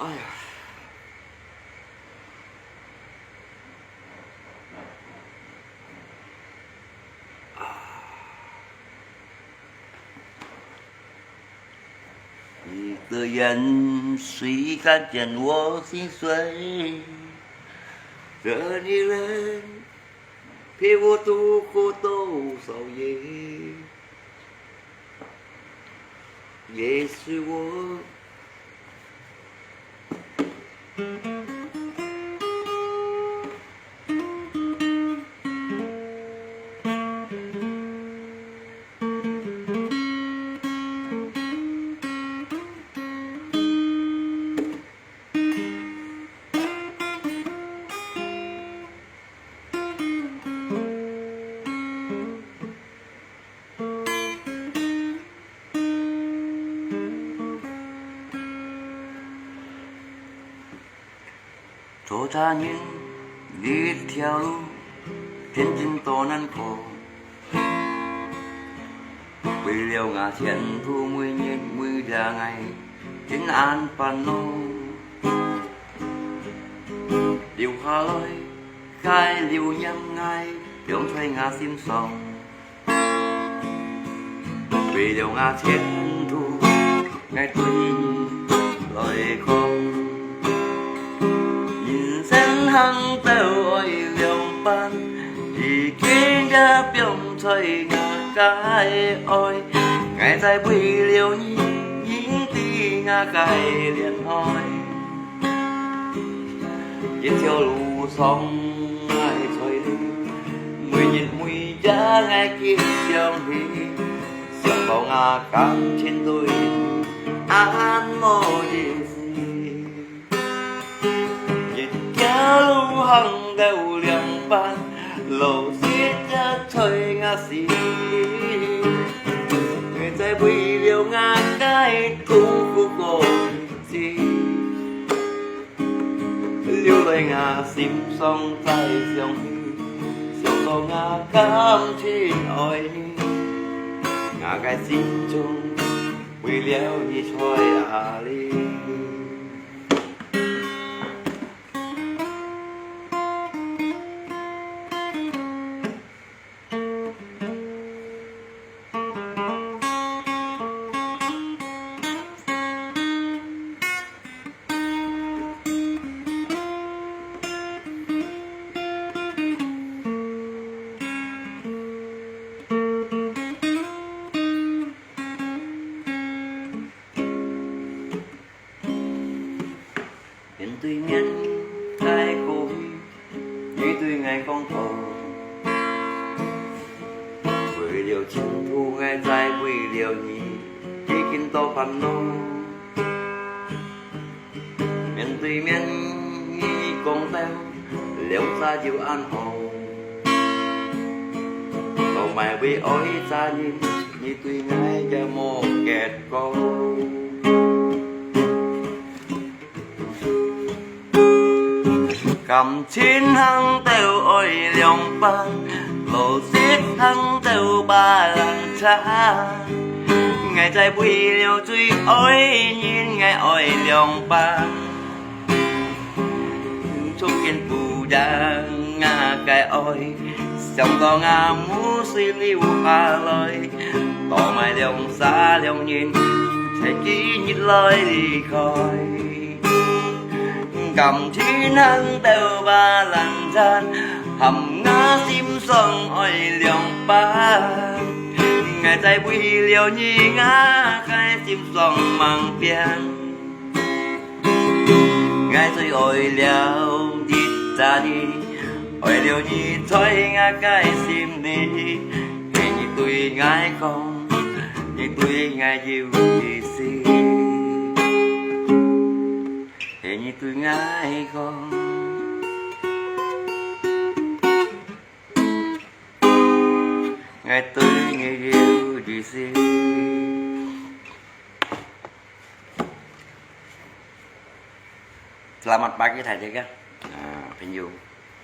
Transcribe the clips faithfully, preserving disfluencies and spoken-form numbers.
哎呀，啊，你的眼水看见我心碎，这女人陪我度过多少夜。 也是我。做他人一条路，天真多难过。为了我前途，每日每夜，我真暗烦恼。留下来，该留念，我放在我心上。 为了我前途，我对你来讲，人生行到爱两半，已经也放在我个爱，我在为了你，认定我个恋爱。 一条路上，我在你，每日每夜，我记想你，想到我感情对你，暗无意思。一条路行到两半，路失也在我心里，我在为了我个苦苦过日子。 留在我心上再想你，想到我感情爱你，我个心中为了你在哪里？ 面对面个过去，你对我讲好，为了前途，我在为了你，已经多烦恼。面对面，你讲到，两家就安好，我买为爱家人，你对我也无结果。 感情行到爱两半，路失行到白浪长。我在为了最爱人，我爱两半。从前不讲我个爱，想到我无水流下来，多买两沙两人，在今日来离开。 感情难得把人间，含我心上爱两半。我在为了你，我个心上mang边。我最爱了你，在你，爱了你在我个心里，你对我讲，你对我有意思。 你对我讲，我对你有意思。Selamat pagi，大家，啊，朋友，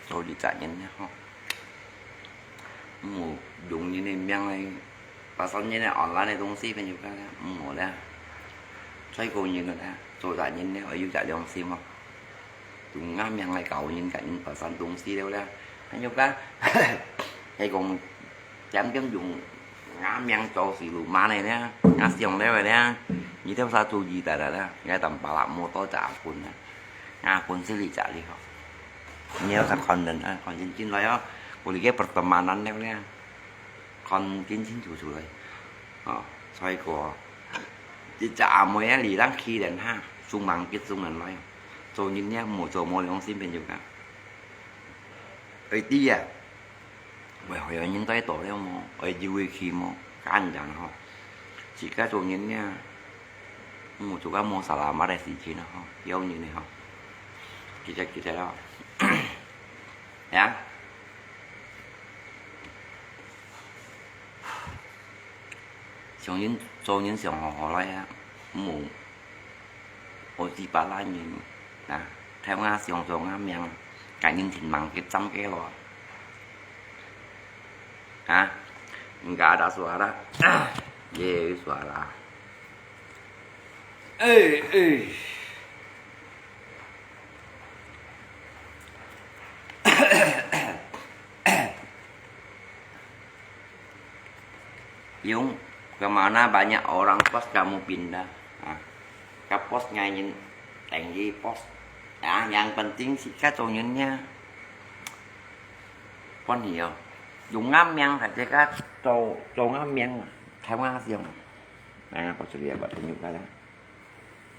做你责任了吼。 毋好用人个名来，pasal人个online个东西，朋友，毋好啦。所以講人啊，做大人呢，愛有隻良心哦。用吾名來教人，教人發生東西了啦。還有个，係講，點點用吾名做事路慢个呢，吾想了个呢，你兜儕注意得啦，你當巴拉莫多隻阿君啊，吾君是你家裡吼。你要看看人啊，看人進來哦，我這个pertemanan了呢，看見清楚出來。哦，所以講，一隻阿妹啊，你人去人哈，送忙吉送人來，做人呢，莫做無良心朋友啊。愛知啊，會害人帶到了無？愛有會去無？簡單吼，自家做人呢，莫做个無selamat个事情啊吼，要人个吼，記得記得咯。呀。 想人做人想好好來啊，莫，莫去巴拉人啊，聽吾想做吾名，該人聽忙个針个咯。啊，enggak ada suara, ye suara. Eh, eh. 用，kemana banyak orang post kamu pindah? Ah, ka post ngai nyin tenggi post. Ah, yang penting si ka做人呢，歡喜哦。用吾名，大家做，做吾名，開吾相。啊，我這裡也把朋友看啦。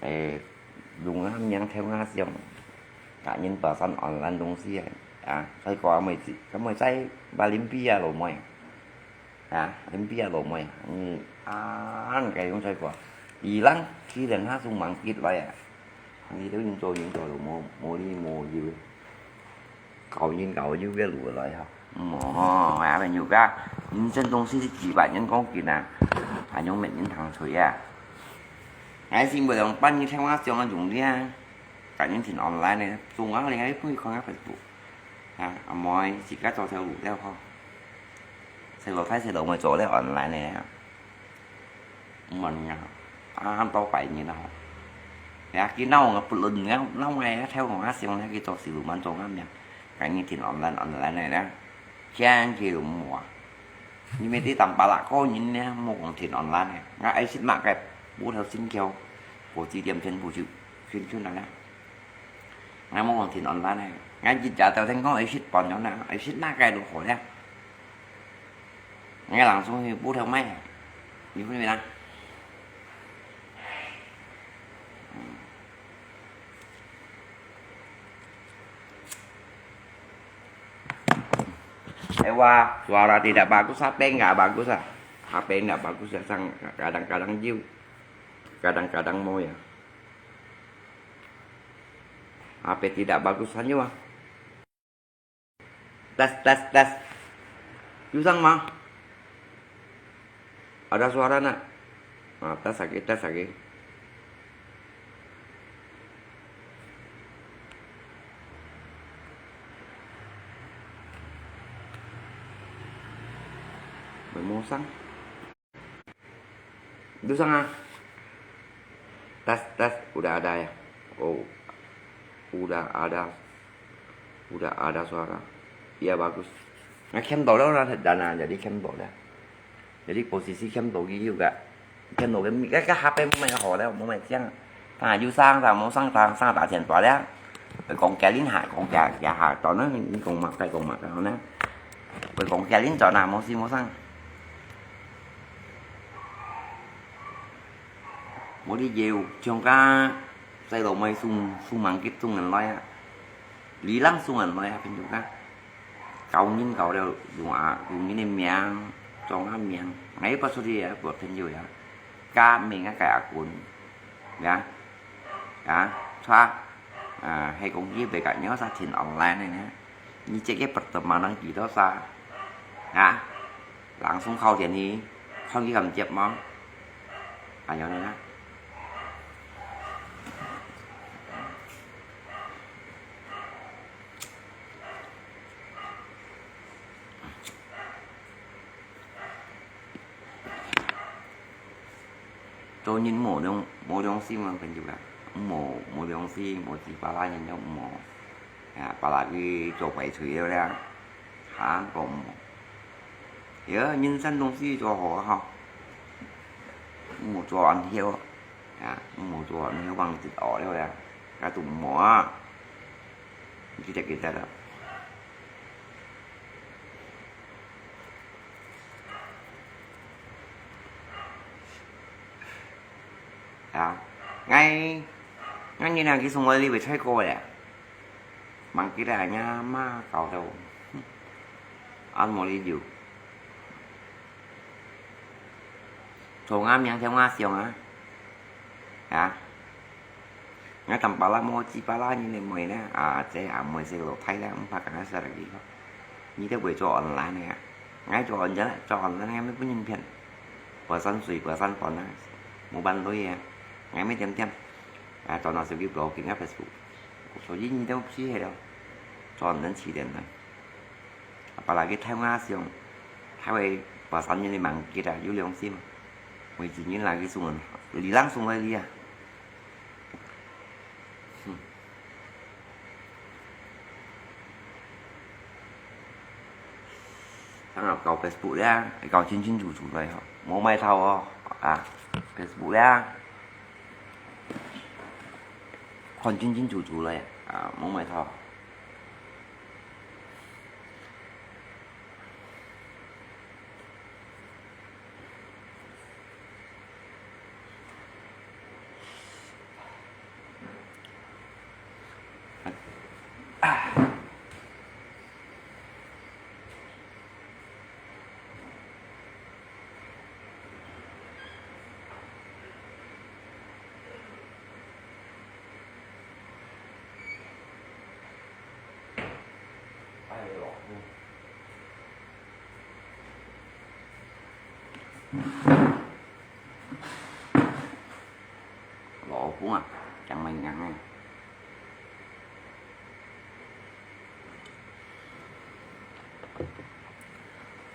誒，用啊，名頭啊，像，甲人發生online東西啊，啊，所以講啊，妹子，咁妹仔，把林比啊，老妹啊，啊，林比啊，老妹啊，嗯，啊，你該用出過，伊人去人下送忙吉來啊，你都用做用做都無，無理無由。 教人教有个路來吼。嗯，吼，啊，朋友啊，人生東西係幾百年講緊啊，還用命人通吹啊。𠊎先會用半日聽話講啊用力啊，甲人聽online呢，中啊，你還不會看啊Facebook。啊，阿妹，自家做條路了吼。細路太細路妹做了online呢。 毋然啊，啊，多百年啊吼。Ya，佢鬧我不論，鬧，鬧我个頭，我想咧，佢做事路慢做啊，咩，甲人聽online，online个咧，天氣都無啊。因為這當巴拉個人咧，莫講聽online个，𠊎愛食麼个，無頭先叫，火雞店全部就，全，全來啊。 𠊎無講聽online个，𠊎一日到天講愛食飯樣啦，愛食哪个都好咧。𠊎人中意補頭買，你分明啦。Ewa, suara tidak bagus, apa yang nggak bagus ah? Apa yang nggak bagus ya, sang kadang-kadang jiu, kadang-kadang mau ya. Apa tidak bagus saja ah. Tes, tes, tes. Susah mah. Ada suara nak? Ah, tes lagi, tes lagi. Bermusang. Itu sana. Tes, tes, udah ada ya? Oh, udah ada, udah ada suara. Iya, bagus. Nah, 看到了啦，dan jadi 看到了。Jadi posisi 看到佢有个，看到个，該个下背慢慢好了，慢慢讲。啊，有声，声无声，声，声大钱大了。讲吉林话，讲吉，吉下，当然你讲嘛，该讲嘛，然后呢，会讲吉林话啦，无事无声。 無理由，像个細路妹送，送蠻急送人來啊，你人送人來啊，朋友啊，教人教了用啊，用人个名，裝下名，𠊎又發出去啊，發朋友啊，加名啊，加阿君，呀，啊，錯，啊，係講佢袂甲你好啥停online个呢。 你這个pertemanan幾多少啊？啊？Langsung call電去，看佢敢接無？還有呢？ Apa 做人無良，無良心个朋友啦，無，無良心，無嘴巴啦，人就無。啊，把佢做壞嘴了啦，下講無。這人生東西做好啊吼，莫做恁樣，啊，莫做恁樣，往直惡了啦，該都無啊。你記得，記得啦。 啊，𠊎，𠊎你兩个送我禮物太過了，忘記了，俺媽搞到，俺無理由，做俺名條俺想啊，啊。 𠊎當巴拉無幾巴拉人个妹呢，啊，這阿妹係老太啦，毋怕講佢殺了佢吼。你都會做online个啊？𠊎做online，做online𠊎乜分人騙。跋山水，跋山崩啊，無半類啊，𠊎乜點點。啊，做那手機blocking啊Facebook，所以你都死忒了，做人起點呢。 Apalagi偷𠊎相，偷个跋山人个吂結啊，有良心啊。每一日拿去送人，里人送个哩啊。哼。當然搞Facebook啦，搞清清楚楚來吼，無賣頭哦，啊，Facebook啦，看清清楚楚來，啊，無賣頭。 老公啊，講麼人啊？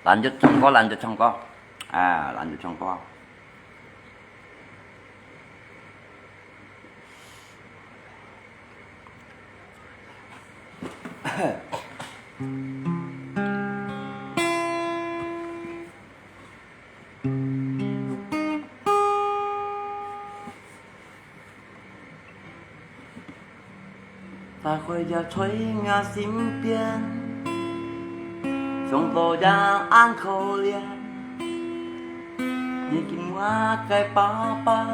懶得唱歌，懶得唱歌，啊，懶得唱歌。 大概也在𠊎身邊，想到也恁可憐。已經𠊎个爸爸，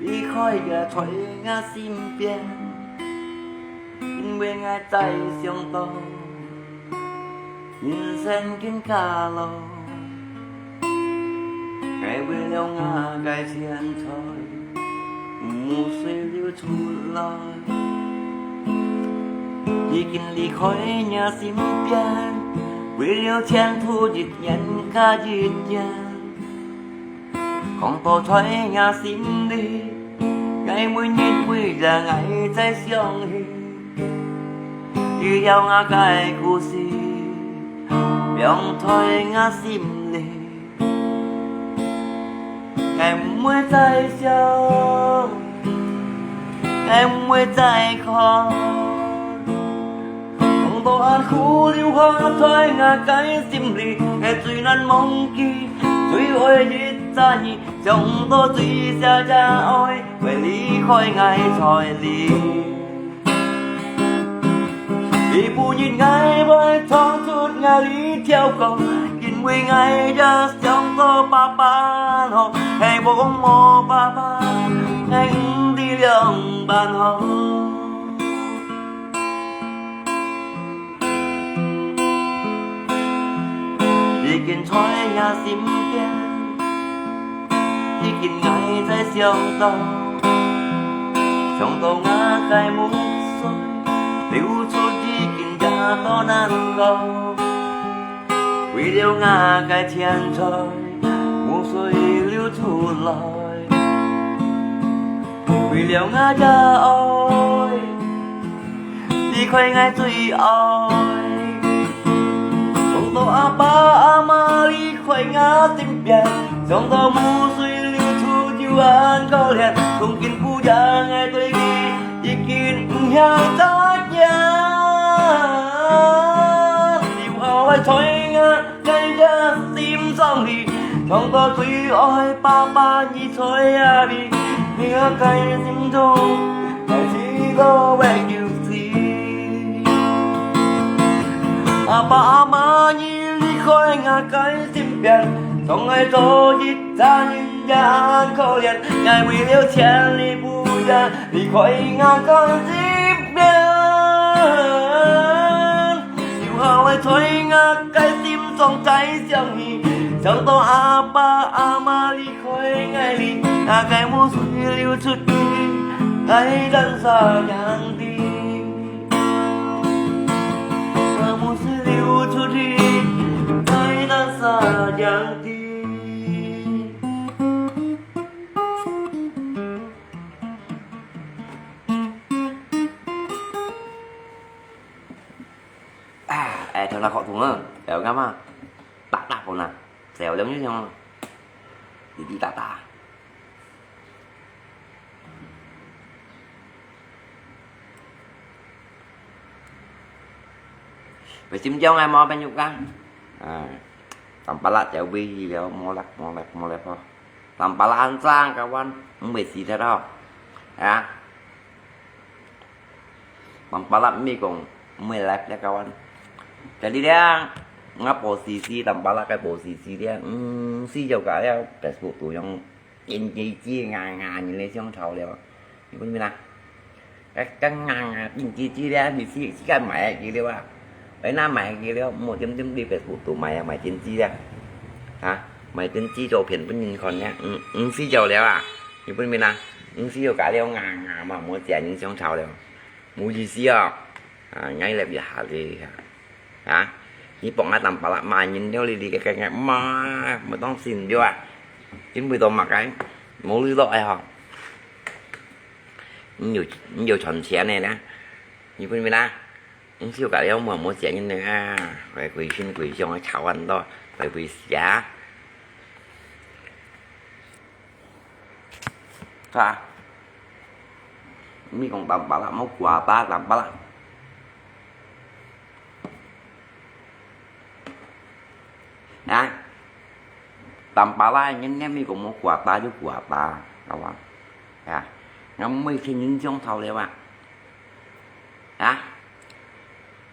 離開也在𠊎身邊，因為𠊎再想到 人生更加老，𠊎為了𠊎个錢財，目水流出來。已經離開若身邊，為了前途一年加一年。 講到在𠊎心裡，𠊎每日每夜𠊎在想起，佢了𠊎个故事，放在𠊎心裡。𠊎毋會再想，𠊎毋會再看。 當多恁苦流下在𠊎个心裡，𠊎最難忘記，最愛一隻字，想到最謝謝愛，會離開𠊎在這。這晡日𠊎會唱出𠊎這條歌，因為𠊎也想到爸爸好，係無講無爸爸，𠊎毋知仰般好。 已經在𠊎身邊，已經𠊎在想到，想到𠊎个目水流出，已經也多難過。為了𠊎个錢財，目水流出來。 為了𠊎个愛，離開𠊎最愛。想到阿爸阿媽離開𠊎身邊，想到目水流出，還可憐，從今不要愛對佢，已經毋曉再見。留下來在𠊎个心上裡，像到最愛爸爸你在哪裡，你个心中，在幾多位有時。阿爸阿媽，你離開𠊎个身邊，從來做一 家人也可憐，𠊎為了錢你不要離開𠊎个身邊。留下來在𠊎个心中再想你，想到阿爸阿媽離開𠊎哩，𠊎个目水流出去，𠊎難捨兄弟。𠊎目水流出去，𠊎難捨兄弟。 啊，哎，頭那好痛啊，哎，我幹嘛？打打火呢，小兩日像，滴滴答答。Bersihin jong ai mau penyuka. Ah, tampalak jauh beri dia, molek, molek, molek, oh. Tampalak ancang kawan, mesti dah tau. Ya. Tampalak mi kong, mesti live ya kawan. Jadi dia, ngapa posisi, tampalak ke posisi dia, hmm, si jauh kaya Facebook tu yang 緊支支硬硬人个相吵了。你講咩啦？該該硬硬緊支支咧，你自自家買个了啊？你那買个了，莫點點你Facebook度買啊，買緊支咧。啊，買緊支做片分人看咧，嗯，嗯，死咗了啊？你講咩啦？嗯，死咗假了硬硬嘛，莫食人相吵了，無意思哦。啊，𠊎來一下子。 啊，你幫𠊎tampalak買人了哩哩个个个嘛，毋當心了啊！因為到麼个，無鐳落个吼。你有你有賺錢个呢？你分明啦，你就搞了無無錢人呢啊，會歸心歸相个吵恁多，會歸死啊！ Sa, mi kong tampalak, mau kuota tampalak. Nah, tampalak nyen nyen mi kong mau kuota ju kuota, kawan. Ya, ngam mui khen yin siong thau liao ah. Hah?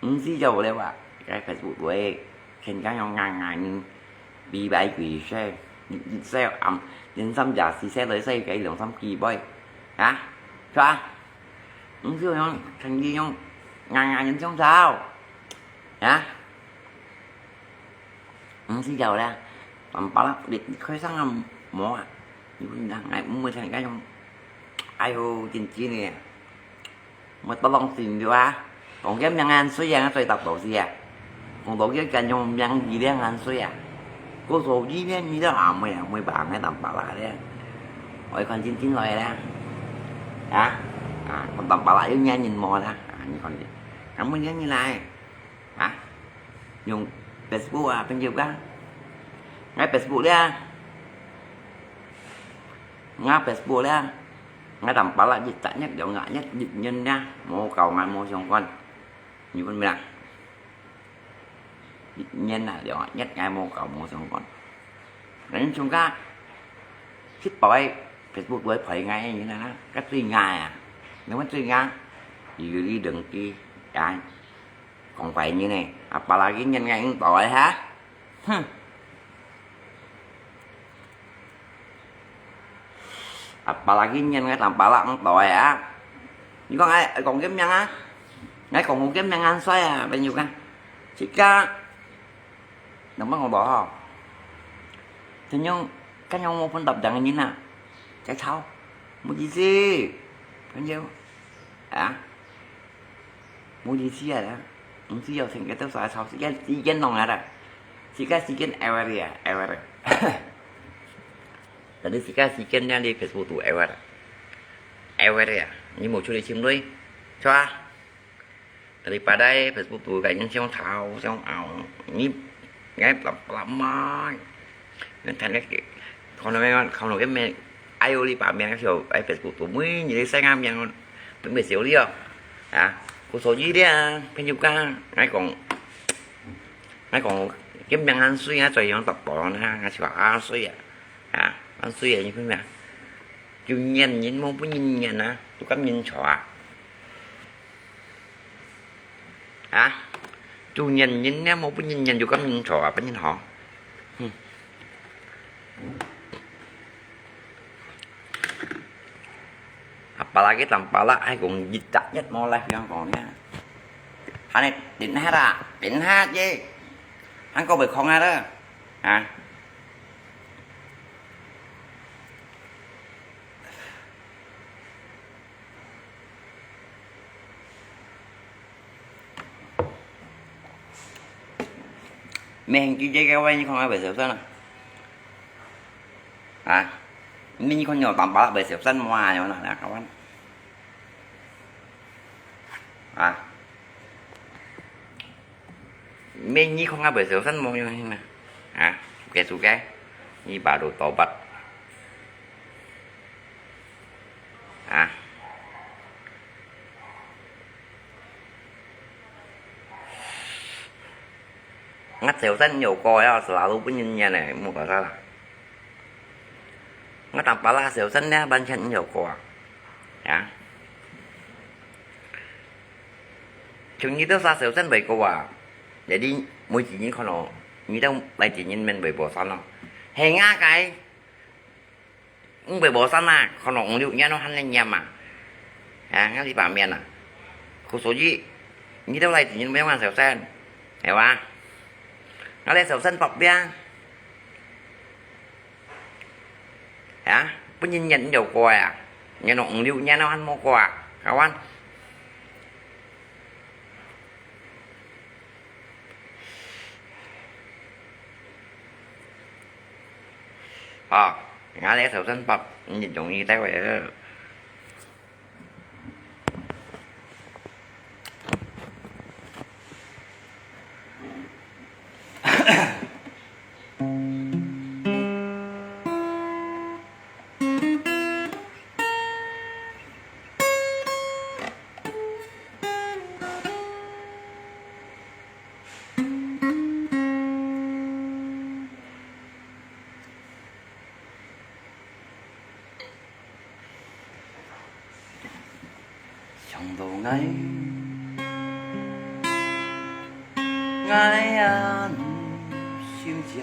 Ung si jau le wa, cái Facebook đuổi, khen cái nhau ngang ngang, bi bai quỷ xe, xe ẩm, đến xăm giả xì xe đuổi xe cái lòng xăm kỳ bơi. Hả? Sao? Ung si nhau, thành đi nhau, ngang ngang nhân sống sao? Hả? Ung si jau le, pam pala, đi khơi sang mỏ à. Ñu ngang ngang, mui thành cái nhau, ai hô, chính chính nè. Mui tao lòng xin liu a. Kong ke miang an sui a, sui tap tau si a. Kong tau ke kan yong miang yi liang an sui a. Ko so yi liang yi liang a, mui a, mui ba ngai tam ba la liang. Oi, kon chin chin loi liang. Ha? A, kon tam ba la, yong nyan nyin mo la. A, ni kon ni. Kan mui nyan nyin lai. Ha? Yong Facebook a, pen yuk a. Ngai Facebook liang. Ngai Facebook liang. Ngai tam ba la, yit tak nyak, yong ngai nyak, yit nyen liang. Mo kau ngai mo xiong kon. Ni kon mi la. Yit nyen a, yong ngai nyak ngai mo kau mo xiong kon. Ngai chung ka. Sit poi, Facebook đuổi poi ngai ni na na. Ka tui ngai a. Ni kon tui ngai. Yu li deng ki. Kai. Kong pai ni ne. Apa lagi nyen ngai ing toi ha? Hm. Apa lagi nyen ngai tam pala ing toi a? Ni kong ai, kong ke miang a? Ngai kong ke miang an soi a, pen yuk a. Sika. Nang bang kong to ho. Thế nhưng, cái nhau một phần tập dáng như nào? Cái tháo. Một gì gì? Cái nhau. À? Mui li si a, ung si yau sing ke tau sa chau, si ke si ke nong a da. Si ke si ke ewer a, ewer. Tadi si ke si ke nya di Facebook tu ewer. Ewer a, ni mo chu li chim lui. Chua. Tadi padai Facebook tu ka yang siang chau, siang au. Ni ngai plap plap mai. Ngan than ke, kau nak ngan, kau nak ke me, 哎喲，你把名个時候，哎，Facebook都每日个晒个名，分袂少了哦。啊，故所以咧，朋友講，𠊎講，𠊎講，个名恁水啊，再用十磅啊，𠊎就話啊水啊，啊，恁水啊，你分咩？有緣人無分人緣啊，有感人才啊。 啊，做人人呢，無分人人有感人才啊，分人好。嗯。啊，巴拉个當巴拉，還講一隻月無來香港呢。還呢，頂下啦，頂下耶，還過袂空啊啦，啊。 明天這個萬一看下袂小心啊？啊？明天看有當巴拉袂小心嘛，有哪來搞啊？啊？ 明日看下袂小心無用心啊。啊，suka-suka，你baru tobat。啊。𠊎小心有過呀，selalu分人緣呢，莫搞啥啦。 𠊎當巴拉小心呢，完全毋曉過啊。啊？像你兜儕小心會過啊，jadi每一日看到你兜來一日面會無散咯。係𠊎个，毋會無散啊，看到五六年咯，還能念啊。啊，𠊎這把面啊，故所以，你兜來一日毋用恁小心，係吧？𠊎來小心百遍。 啊，分人緣有過啊，你都五六年了還無過啊，kawan。啊，𠊎來小心百，你容易帶回來了。 想到𠊎，𠊎啊，心焦。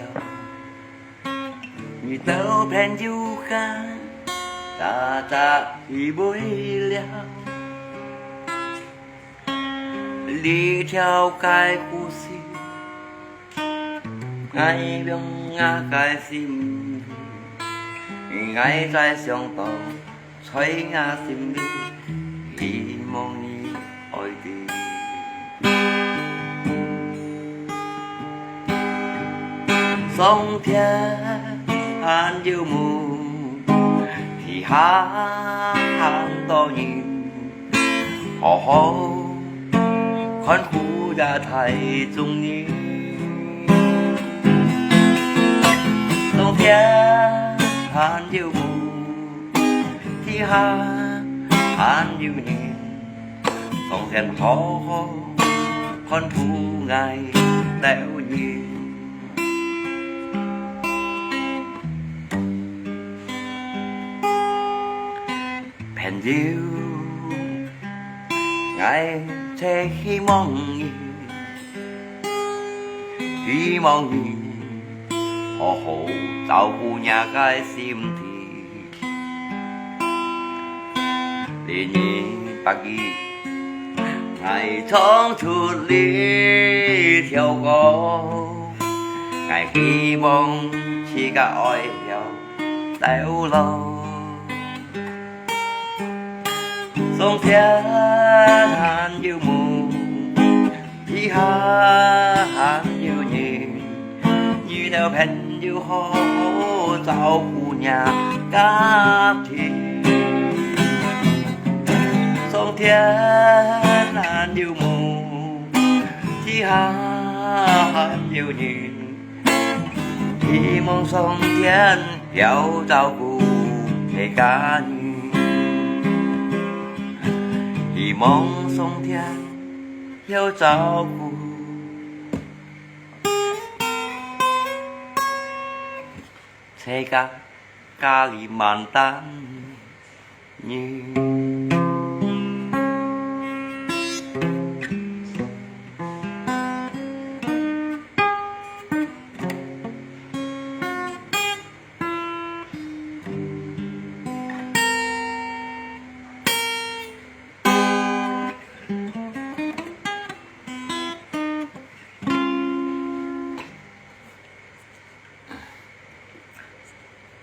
你兜朋友間，早早去飛了。這條个故事，𠊎放𠊎个心肚，𠊎再想到 在𠊎心裡，希望你愛知。上天還有無，地下還多人，好好 看顧這大眾人。上天還有無，地下還有人，上天好好看顧𠊎兜人。 朋友，𠊎最希望你，希望你好好照顧若个身體。二零一八，𠊎唱出這條歌，𠊎希望自家愛曉 到老。上天還有無，地下還有人，你兜朋友好好照顧若家庭。上天還有無，地下還有人， 希望上天曉照顧你个人，希望上天有照顾。自家家里满单人。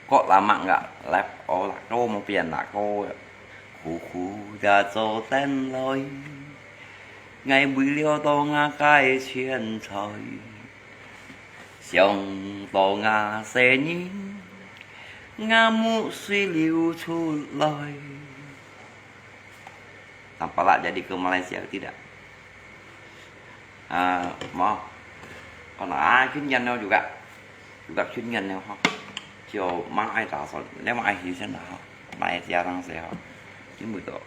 Kok lamak ngak lép ô lak tô mô pian lak tô, khú khú ya cho ten lôi. Ngai bui liao to ngak cái chén choi, siang to ngak sê nhi, ngak muk sui liu chut lôi. Nampak jadi ke Malaysia tidak? Ah, mau. Kau nak kén nyan juga. Juga kén nyan ha. Chiu mang ai ta son, le mang ai hi sen ha. Mai tia rang se ha. Ni mu to.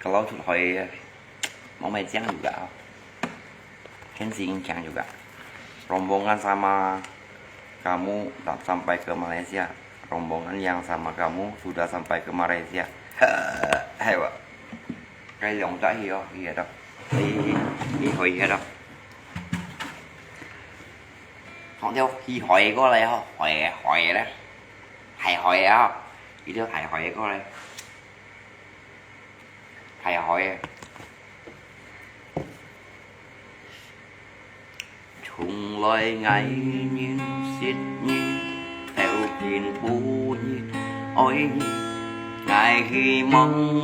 Kalau chut hoi, mau mai chiang juga ha. Kén sing chiang juga. Rombongan sama kamu tak sampai ke Malaysia. Rombongan yang sama kamu sudah sampai ke Malaysia. Hai wa. Cái lòng đó hi ô, hi đó. Hi, hi, hi, hi đó. Không theo hi hỏi có đây không? Hỏi, hỏi đó. Hay hỏi á. Ý đó hay hỏi có đây. Hay hỏi. 從來𠊎認識你，到今晡日愛你，𠊎希望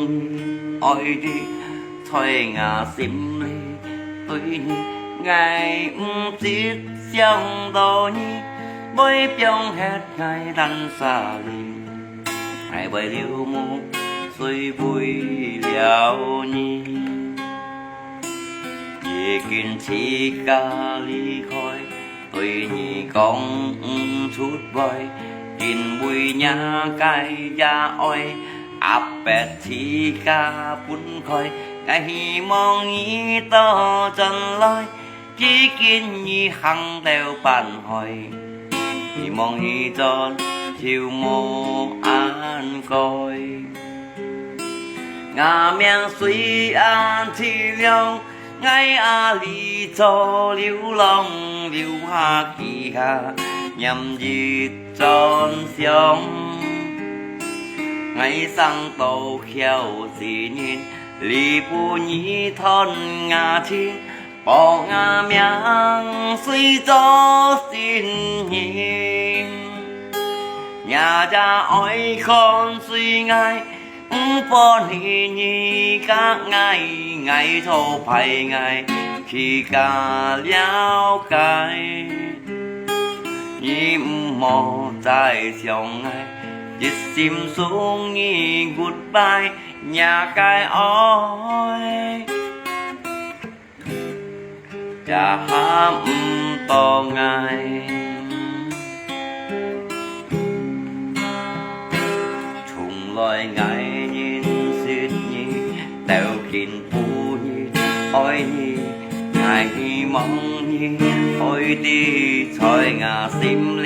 你愛你，在𠊎心裡對你，𠊎毋識想到你，會放忒𠊎單儕哩。 𠊎會流目水為了你。已經自家離開，對你講毋出話，因為若个也愛，壓迫自家分開。𠊎希望你倒轉來， 既經已行到半海，希望你轉就無恁該。吾命雖然淒涼，𠊎啊你做流浪，留下幾下念一轉想。𠊎生到巧之人，你不如斷吾情。 保吾命，隨做新人。若也愛看隨𠊎，毋分你你佮𠊎，𠊎做歹𠊎，自家了解。你毋好再想𠊎，一心送你goodbye，若个愛。 也喊毋到𠊎。從來𠊎認識你，到今晡日愛你，𠊎希望你愛知在吾心裡，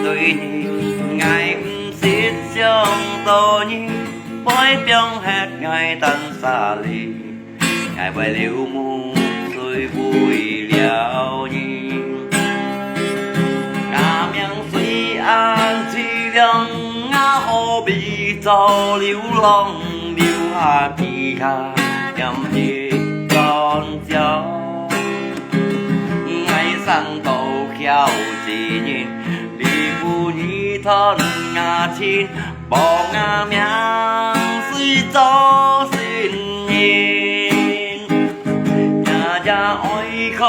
對你𠊎毋識想到你，會放忒𠊎單儕哩。 𠊎會流目水為了你。吾命雖然淒涼，吾何必做流浪，留下幾下念一轉笑。𠊎生到巧之人，你不如斷吾情， 保吾命，隨做新人。若也愛看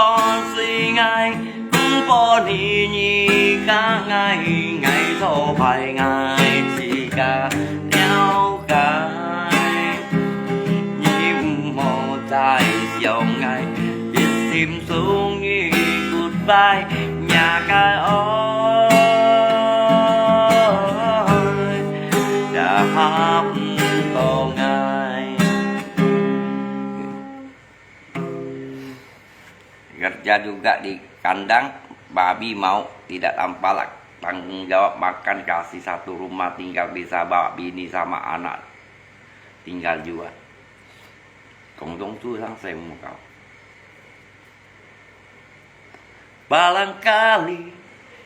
隨𠊎，毋分你你佮𠊎，𠊎做歹𠊎自家了解。你毋好再想𠊎，一心送你goodbye，若个愛。Saya juga di kandang babi mau, tidak tampak tanggung jawab makan kasih satu rumah, tinggal di sana babi ini sama anak tinggal juga. 公众路上谁没搞？ Barangkali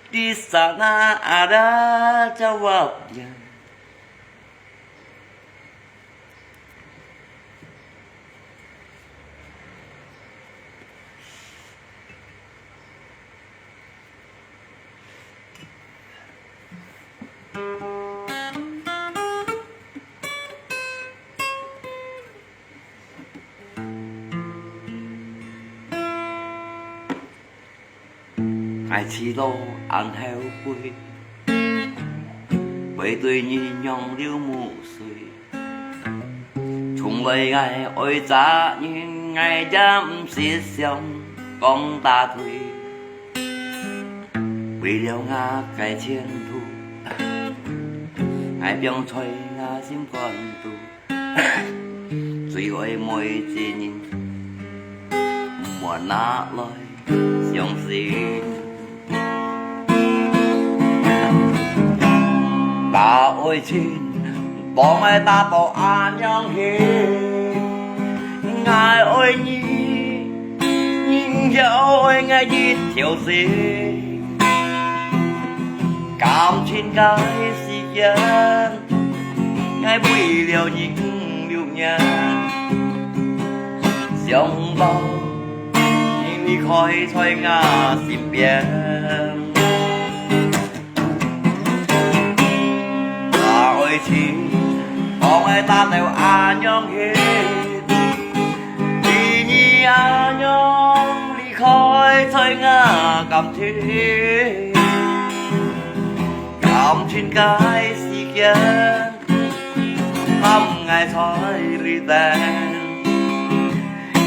di sana ada jawabnya. 𠊎試著恁後悔，會對你仰流目水。從來𠊎愛隻人，𠊎也毋識想講打退。為了𠊎个前途，𠊎放在𠊎心肝肚。 最愛每一日，莫拿來傷心。打愛情，當愛打到恁樣去。𠊎愛你，你也愛𠊎一條心。感情个世界， 𠊎為了你流眼，想毋到你離開在𠊎身邊。打愛情，當愛打到恁樣去，比你恁樣離開在𠊎感情。 感情个世界，喊𠊎在這等。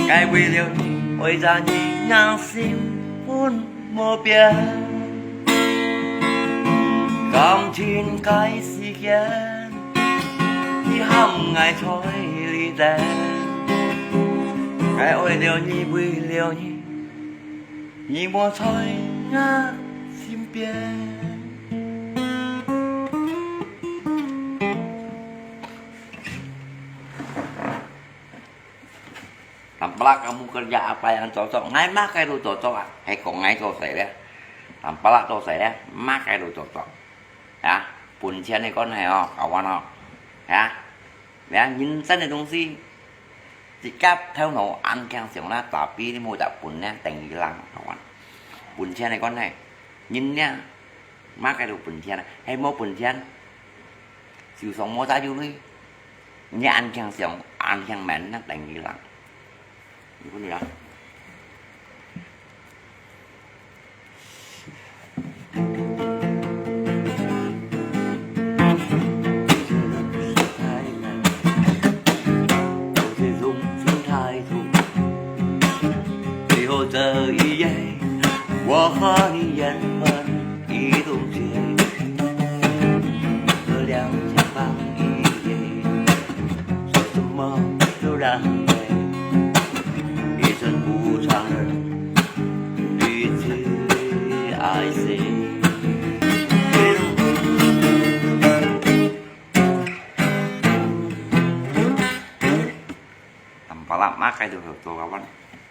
𠊎為了你，愛著你，讓心魂莫變。感情个世界，你喊𠊎在這等。𠊎愛了你，為了你， 你莫在𠊎身邊。Tampak kamu kerja apa yang cocok？𠊎麼个都做做啊，係講𠊎做事咧。Tampak做事咧，麼个都做做。啊，本錢个關係哦，搞完哦，啊。 呀，人生个東西，自家頭腦恁慶想啦，tapi你無得分人等於人，好無？分錢个關係，人呢，麼个都分錢啊，係無分錢，就算無啥有鐳，你恁慶想，恁慶面，人等於人。 你分你啊。最後這一夜，我和你緣分已凍結，這兩千方一夜， 說什麼都讓位，一生不唱的日子，I say。Tampak麼个都做个完，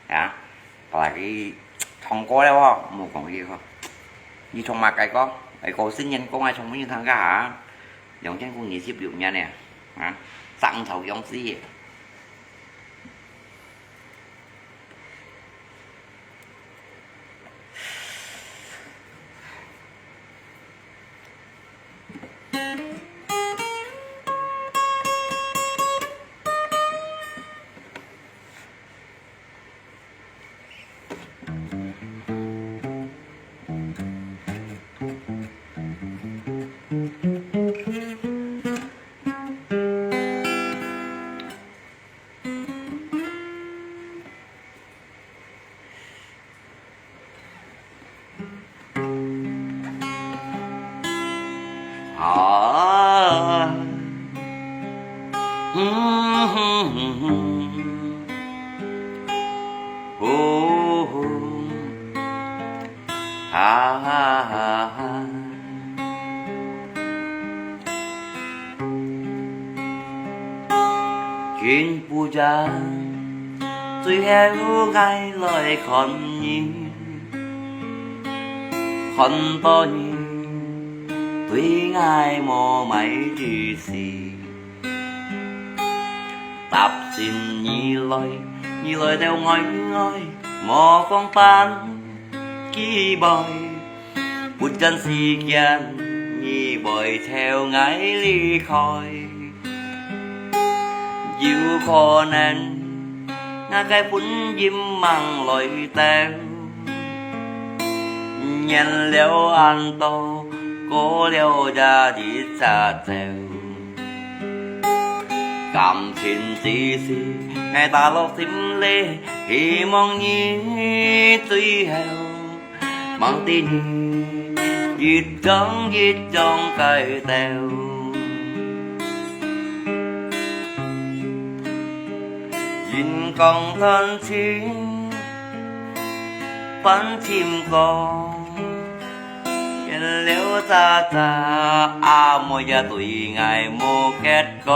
啊，apalagi唱歌了哦，莫講佢个，你唱麼个歌？哎，過新年歌，𠊎唱分你聽个哈。 兩千空二十六年呢，啊，生肖樣式。啊，嗯哼哼哼，哦吼。啊哈哈哈。金布鞋，最後𠊎來看你，看到你對𠊎無麼个意思。 踏進你來，你來到愛愛，無講半句話，不然時間你會偷𠊎離開。有可能，𠊎个婚姻吂來到，年老恁多，過了也一隻走。 感情之事，𠊎打落心裡，希望你最後，望得你一張一張改掉。人講談情，半尋過。 年老隻隻，阿妹也對𠊎無結果。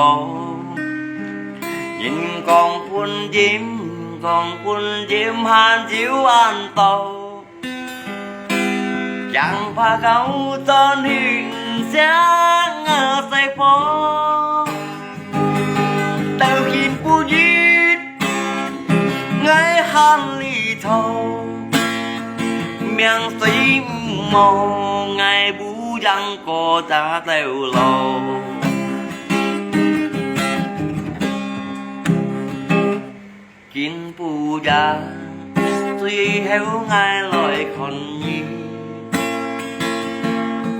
人講婚姻，講婚姻還有恁多，驚怕到轉去毋成啊細婆。 到今晡日，𠊎還離愁，命雖無，𠊎毋應過這條路。金布鞋，最後𠊎來看你，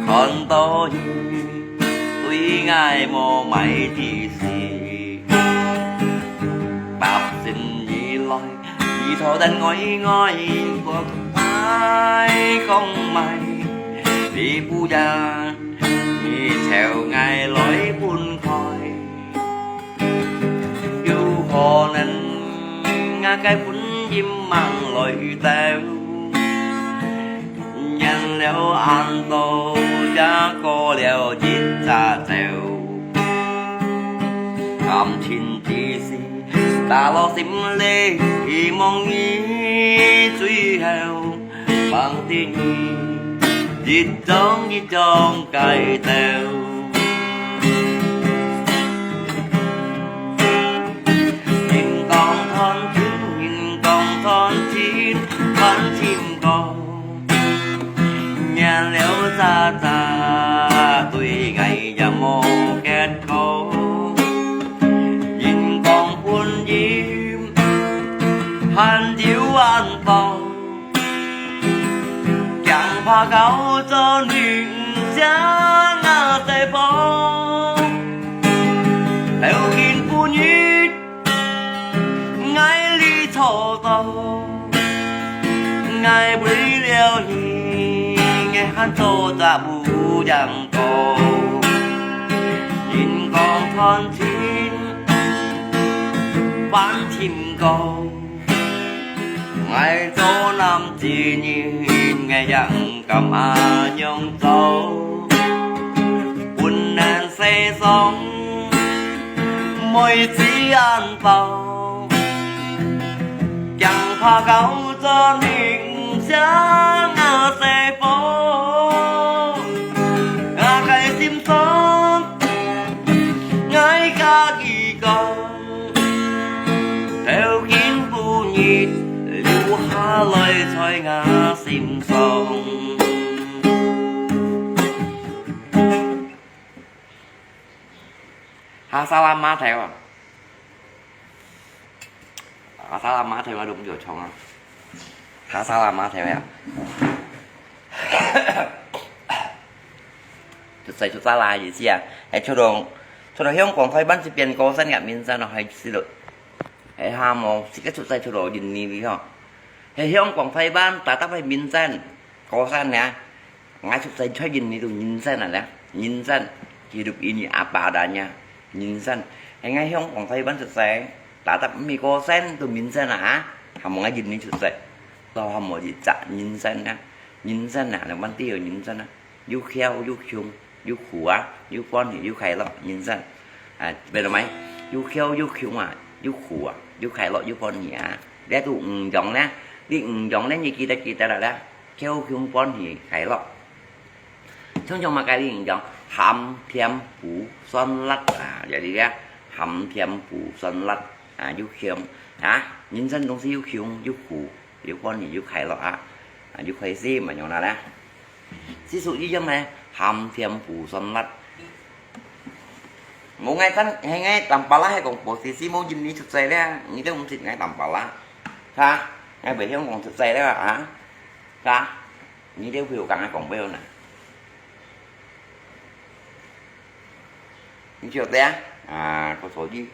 看到你對𠊎無麼个意思。踏進你來，你坐等愛愛，莫講麼个，你布鞋，你偷𠊎來分開。 有可能，𠊎个婚姻吂來到，年老恁多，也過了一隻走。感情之事，打落心裡，希望你最後 望得你一張一張改掉。人講談情，人講談情，談情過。年老隻隻，對𠊎也無結果。人講婚姻， 還有恁多，驚怕到轉去毋成啊細婆。到今晡日，𠊎離愁多，𠊎為了你，𠊎還做隻無影過。人講談情，半尋過。 𠊎做男子人，𠊎也毋敢恁樣做。分人世上妹子恁多，驚怕到轉去毋成啊細婆。𠊎个心酸，𠊎家己講。 到今晡日留下來在𠊎心上。哈薩拉馬頭啊，哈薩拉馬頭啊，都毋曉唱啊。哈薩拉馬頭啊。 出世出世啦，意思啊，係出到，出到香港、臺灣這片過身个民間咯，係死咯。係下無，自家出世出到印尼哩吼。係香港、臺灣，tetap係民間過身呢。𠊎出世在印尼都人間啊咧，人間，hidup ini apa adanya，人間。係𠊎香港、臺灣出世，tetap毋係過身都民間啊，哈，下無𠊎印尼出世，都下無一隻人間啊。人生啊，兩萬都有人生啊，有笑有窮，有苦啊，有歡喜有快樂，人生啊，明白無？有笑有窮啊，有苦啊，有快樂有歡喜啊，這都五樣呢，這五樣呢，你記得記得了啦，笑窮歡喜快樂。 通常嘛，該你講鹹甜苦酸辣啊，就係个鹹甜苦酸辣啊，有香啊，人生總係有香有苦，有歡喜有快樂啊，啊有開心嘛樣啦啦。四書一樣呢，鹹甜苦酸辣。無，𠊎看，係𠊎Tampalak係講posisi無認你出世咧，你都毋識𠊎Tampalak，哈？𠊎毋係香港出世咧啊，哈？ 你兜會有講啊講話呢？你曉得啊？啊，故所以，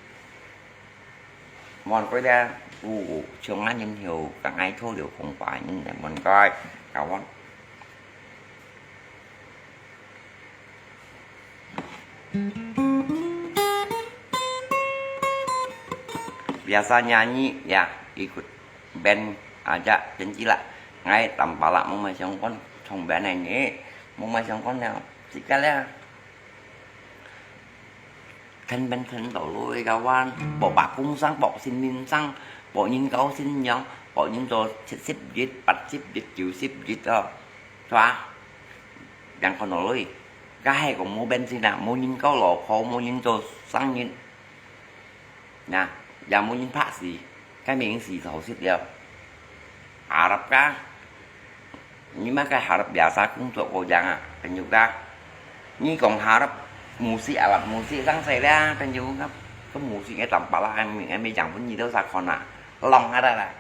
問過咧，有像恁樣有講愛偷了講話，你來問過，搞完。 Biasanya nyi ya ikut band aja, janji lah. Ngai Tampalak mông mai sông kon, sông band ai ni, mông mai sông kon nèo, sikat lah. Thân band thân tổ lui kawan, bỏ bạc cúng sang, bỏ sinh minh sang, bỏ nhìn cao sinh nhong, bỏ nhìn cho sip sip jit, pat sip jit, kiu sip jit to. Chua. Yang kon tổ lui. Ka hai kong mô band sin na, mô nhìn cao lò khó, mô nhìn cho sang nhìn. Na, ya mô nhìn phạ si, ka mê si thổ sit liao. Arab ka, ni ma ka harap biasa kung cho ko yang a, penyuk ka. Ni kong harap musi alat musi sang sai lia, penyuk ka. Ka musi ngai Tampalak, ngai mi, ngai mi yang pun ni dau sa kon a. Long ada la.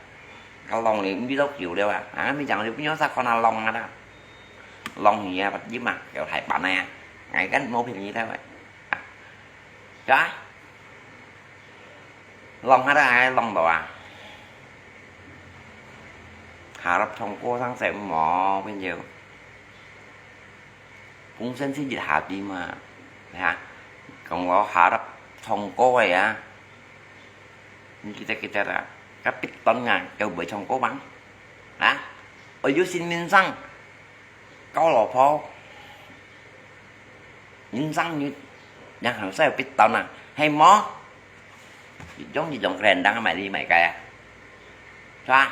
Ka long ni, mi dau kiu liao a. A, mi yang liao pun sa kon a long ada. Long ni a, pat jim a, kiu hai pan a. Ngai kan mô pin ni dau a. Ka? Lòng hả ai lòng đó à? Harap thong cô sang sẽ mò bên nhiều. Cũng sen xin dịch hà đi mà. Ha? Còn lo harap thong cô vậy á. Kita kita dah. Kapit ton nga kêu bởi thong cô bang. Ha? Ôi, you xin min sang. Kau lò phô. Nhân dân như nhân hàng sao biết tao nè. Hay mò. Giống như dòng kren đang mày đi mày cái à. Sao?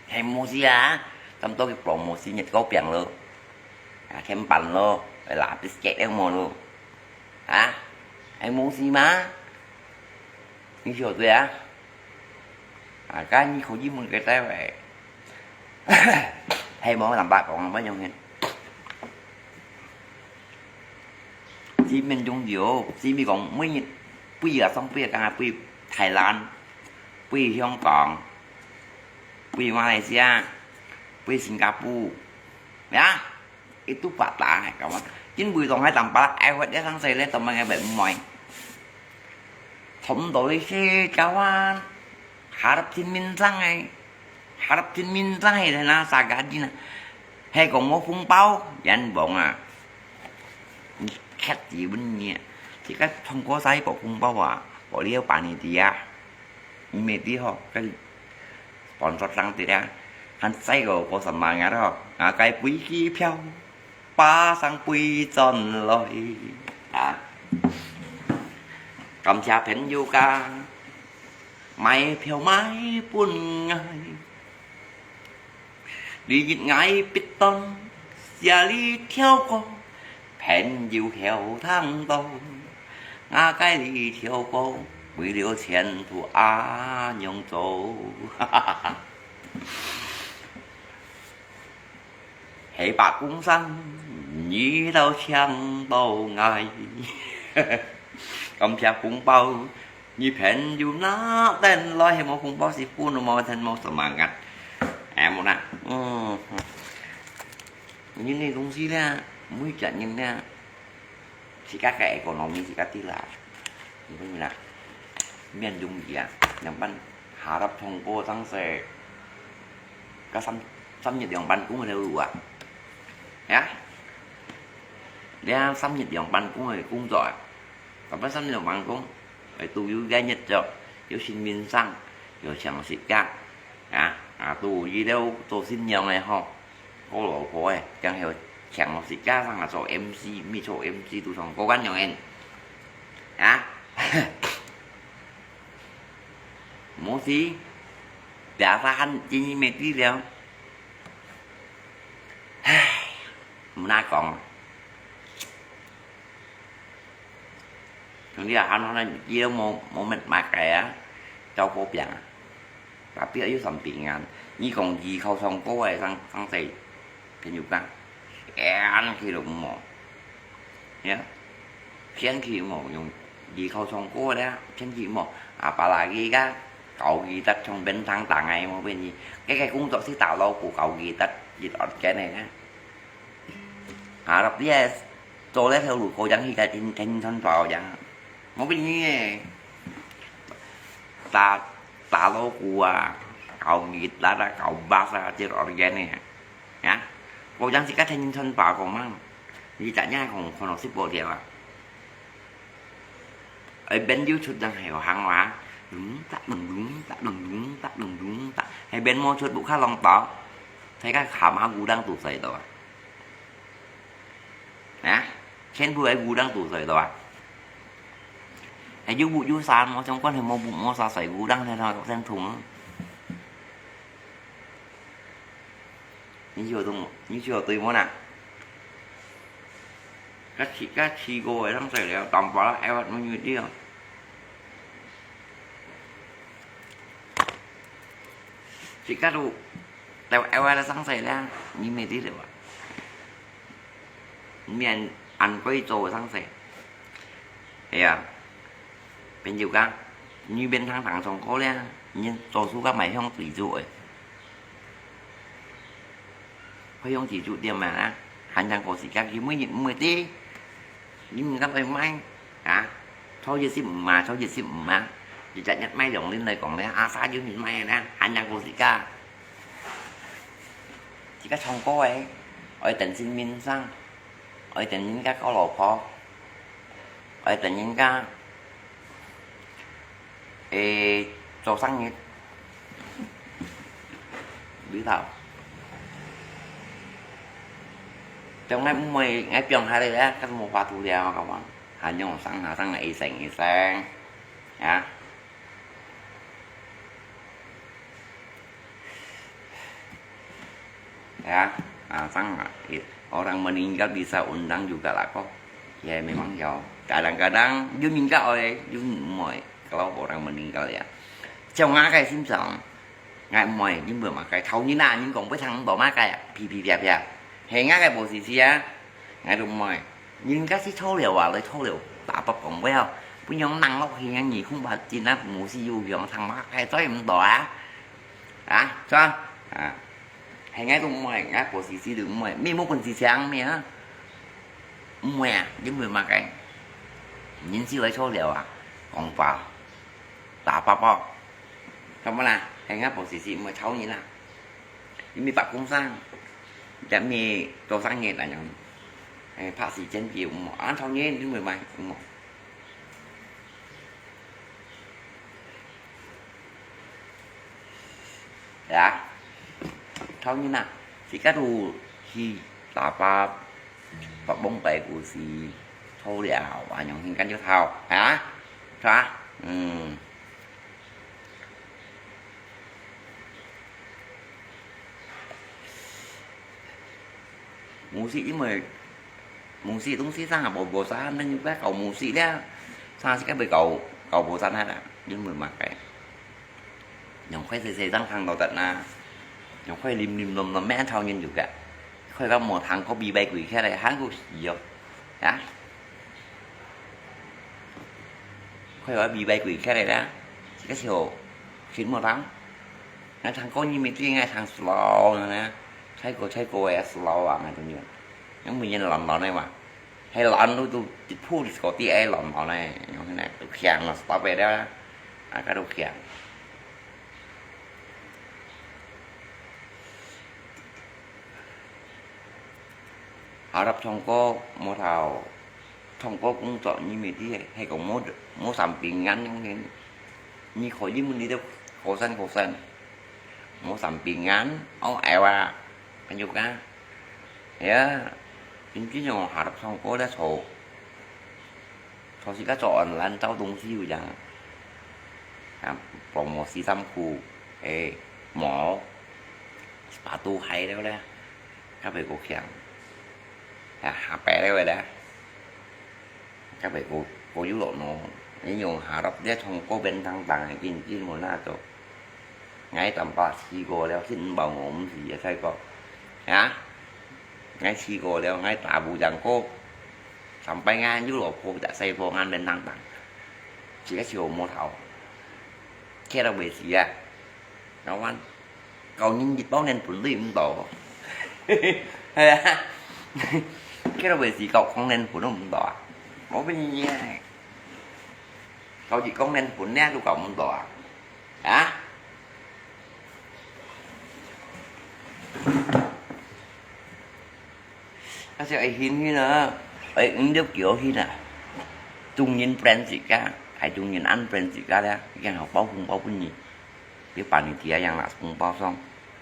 Hay mua gì à? Tâm tôi cái plong mua gì nhật có piang lô. À, thêm bàn lô. Phải là biết chạy đeo mua lô. Hả? Hay mua gì mà? Như hiểu tôi à? À, cái như khổ gì muốn cái tay vậy. Hay mò làm bạc còn bao nhiêu nghìn. Chỉ mình chung nhiều, chỉ mình còn mấy nghìn. Bây giờ xong, bây giờ càng bây Thái Lan, bây Hồng Kông, bây Malaysia, bây Singapore. Ya? Itu patah, kawan. Chính vì tòng hai tầm bạc, ai huat dia sang saya lihat teman ngai baik muai. Thom doi si kawan. Harap sin min sang ai. Harap sin min sang ai, na sa gaji na. Hay có mua phung bao, yan bông à. Khét gì bên nhẹ. Chỉ có thông qua sai có phung bao à. Có liêu pani dia. Mê tí hò, cái sponsor sang tí ra. Hàn say có có semangat hò. Ngà cái bùi ký phiêu. Ba sang bùi chọn lòi. À. Cảm謝朋友ca. Mai phiêu mai bún ngai. Đi dịch ngai bít ton. Xia li thiêu cô. Phèn diu hiêu thang tô. Ngã cái li thiêu cô. Vì liêu chén thu á nhông tô. Hãy bạc cũng sang. Nhí tao chang tô ngai. Cảm謝phung bao. Như phèn yu na tên lòi hay mò phung bao si phun mò tên mò semangat. Em mò na. Như này cũng gì nè, mũi chả nhìn nè. Chỉ các cái economy chỉ các tí là. Như thế là. Miền Trung gì à? Nhằm bắn. Hà Rập Thông Cô Tăng Sê. Các xâm, xâm nhập dòng bắn cũng là đủ à. Ya. Để xâm nhập dòng bắn cũng là cũng giỏi. Còn bắn xâm nhập dòng bắn cũng phải tu yu gai nhất cho. Yu xin min sang. Yu chẳng xịt gác. Ya. À, tu yu đâu tô xin nhiều này ho. 个老婆誒，正係有請我自家上來做MC，毋係做MC都唱歌恁樣誒。啊？無事，biasa還真係無知了。唉，毋哪講。 兄弟啊，恁樣呢，佢都無，無乜麼个啊，照顧病啊。Tapi愛有三平安，你講依靠唱歌个上，上世，朋友講，騙佢都無，呀，騙佢無用，依靠唱歌个啦，騙佢無，apalagi个，搞佢得唱片廠當个，無變你，該个工作係打老虎，搞佢得一二千个呢。 Harap dia做了條路，過樣去个天，天天包樣。我跟你誒，打，打老虎啊，搞吉他啊，搞bass啊，這organ呢，啊，過樣係个天天包个嘛。你知影講，可能係無條啊。 Ai bên YouTube đang hay hàng hóa, đúng tak đừng đúng tak đừng đúng tak đừng đúng tak. Hay bên mua chuột bút khá lòng tỏ. Thấy các khám áo gu đang tụ dậy đó. Hả? Khen bu ai gu đang tụ dậy đó. Hay yu bu yu san mua trong quan hệ mua bu mua sa sảy gu đang hay thôi sen thùng. 你笑到，你笑到對無啦？該試，該試過个上世了，當巴拉愛發乜嘢了？自家都，都愛發上世了，你毋知了吧？面恁貴做上世。哎呀，朋友講，你變成當上過了，你做事个賣向追逐个。 開用自主店啊，還正過時間，佢每日毋會跌，你毋敢去買啊？初一十五啊，初一十五啊，一隻月買兩輪來講咧，啊，啥有人買咧，還正過時間。自家唱歌誒，愛等神明上，愛等人家交老婆，愛等人家 誒，做生日。你睇，將來毋會，𠊎放下來咧，該無法度了，𠊎講，還用生下生來一聲一聲，啊。 Ya, ah, sang, ah, i-, orang meninggal bisa undang juga lah ko. Ya, memang ya. Kadang-kadang, yun minta oi, yun moi. Kalau orang meninggal ya. Siya nga kay simsang. Ngai moi, yun ba makai. Tau ni na, yun kong pa sang ba makai. Pi, pi, pia, pia. He nga kay bo si si ya. Ngai du moi. Yun ka si chau liao wa, lai chau liao. Ta pa kong ba ya. Pun yong nang lok he yang ni, kung ba jin na, mu si yu yong sang makai, choi mdo a. 啊，是吧？啊，係𠊎都毋會，𠊎婆時時都毋會，你無本事請咩啊？毋會啊，你毋會麼个？人是來錯了啊，講話，打包包，做麼啦？係𠊎婆時時毋會吵人啊，你咪白工生，也咪做生意那樣，哎，拍時間表，嗯，啊，吵人，你毋會買，嗯。 Ya, thâu ni na, si ka tu hi tapa, pa bông pai ku si, thâu liao, wa nyong hin kan yo thâu, ha? Sa? Hmm. Musik ni mah, musik tung si sang apa bosan, nang juga kau musik dia. Sang si ka bai kau, kau bosan ada, ni mah makai. Nyong khuai sese sang sang tau tat na. Nyong khuai lim lim nom nom, men thau nyen juga. Khuai ka mo thang ko bi bai kui khe lai, han ku si yo. Ya. Khuai wa bi bai kui khe lai da. Si ka sio, sin mo thang. Ngai thang ko ni mi ti ngai thang slow na na. Chai ko, chai ko ya slow wa ngai tu nyen. Yang mi nyen lon lon nai wa. Hai lon tu tu, ti phu ti sko ti ai lon lon nai. Yang nai tu khiang lo stop ai da. Aka tu khiang. Harap thong ko mo thau, thong ko kung cho ni mi ti hai kong mo, mo sam ping ngan yang hen. Ni kho yi mun ni de kho san kho san. Mo sam ping ngan, o ai wa, kan yu ka. 係啊，今朝用下落唱歌咧坐，坐時間做online找東西有影。啊，promosi衫褲，誒，帽，sepatu鞋了咧，較袂過強。啊，下擺了咧。 該位過，過有落喏，你用下落這唱歌變當當个，緊緊無那做。𠊎淡薄試過了，信毋報我毋是个，再講。啊？𠊎試過了，𠊎打無贏過。上擺𠊎有落過隻細波，𠊎變當當，自家笑無頭，徛到袂死啊！𠊎講， 教人一包年份都毋到。係啊，佢都會是教講年份都毋到啊。無變嘢，教一講年份呢都教毋到啊。啊？ 該時愛興興啊，愛五六九興啊，中人plan自家，係中人恁plan自家咧，已經好包紅包分你，比辦你第一樣拿紅包上，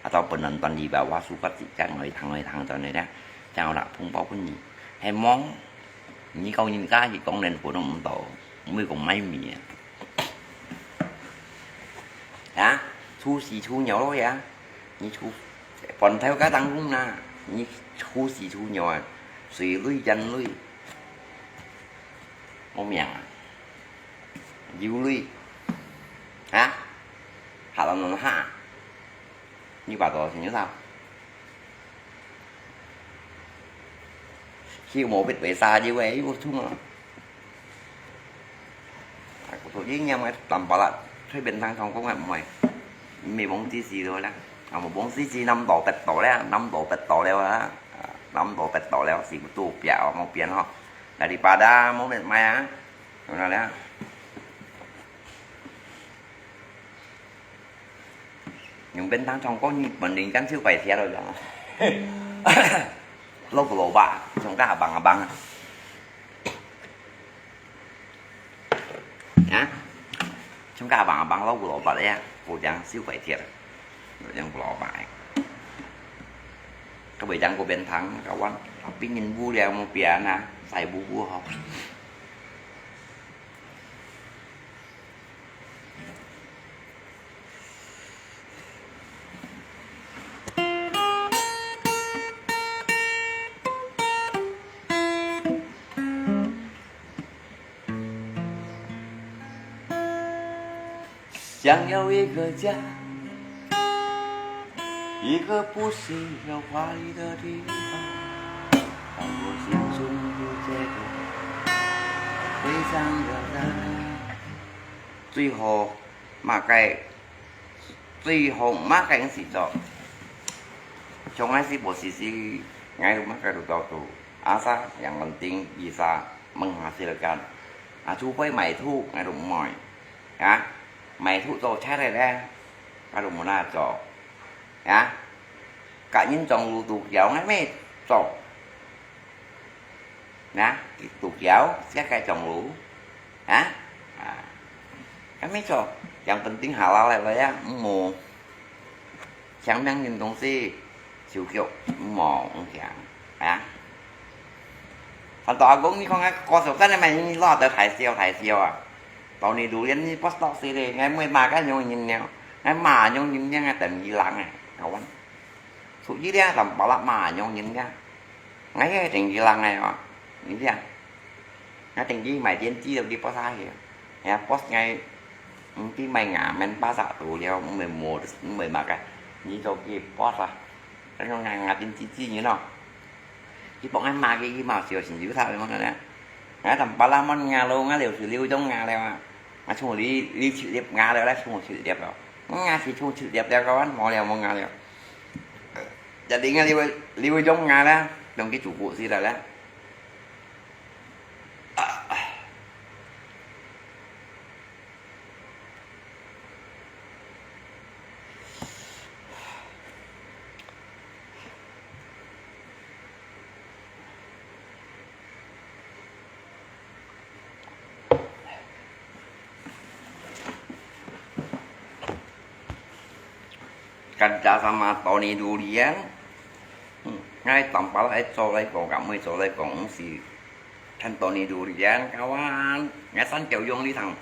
啊到本人端禮拜話輸个自家，愛聽愛聽轉來咧，正有拿紅包分你。係無？你教人家去講年份都毋到，毋會講買米啊。 啊，初四初六咯呀，你初，飯頭該當中啦，你初四初六啊，水雷、煙雷，無命啊，油雷，啊，下到弄下，你把多少錢就到？去無必為啥就會有出嘛。 啊，所以你愛淡薄啦，隨便通通講个毋會，毋係講自私了啦。啊，無講自私，南島得到了，南島得到了啊，啊，南島得到了，是毋係都變哦，無變吼。Daripada無變賣啊，有哪了？ 用便當唱歌，你本人講就怪thiệt了，知道嗎？老不老吧，唱歌阿棒阿棒啊。啊？唱歌阿棒阿棒，老不老吧咧，不講就怪thiệt了，有講不老吧欸。佢會講過便當，搞完，別人無聊無變啊，再無無好。 想要一个家，一个不需要华丽的地方，让我心中有这个悲伤的人。最好 麼个，最好麼个時做。像𠊎係無時時，𠊎都麼个都做到。Asal yang penting bisa menghasilkan。啊，除非賣土，𠊎都毋愛。啊，賣土做出來咧，𠊎都無那做。啊，甲人種路都要，𠊎乜做。 啊，都要，這个種路，啊，啊，該乜做，yang penting halal來來啊，毋好，像命人東西，手腳毋好，毋行，啊。Contoh阿公，你看𠊎過手，真係乜你落得太少太少啊！到你榴槤你不落死咧，𠊎妹罵个樣人了，𠊎罵樣人了，𠊎等伊冷欸，kawan。 所以咧，淡薄啦罵樣人家。𠊎係定期人來哦，你知啊？𠊎定期買電器都去巴沙去，哎呀，boss𠊎，毋知買牙面巴沙到了，毋會無，毋會麼个，你做去巴沙，該種牙牙電器機人咯。佢幫𠊎罵个，佢罵小心有他个麼个呢？𠊎淡薄啦，問牙咯，𠊎六十六種牙了啊，𠊎從你，你七粒牙了，來從七粒了，𠊎是從七粒了，个，無了，無牙了。 Jadi ngan liwai, liwai jong ngan lah, dong ki cukup si dah lah. Kerja sama Tony Durian. Hmm. 𠊎當巴拉愛做來講，敢會做來講，毋係看到你榴槤，kawan，𠊎三角用你當，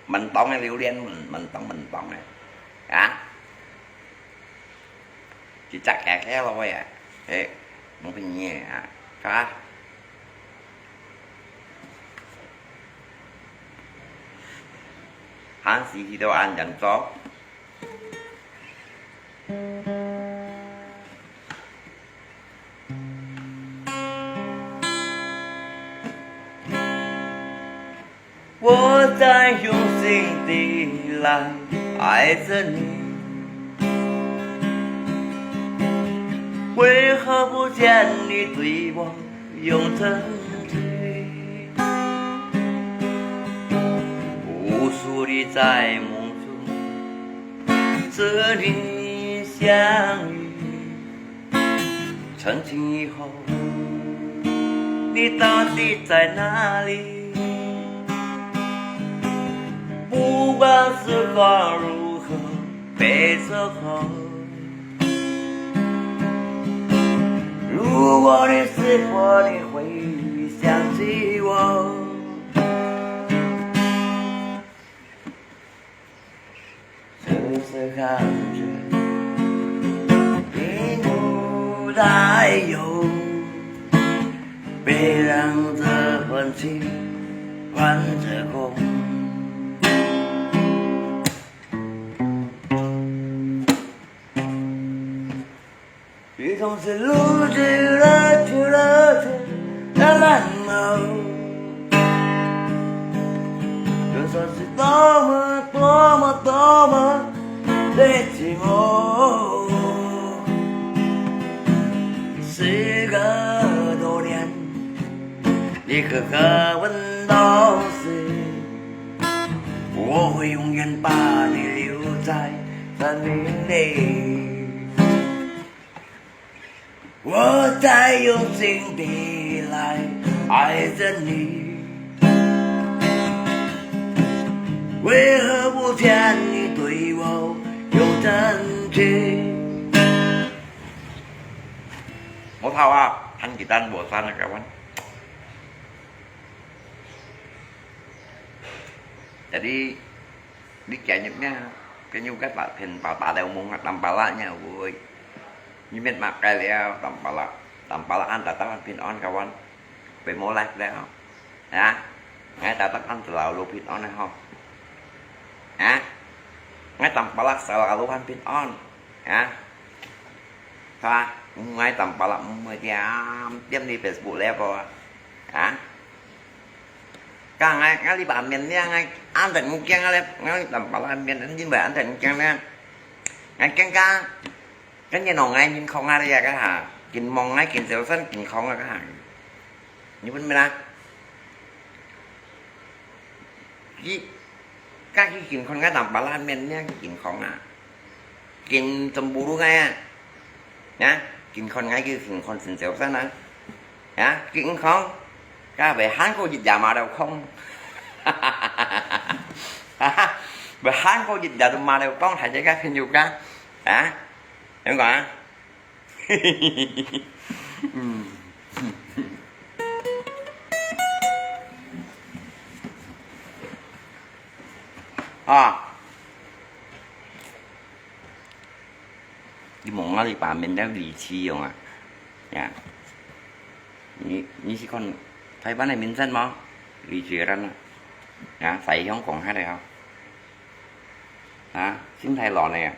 滿當个榴槤，滿，滿當，滿當个，啊？一隻个个落去啊，誒，無便宜啊，哈？還是去到恁樣做？ 我在用心地来爱着你，为何不见你对我有真情？无数的在梦中，只你相遇。 从今以后，你到底在哪里？不管时光如何悲着后，如果你是否你会想起我？此时看着你不再有，别让这份情换这空。雨总是如此热情热情的冷漠，就算是多么多么多么的寂寞，时隔多年，你可可闻到时，我会永远把你留在生命里。 我在用心地来爱着你，为何不见你对我有真情？我头啊，弹吉他无山啊，kawan。Jadi, 你今日咩？今日个白天白白了梦啊，當巴拉呢會。你面嘛改了，當巴拉，當巴拉安大家平安，kawan。Pemoleh了，啊，ngai 大家安 selalu 平安了吼，啊，ngai 當巴拉 selalu 安平安，啊，係吧？ngai 當巴拉毋會點點你 Facebook 了个，啊。 Kang ngai, ngai li ba miên liang ngai, an teng kiang ngai, ngai li tam pala miên, an jin ba an teng kiang liang. Ngai kiang ka, kan ye nong ngai jin khong ngai ya ka ha, kin mong ngai kin sel san kin khong ka ha. Ni pun mira. Ki, ka ki kin khong ngai tam pala miên liang kin khong a. Kin cemburu ngai a. Nè, kin khon ngai ki kin khon sin sel san a. Nè, kin khong. Ka be han ko jit ya ma deu khong. Be han ko jit ya du ma deu khong, hai je ka phin yu ka. Nè? Yang ko a. A. Di mong ngali pa min dang li chi yong a. Ya. Ni, ni si kon Taiwan ai min san mo? Li chi ran a. Ya, sai yong kong ha le ho. Ha, sin Thai lo ne.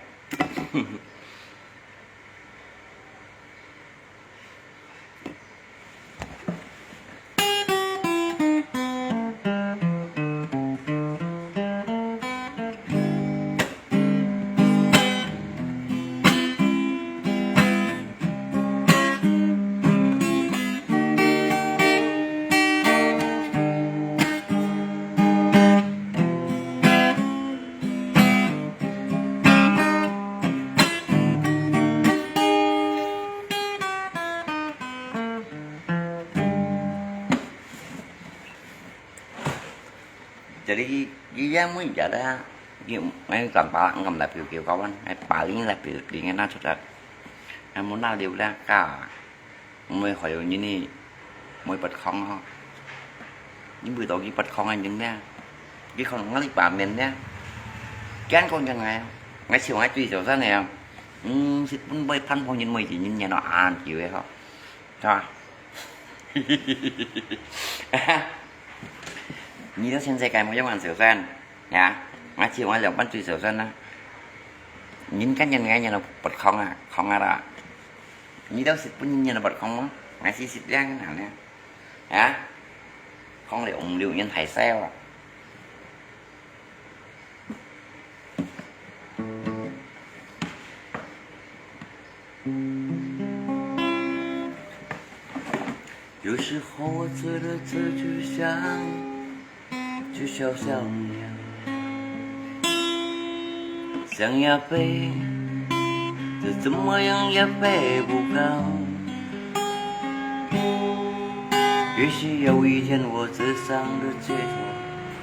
这里，伊也没人家的啊，伊，哎，干巴，俺们来表表高温，哎，巴黎来表，表人家拿出来，俺们那流量高啊。毋會害有人呢，毋會發狂吼。你毋會到佢發狂个人呢，佢可能你把面呢，驚講人𠊎，𠊎笑𠊎最小聲个啊，嗯，係本來盼望人每一日人啊，恁久个吼，係吧？你到全世界無用恁小聲，呀，𠊎笑𠊎兩半最小聲啊，人驚人𠊎人發狂啊，狂啊啦。 你兜識分人發狂無？𠊎識識靚个男个，啊？講了五六年太少啊。有時候我醉了，只是想 就像小鸟，想要飞，这怎么样也飞不高。也许有一天我走上了街头，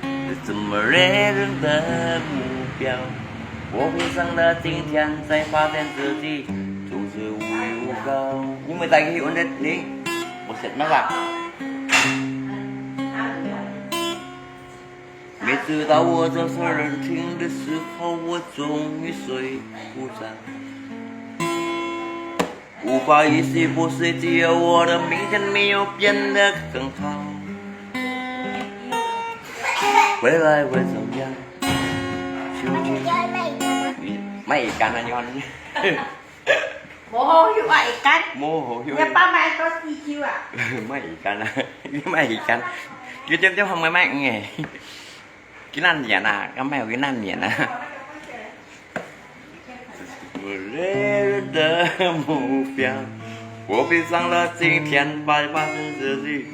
这怎么没人的目标？我闭上了今天，才发现自己从此无依无靠。你们带给我的你，我什么吧？ 每次到我这首人听的时候，我终于睡不着。无法一睡不睡，只有我的明天没有变得更好。未来会怎样？究竟你卖干了，你看。 無好休啊，會乾。無好休。你爸買多四球啊？莫會乾啊，你莫會乾。你點點紅買買嗯誒。幾難年啊，敢買有幾難年啊？我的目標，我闭上了今天，发现自己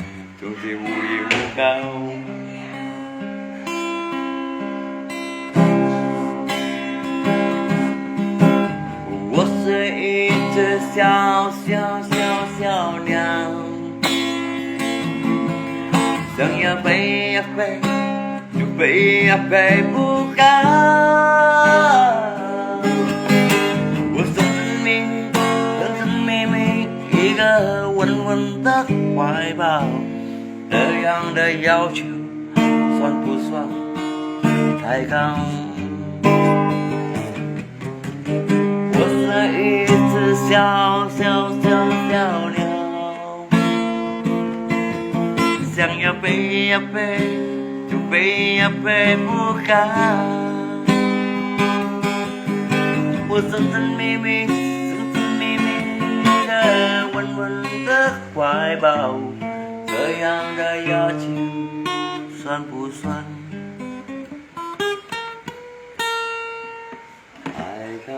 我是一只小小小小鸟，想要飞呀飞，就飞呀飞不高。我神神秘秘，神神秘秘，一个稳稳的怀抱。 这样的要求算不算太高？我是一只小小小小鸟，想要飞呀飞，就飞呀飞不高。我神神秘秘，神神秘秘的，稳稳的 怀抱，这样的要求算不算太高？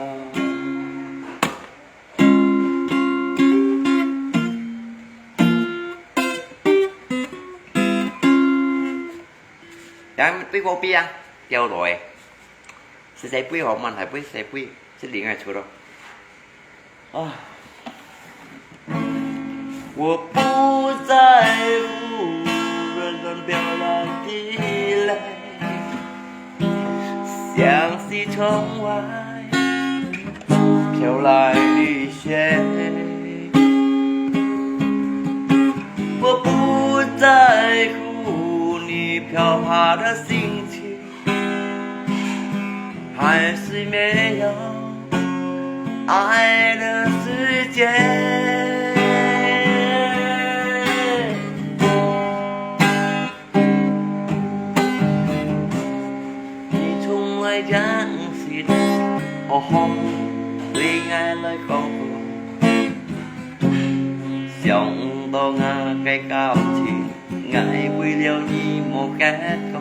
然后对隔壁啊，掉落诶，是谁背吼？满海背，谁背？是另外出咯。 啊，我不在乎软软飘来的泪，像是窗外飘来的雪。我不在乎你飘泊的心情， 还是没有爱的世界。你从来将心好好对爱来讲，想到我个感情。 爱为了你无结果，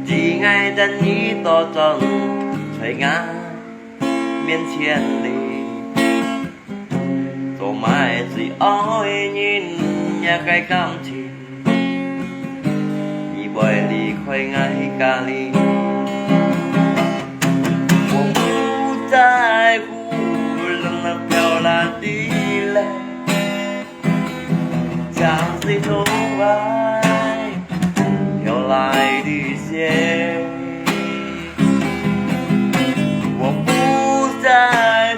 只爱等你倒转在我面前里，做么最爱人也个感情，你会离开我家里。我不在乎冷冷飘来的泪。 像是窗外飘来的雪。我不在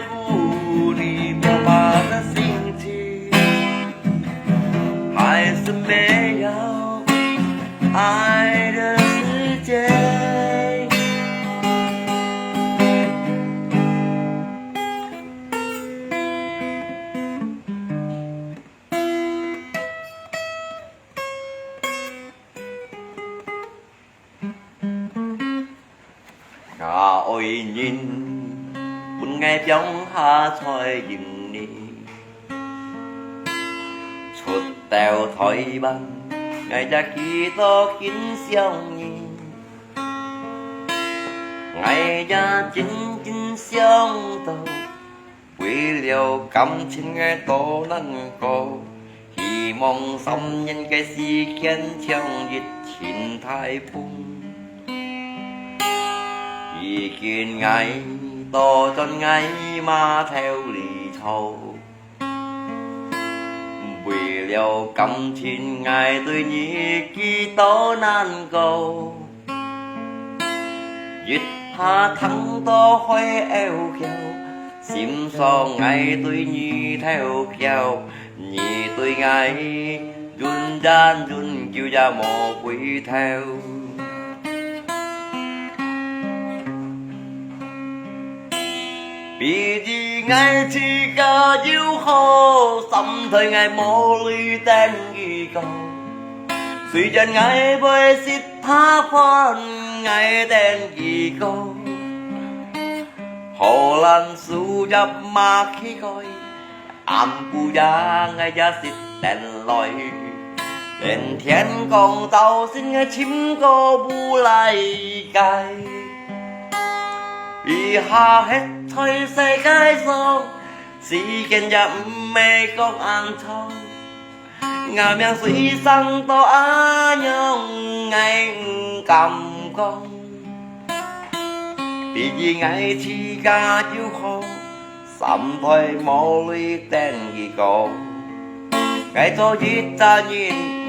乎你飘泊的心愛人分𠊎放下在印尼，出到臺灣，𠊎也記到今想你。𠊎也真真想到，為了感情𠊎多難過。 希望三年个時間像一陣颱風，已經𠊎倒轉𠊎嘛頭裡坐。為了感情𠊎對你幾多難過，一下聽到海鷗叫，心上𠊎對你偷叫。 你對𠊎，永遠永久也無回頭。比起𠊎自家又好，三代𠊎無淚等佢過。雖然𠊎會食白飯，𠊎等佢過。荷蘭樹葉嘛去開， 暗晡夜𠊎也食等來，等天光朝晨𠊎尋個無來个。這下歇在世界上，時間也毋係講恁長，𠊎命雖生到恁樣，𠊎毋敢講。 比起𠊎自家又好，三代無淚等佢過。𠊎做一隻人，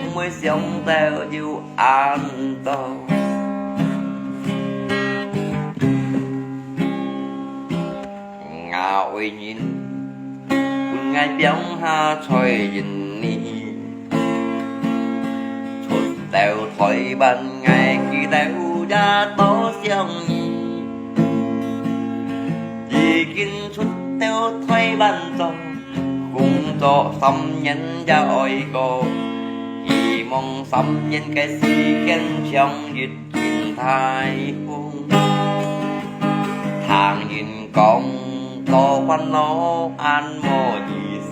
毋會想到有恁多。𠊎愛人分𠊎放下在印尼， 出到臺灣，𠊎記到也多想你。已經出到臺灣莊，工作三年也愛過，希望三年个時間像一陣颱風。聽人講，多煩惱恁無意思。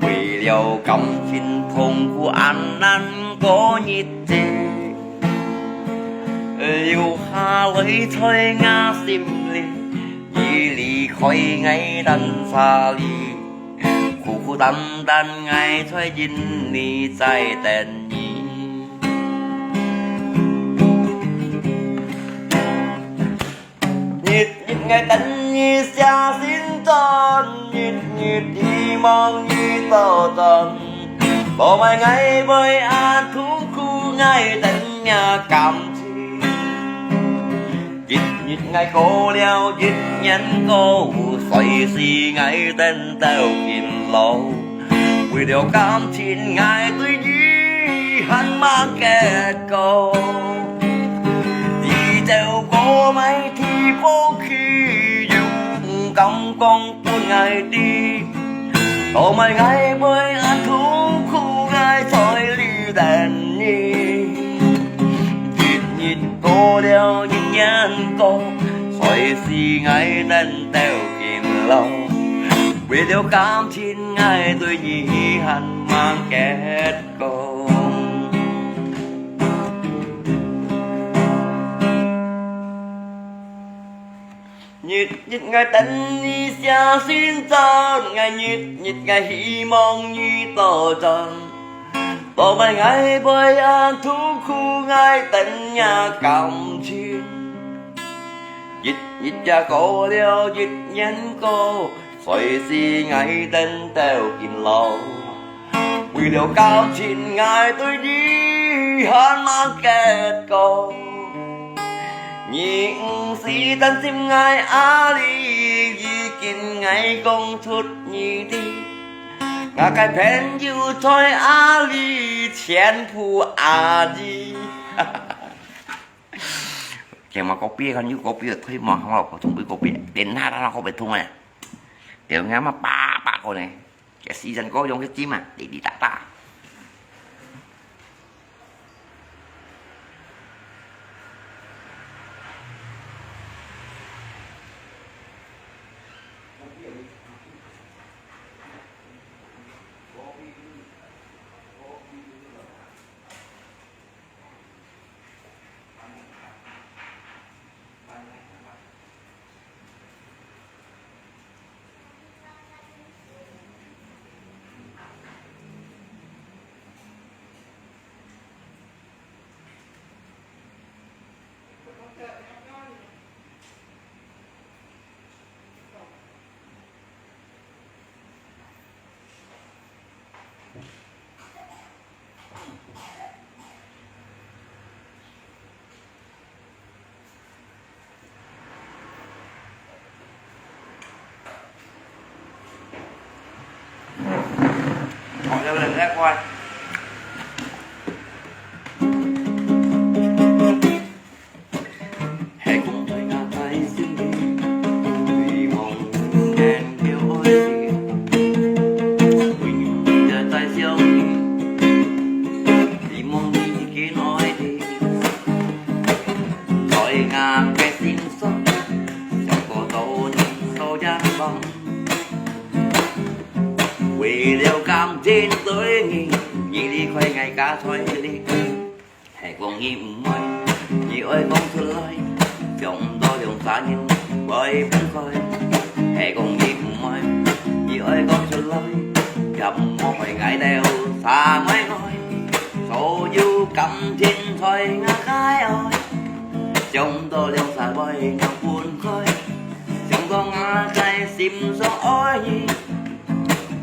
為了感情痛苦恁難過日子，留下來在𠊎心裡。你離開𠊎等儕哩，孤孤單單𠊎在印尼在等你。 日日𠊎等你寫信轉，日日希望你倒轉。無愛𠊎會恁痛苦，𠊎等若感情。一日𠊎過了一年過，隨時𠊎等到今老。 為了感情，𠊎對你還吂結果。你走過麼个地方去，有敢講分𠊎知？做麼个𠊎會恁痛苦，𠊎在這等你。一日過了一年過，隨時𠊎等到今老。為了感情， 𠊎對你還吂結果。日日𠊎等你寫信轉，𠊎日日𠊎希望你倒轉。做麼个𠊎會恁痛苦，𠊎等若感情。一日也過了一年過， 隨時𠊎等到今老。為了感情，𠊎對你還吂結果。你毋使擔心𠊎阿里，已經𠊎講出你知。𠊎个朋友在阿里，全部阿里。 今嘛个別个，又个別个，推嘛，我个準備个別，連下他个別通啊。對，俺嘛八百个呢，这时间够用个金嘛，滴滴答答。喂。係講在𠊎个心裡，希望你能夠愛惜，為你在在想你，希望你一定愛你。在𠊎个心上，想過到你到遠方。 為了感情對你，你離開𠊎家在這裡。係講你毋愛，你愛講出來，想毋到兩儕人會分開。係講你毋愛，你愛講出來，也毋好害𠊎兜儕愛愛。所有感情在𠊎个愛，想毋到兩儕會能分開。 想到𠊎个心上愛你，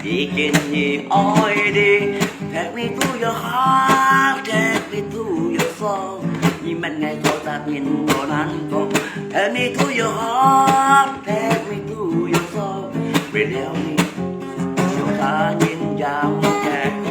已經你愛你。Take me to your heart, take me to your soul。你問𠊎做啥人都難過。Take me to your heart, take me to your soul。為了你，想啥人也無結果。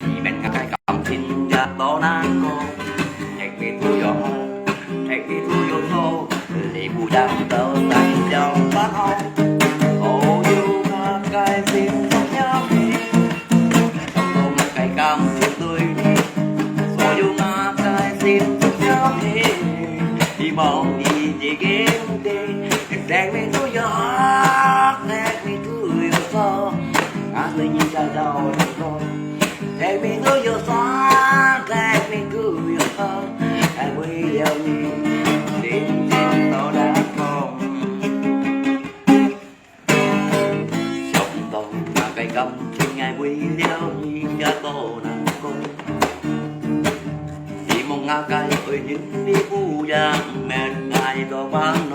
你問𠊎个感情也多難過。Take me to your heart, take me to your soul。你不要走，再想不好。所有那个心中想你，想到那个感情對你，所有那个心中想你，希望你一定知。Take me to your heart, take me to your soul。 Take me to your soul, take me to your soul。愛為了你，心情多難過。想到那个感情，愛為了你也多難過。希望那个愛人你不要問𠊎多煩惱。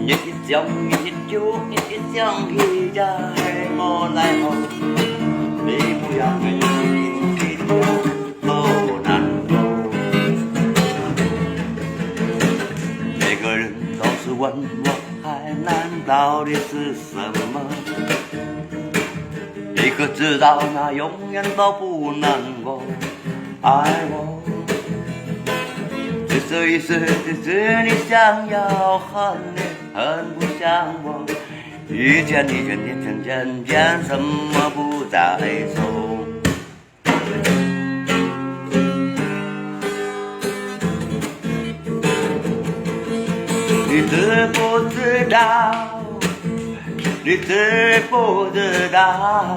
日日想，日日愁，日日想，日日也係無奈何。你不要每日心情多難過。每個人都是問我，愛難到底是什麼？一個知道那永遠都不能夠愛我。只是一時，只是你想要恨你，恨不像我。一件一件一件件件，什麼不再说。你知不知道？你知不知道？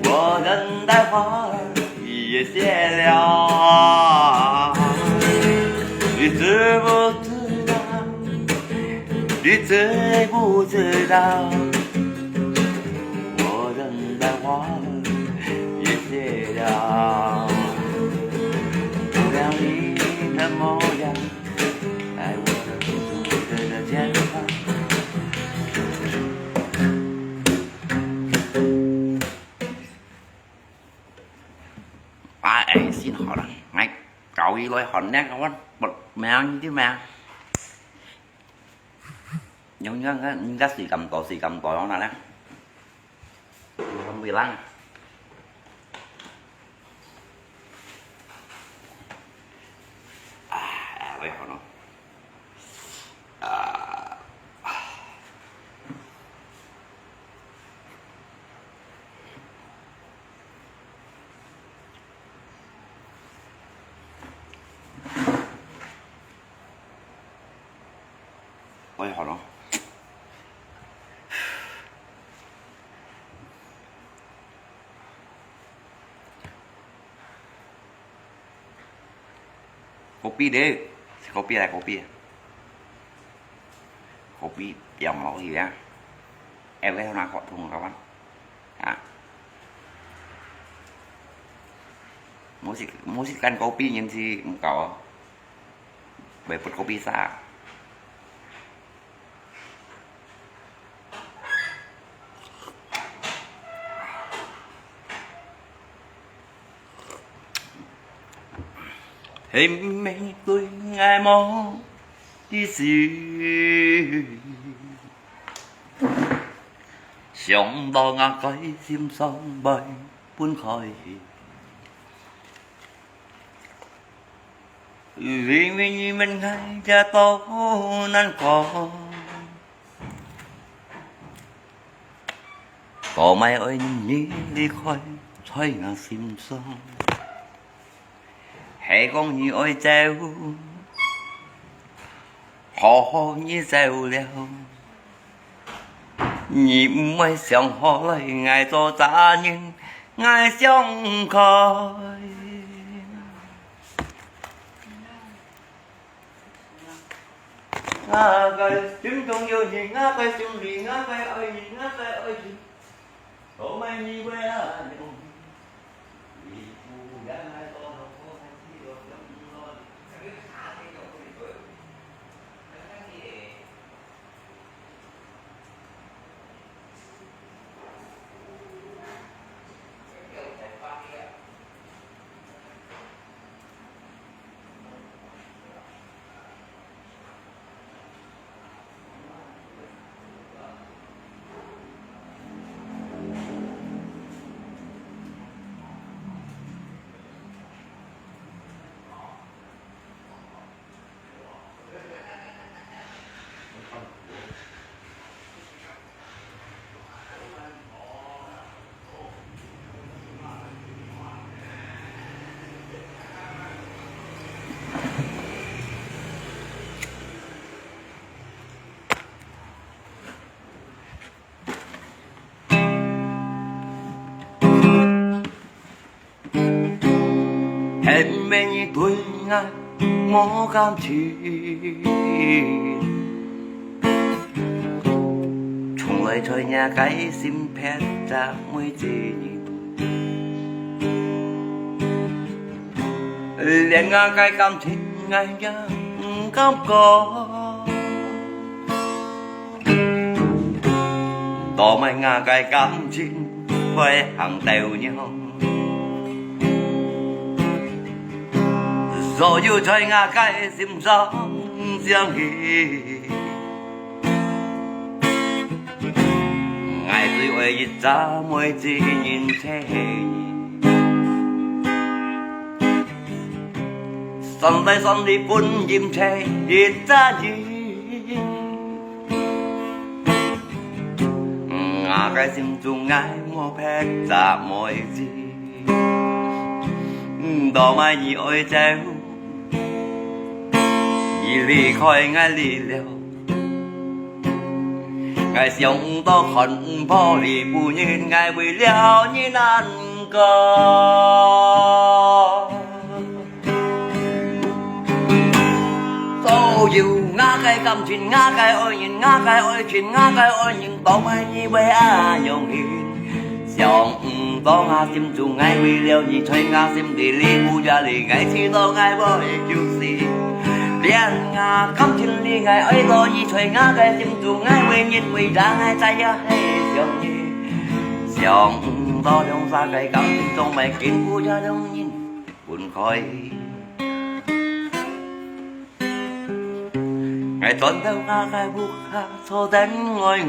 我等待花儿 也谢了。你知不知道？你知不知道？我等待花儿也谢了。不了你的模样，在我的孤独的肩膀。 啊，哎，先好了，哎，搞一來好那个，我，我，名，你的名。用，用，用，應該水咁多，水咁多，用哪呢？用微浪。啊，哎，我好了。 啊。我也好了。 Copy咧，copy來copy。Copy放落去啊。會會拿个同个玩啊。無時無時間搞別人去毋搞哦，會不搞別啥。 係毋係對𠊎無意思？想到𠊎个心上會分開去，因為你們愛這多難過。 都毋愛你離開在𠊎心上。係講你愛走，好好你走了，你毋愛想好來𠊎做啥人，𠊎想開。 𠊎个心中有你，𠊎个心裡，𠊎个愛你，𠊎个愛情，都毋愛你會啊，你不要來做我，我才知道想你。係毋係你對𠊎無感情，從來在𠊎个心別隻妹仔人，連𠊎个感情𠊎也毋敢講。 都毋愛𠊎个感情會行到仰，所有在𠊎个心上想起，𠊎最愛一隻妹仔人在你。 算來算去分人在一隻人。𠊎个心中𠊎無別隻妹仔，都毋愛你愛走，你離開𠊎離了。 𠊎想到看破你不忍，𠊎為了你難過。所有𠊎个感情，𠊎个愛人，𠊎个愛情，𠊎个愛人，都毋愛你會恁樣去。 想毋到𠊎心中𠊎為了你，在𠊎心裡你不要離，𠊎知道𠊎會就死。連𠊎感情裡𠊎愛到你，在𠊎个心中𠊎為人為啥，𠊎再也係想你。想毋到兩儕个感情，總會經過這兩人分開。 𠊎轉到𠊎个屋下坐等呆呆，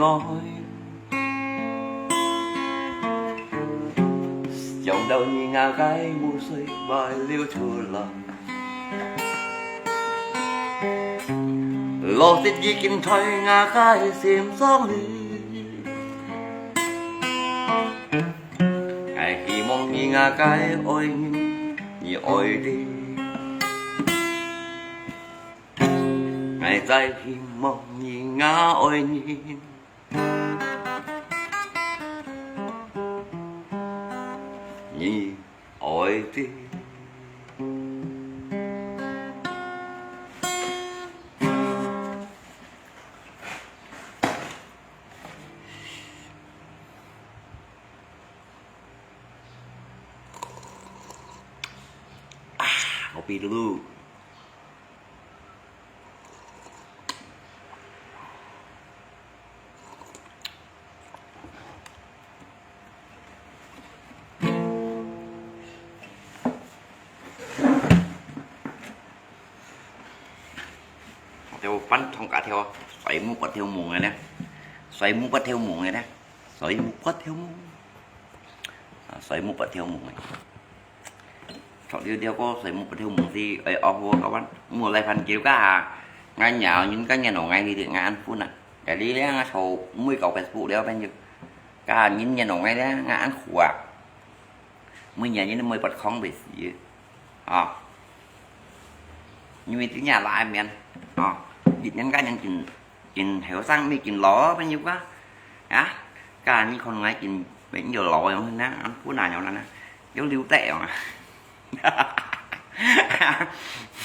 想到你，𠊎个目水會流出來。落雪已經在𠊎个心上裡。 𠊎希望你，𠊎个愛人，你愛的。𠊎再希望你，𠊎愛人，你愛的。比如，條飯桶該條，水母發條夢个呢，水母發條夢个呢，水母發條夢，啊，水母發條夢个。 著了了个水母發條夢時，哎，哦，好个，無來煩佢个哈。𠊎娘人家年老，𠊎去，𠊎恁苦啊。Jadi咧，𠊎坐每個Facebook了朋友，家人年老，𠊎咧，𠊎恁苦啊。每年人都每發空袂死啊。因為這年拉麵啊，一年家人緊 緊後生，毋係緊老，朋友啊。啊，該你看𠊎緊，變又老樣呢，恁苦難樣呢，又溜得樣啊。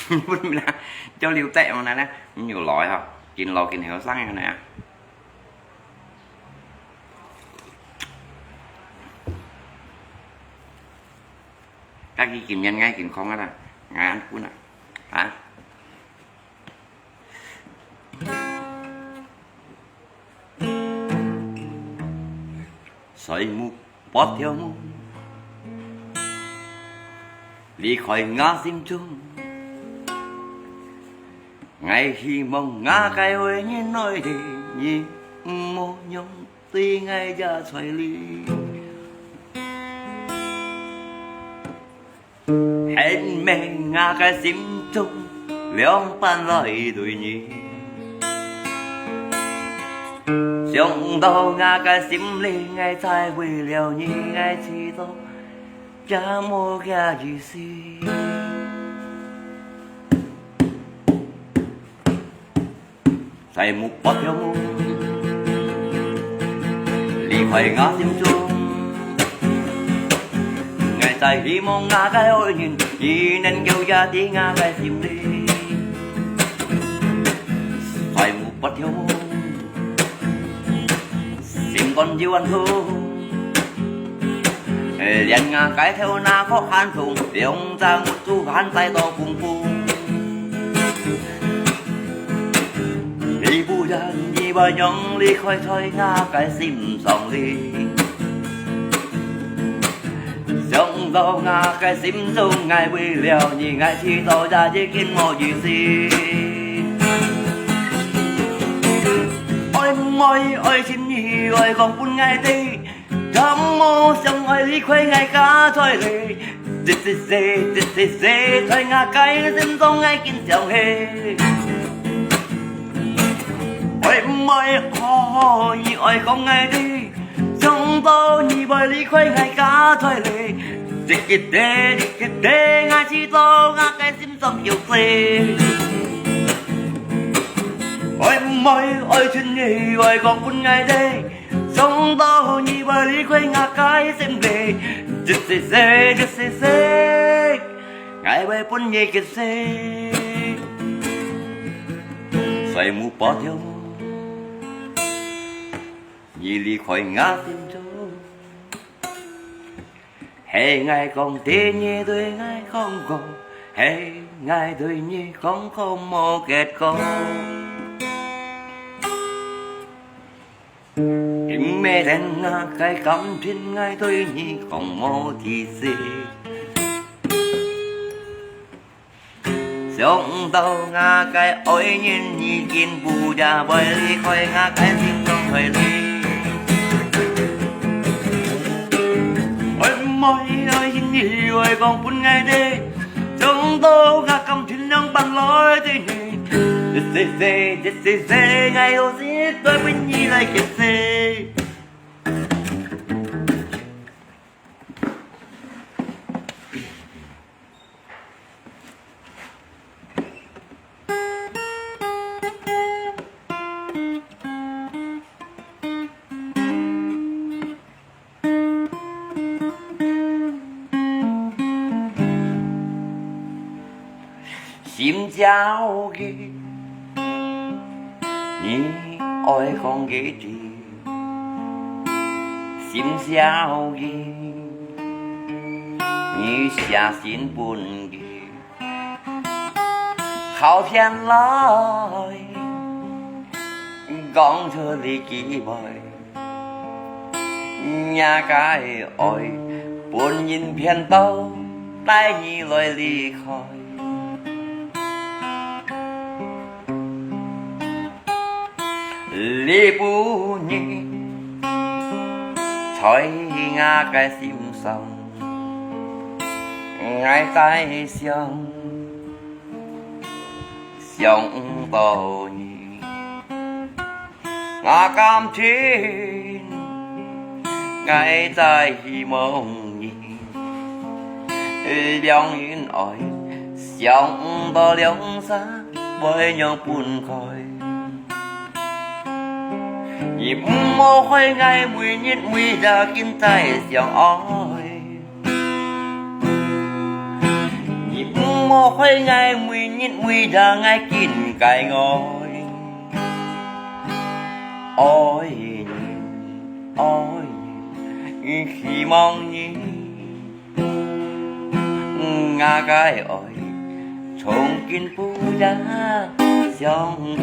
分明啊，又溜得樣呢，又老吼，緊老緊後生樣呢。家己緊年，𠊎緊空啊啦，𠊎恁苦啊，啊。 水母發條夢，離開𠊎心中。𠊎希望𠊎个愛人來得，你毋好樣對𠊎也在哩。 因為𠊎个心中兩半來對你，想到𠊎个心裡，𠊎再為了你，𠊎知道也無个意思。 水母發條夢，離開𠊎心中。𠊎再希望𠊎个愛人，佢能夠也在𠊎个心裡。水母發條夢，心肝又恁痛。 連𠊎个頭那殼還痛，兩隻目珠還在度紅紅。你不然你會樣離開在𠊎个心上哩。想到𠊎个心中，𠊎為了你，𠊎知道也已經無意思。愛毋愛，愛情你愛講分𠊎知， 敢無想愛離開𠊎家在哩？一息息，一息息，在𠊎个心中𠊎緊想起。愛毋愛，好好，你愛講𠊎知，想到你會離開𠊎家在哩，一息息，一息息，𠊎知道𠊎个心中有事。愛毋愛，愛情你愛講分𠊎知， 想到你會離開𠊎个心裡，一息息，一息息，𠊎會分你一息。水母發條夢，你離開𠊎心中。係𠊎講，對你對𠊎講過，係𠊎對你講過無結果。 因為等𠊎个感情，𠊎對你講無意思。想到𠊎个愛人，你根本也會離開𠊎个心中去哩。愛毋愛，愛情你愛講分𠊎知，想到𠊎感情兩半來對你。一息息，一息息，𠊎有時對分你來解釋。 心焦急，你愛講佢知。心焦急，你寫信分佢。秋天來，講出你滋味，若个愛，分人騙到，帶你來離開。你不認，在我个心上，𠊎在想。 想毋到你，𠊎感情，𠊎在希望你。兩人愛，想毋到兩儕會仰分開。你毋好害𠊎每日每夜緊在想愛。 你毋好害𠊎每日每夜𠊎緊該愛。愛你，愛你，希望你，𠊎个愛，從今不要想開。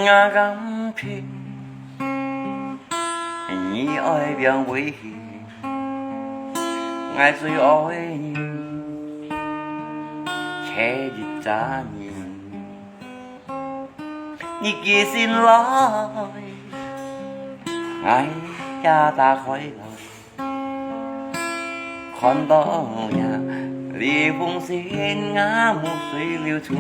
𠊎甘心，你愛變危險，𠊎最愛你，這一隻人。 你寄信來，𠊎也打開來，看到呀，這封信啊，目水流出來。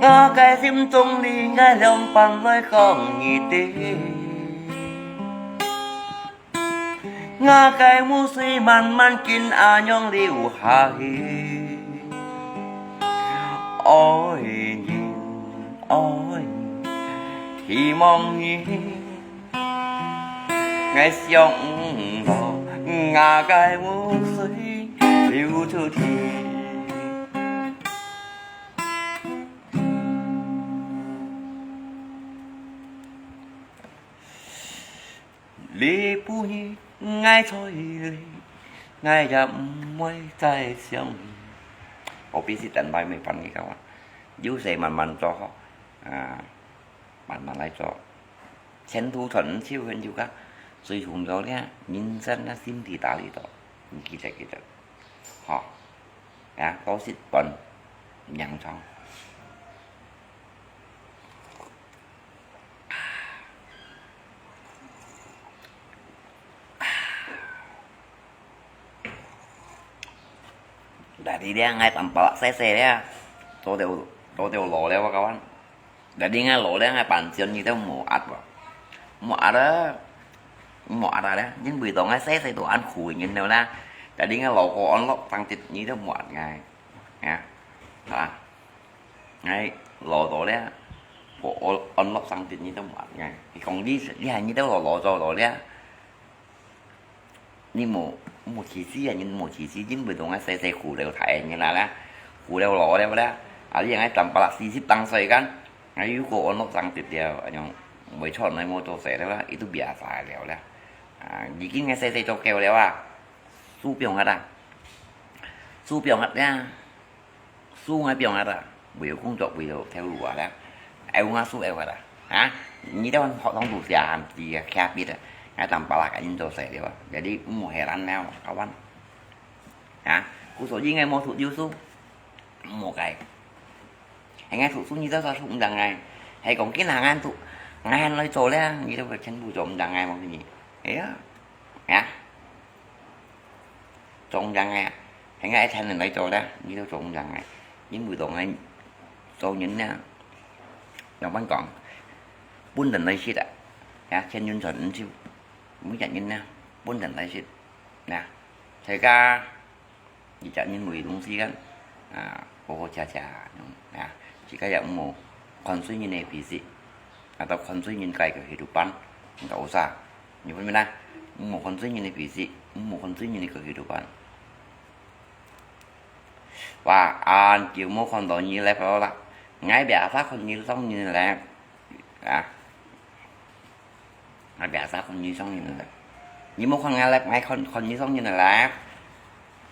𠊎个心中裡，𠊎兩半來講你知。 𠊎个目水慢慢緊恁樣流下去。愛你，愛你，希望你，𠊎想毋到，𠊎个目水流出去。 你不認𠊎在這裡，𠊎也毋會再想你。我必須等待美翻譯个話，有些慢慢做吼，啊，慢慢來做。前途傳手很久个，最重要个，人生个心地打理到，你記得記得，吼，啊，多謝短，洋葱。 Tadi咧，𠊎tăm pala細細咧，做到，做到老咧，我講。Tadi𠊎老咧，𠊎扮像你都無壓喎，無壓啊，無壓啊咧，因為到𠊎細細都恁苦人了啦。Tadi𠊎老過安樂當得，你都無壓𠊎，啊，啊。 𠊎老到咧，我安，安樂上天，你都無愛𠊎。你講你，你還你都老，老早老咧，你無，無自私啊，你無自私，因為到𠊎細細苦了大人啦啦，苦了老了咧，啊，你𠊎tăm pala四十當歲間，𠊎又過安樂上天了，恁樣，無出來無做事了啦，佢都變晒了啦。啊，如今𠊎細細做狗了啊，輸放忒啊，輸放忒咧。 輸𠊎放忒啊，為了工作，為了頭路啊咧，毆𠊎輸毆忒啊，啊，你兜學堂都寫鹹字啊，寫筆啊，𠊎tăm pala个人做事了啊，jadi毋好係咱了，kawan。啊，故所以𠊎無讀有書，無該。係𠊎讀書，你兜啥讀毋得𠊎，係講今下𠊎讀，𠊎還來做咧，你兜全部做毋得𠊎，無你，係啊，啊。 做毋得𠊎啊，係𠊎一定人來做啦，你都做毋得𠊎，因為到𠊎做人啦，仰般講，分人來食啊，啊，千人傳人手，每隻人啦，分人來食，啊，自家一隻人為東西个，啊，好好食食，啊，自家也毋好看衰人个脾氣，啊，到看衰人个kehidupan，毋好啥。 你分明啦，無看真人个脾氣，無看真人个格局就辦。哇，恁久無看到你live了啦，𠊎biasa看你上人个live，啊，𠊎biasa看你上人个live，你無看𠊎live，𠊎看看你上人个live，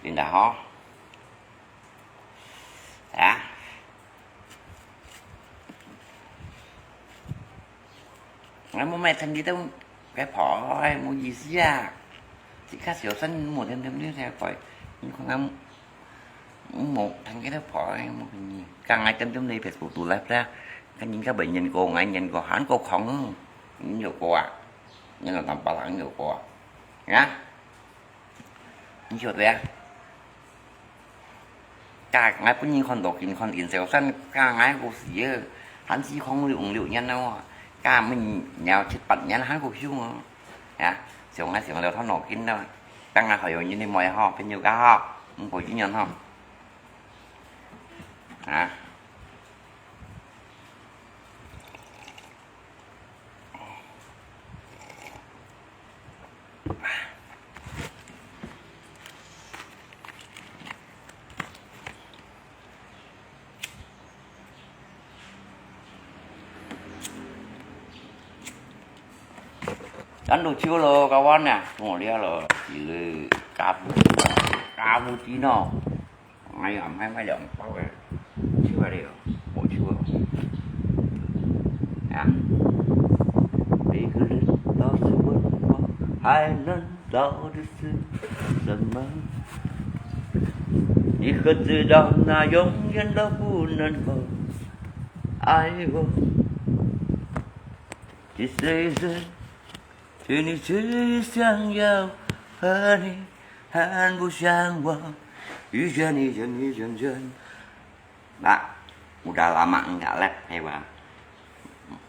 真个吼，啊。 𠊎無買聽佢兜个牌，無意思啊！自家小心無點點你个牌，你看𠊎無聽佢兜牌，無便宜。剛𠊎點點你Facebook都live啦，看人家會人過，𠊎人過，還過狂哦！你有過啊？你老闆人有過啊？啊？ 你曉得啊？該𠊎分人看到緊看緊，小三該𠊎過時啊，還是空了五六年了啊，該明年七八年還過凶啊，啊，想啊想了頭腦筋了，當然還有人的妹吼，朋友家吼，毋過一年吼，啊。 Ăn đồ chưa lo kawan à? Ngồi đi lo, chỉ là cà phê, cà phê tí no. Ngay ở hai mấy đồng bao kìa. Chưa đi, ổ chưa. À. Vì cứ lướt đó sự bớt bớt, hai lần đó được sự sớm mơ. 你可知道那永远都不能够爱我？只是一直对你只想要和你，很不想我遇见你，见你，见见。Nah, udah lama enggak live, hewan.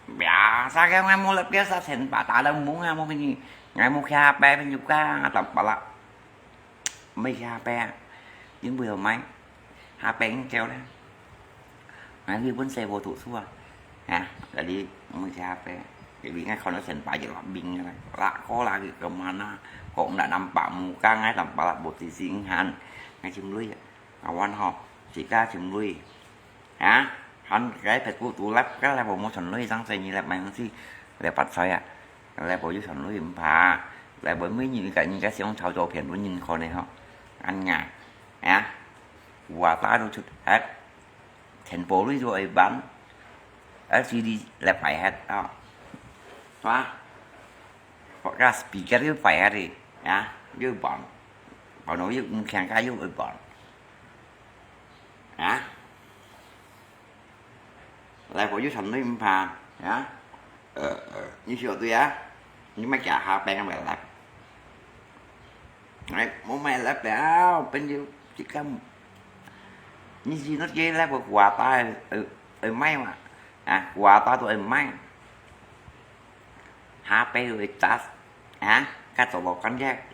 Biasa kìa, ngai mu live biasa, sen pa ta lem mu ngai mu kini, ngai mu kia pe pen juga, ngai tam pala. Mai kia pe, jin bu yo mai, ha pe ngai kêu le. Ngai li pun se bo tu sua, ha, jadi mai kia pe. Jadi ngai kon sen pa jin la bing ngai, la ko la ke mana, ko ndak nampak muka ngai tam pala bo ti sing han, ngai chim lui. Awan ho, sika chim lui. Ha? Han cái Facebook tu lắp cái level mua chọn lui sang sai ni lắp mai hăng si. Lắp bắt sai à. Level yu chọn lui mpa. Level mới nhìn cái nhìn cái siêu thảo cho phiền luôn nhìn khó này ho. Ăn ngà. Ha? Wa ta đâu chút hết. Thành phố lui rồi bán. LCD lắp phải hết ho. Ha? Hoặc là speaker yu phải hết đi. Ha? Yu bán. Bảo nó yu không khen cái yu bán. Ha? Lai po yu chọn lui mpa, ya. Ờ, ờ, như sửa tôi ya. Như mấy chả hà bèn mà lặp. Này, mô mày lặp béo, bên yu chỉ căm. Như gì nó chế lặp của quà ta, ờ, ờ, may mà. À, quà ta tôi ờ may. Hà bèn rồi chát. Ha, cắt tổ lộc cắn dép.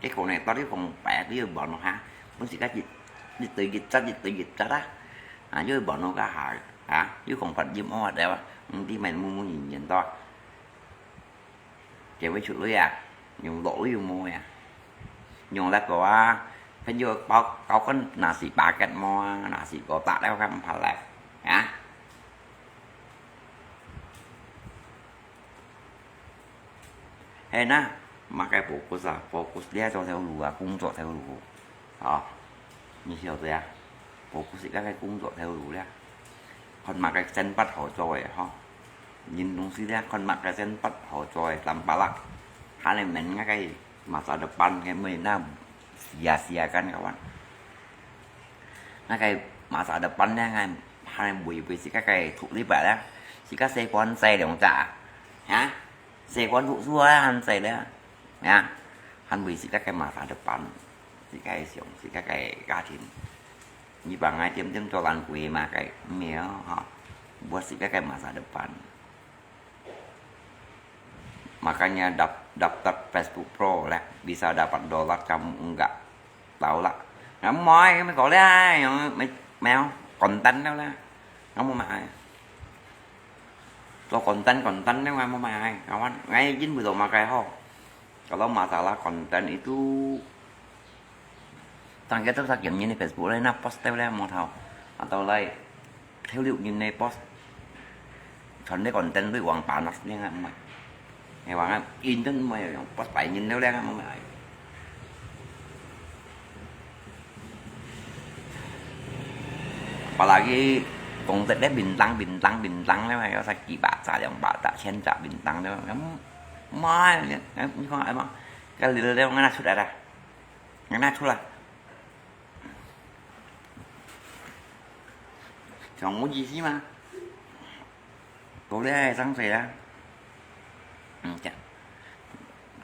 Cái khổ này tao biết không phải cái yu bọn nó ha. Muốn gì cắt dịch, dịch từ dịch cắt, dịch từ dịch cắt á. À, yu bọn nó cá hại. Ha, yu không phải diêm ô đéo. Đi mày mua mua nhìn nhìn tao. Chỉ với chữ lưới à. Nhung lỗ yu mua à. Nhung lắp của á. Phải yu bao, bao con nà xì ba cắt mua, nà xì có tạ đéo khăm phải lẹ. Ha. Hay na, mà cái focus à, focus đi cho theo lũ à, công việc theo lũ. Hả? Như thế à? Focus các cái công việc theo lũ đấy. Còn mà cái chân bắt họ rồi hả? Nhìn đúng xí đấy, còn mà cái chân bắt họ rồi làm ba lắc. Hai này mình ngay cái mà sao được ban cái mười năm xìa xìa căn các bạn. Ngay cái mà sao được ban đấy ngay hai mươi buổi buổi xí các cái thuộc lý bài đấy. Xí các xe quan xe đồng trả. Hả? Xe quan thuộc xua ăn xe đấy. Ya, han bui si kakai masa depan, si kai siong, si kakai gadin. Ni ba ngai tiêm tiêm cho lan kui ma kai mèo ha, buat si kakai masa depan. Makanya dap-, daftar Facebook Pro lah, bisa dapat dolar kamu enggak. Tahu lah. Ngamoi kami kau lah, yang mèo konten lah. Ngamoi mai. Cho konten konten ngai mô mai, kawan. Ngai jin bu to makai ho. Kalau masalah konten itu, tang kita sa kiam ni Facebook le, na post tu le mau tahu. Atau lai, theo liu ni post, chọn le konten lui wang panas ni nggak mai. Ngai wang in den mai yang post pai ni le nggak mai. Apalagi 功德 le bintang, bintang, bintang le, mai sa 幾百隻、兩百隻、千隻 bintang le, mai, ni kau ai ma, kali le nggak na chut ada, nggak na chut lah. 全部意思嘛。到底係生死啊？嗯，這，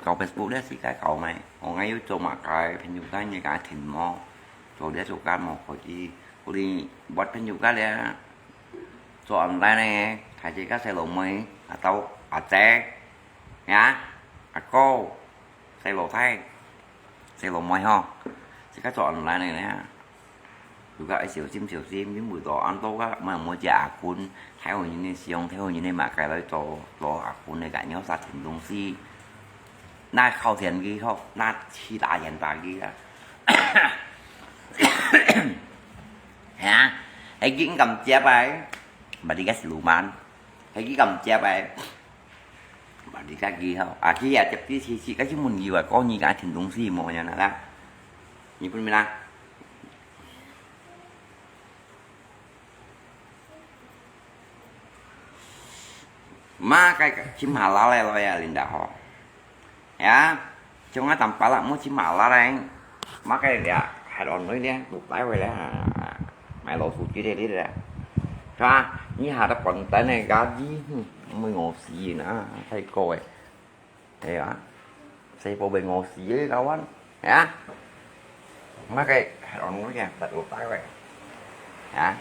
搞 Facebook 咧，世界搞咩？我愛要做麼个？朋友間你敢聽無？做這做該無可以，我哋 buat 朋友間咧，做 online 咧，大家个細路妹，阿豆、阿姐，呀，阿哥，細路弟，細路妹吼，自家做 online 咧。 自家愛小心小心，因為到恁多个，毋好，毋好只阿君，大陸人个想，大陸人个嘛，該來做，做阿君个，該樣殺人東西，那靠天个吼，那去打人打佢啊。係啊，係佢敢接啊，berarti个係Luman，係佢敢接啊，berarti个佢吼，啊，佢也接佢去去，該就問佢話，講你敢聽東西無樣啦？你分明啦？ Makai cim halal le lo ya Linda ho. Ya, cuma tampalak mo cim halal le. Makai dia, head on le dia, bukai we le. Mai lo su ji le dia. Ka, ni hada konten le gaji, hmm, mo ngosi na, sai ko we. Hay ah, saya po beng ngosi eh, kawan. Ya. Makai, orang ni ya, tak lupa we. Ya.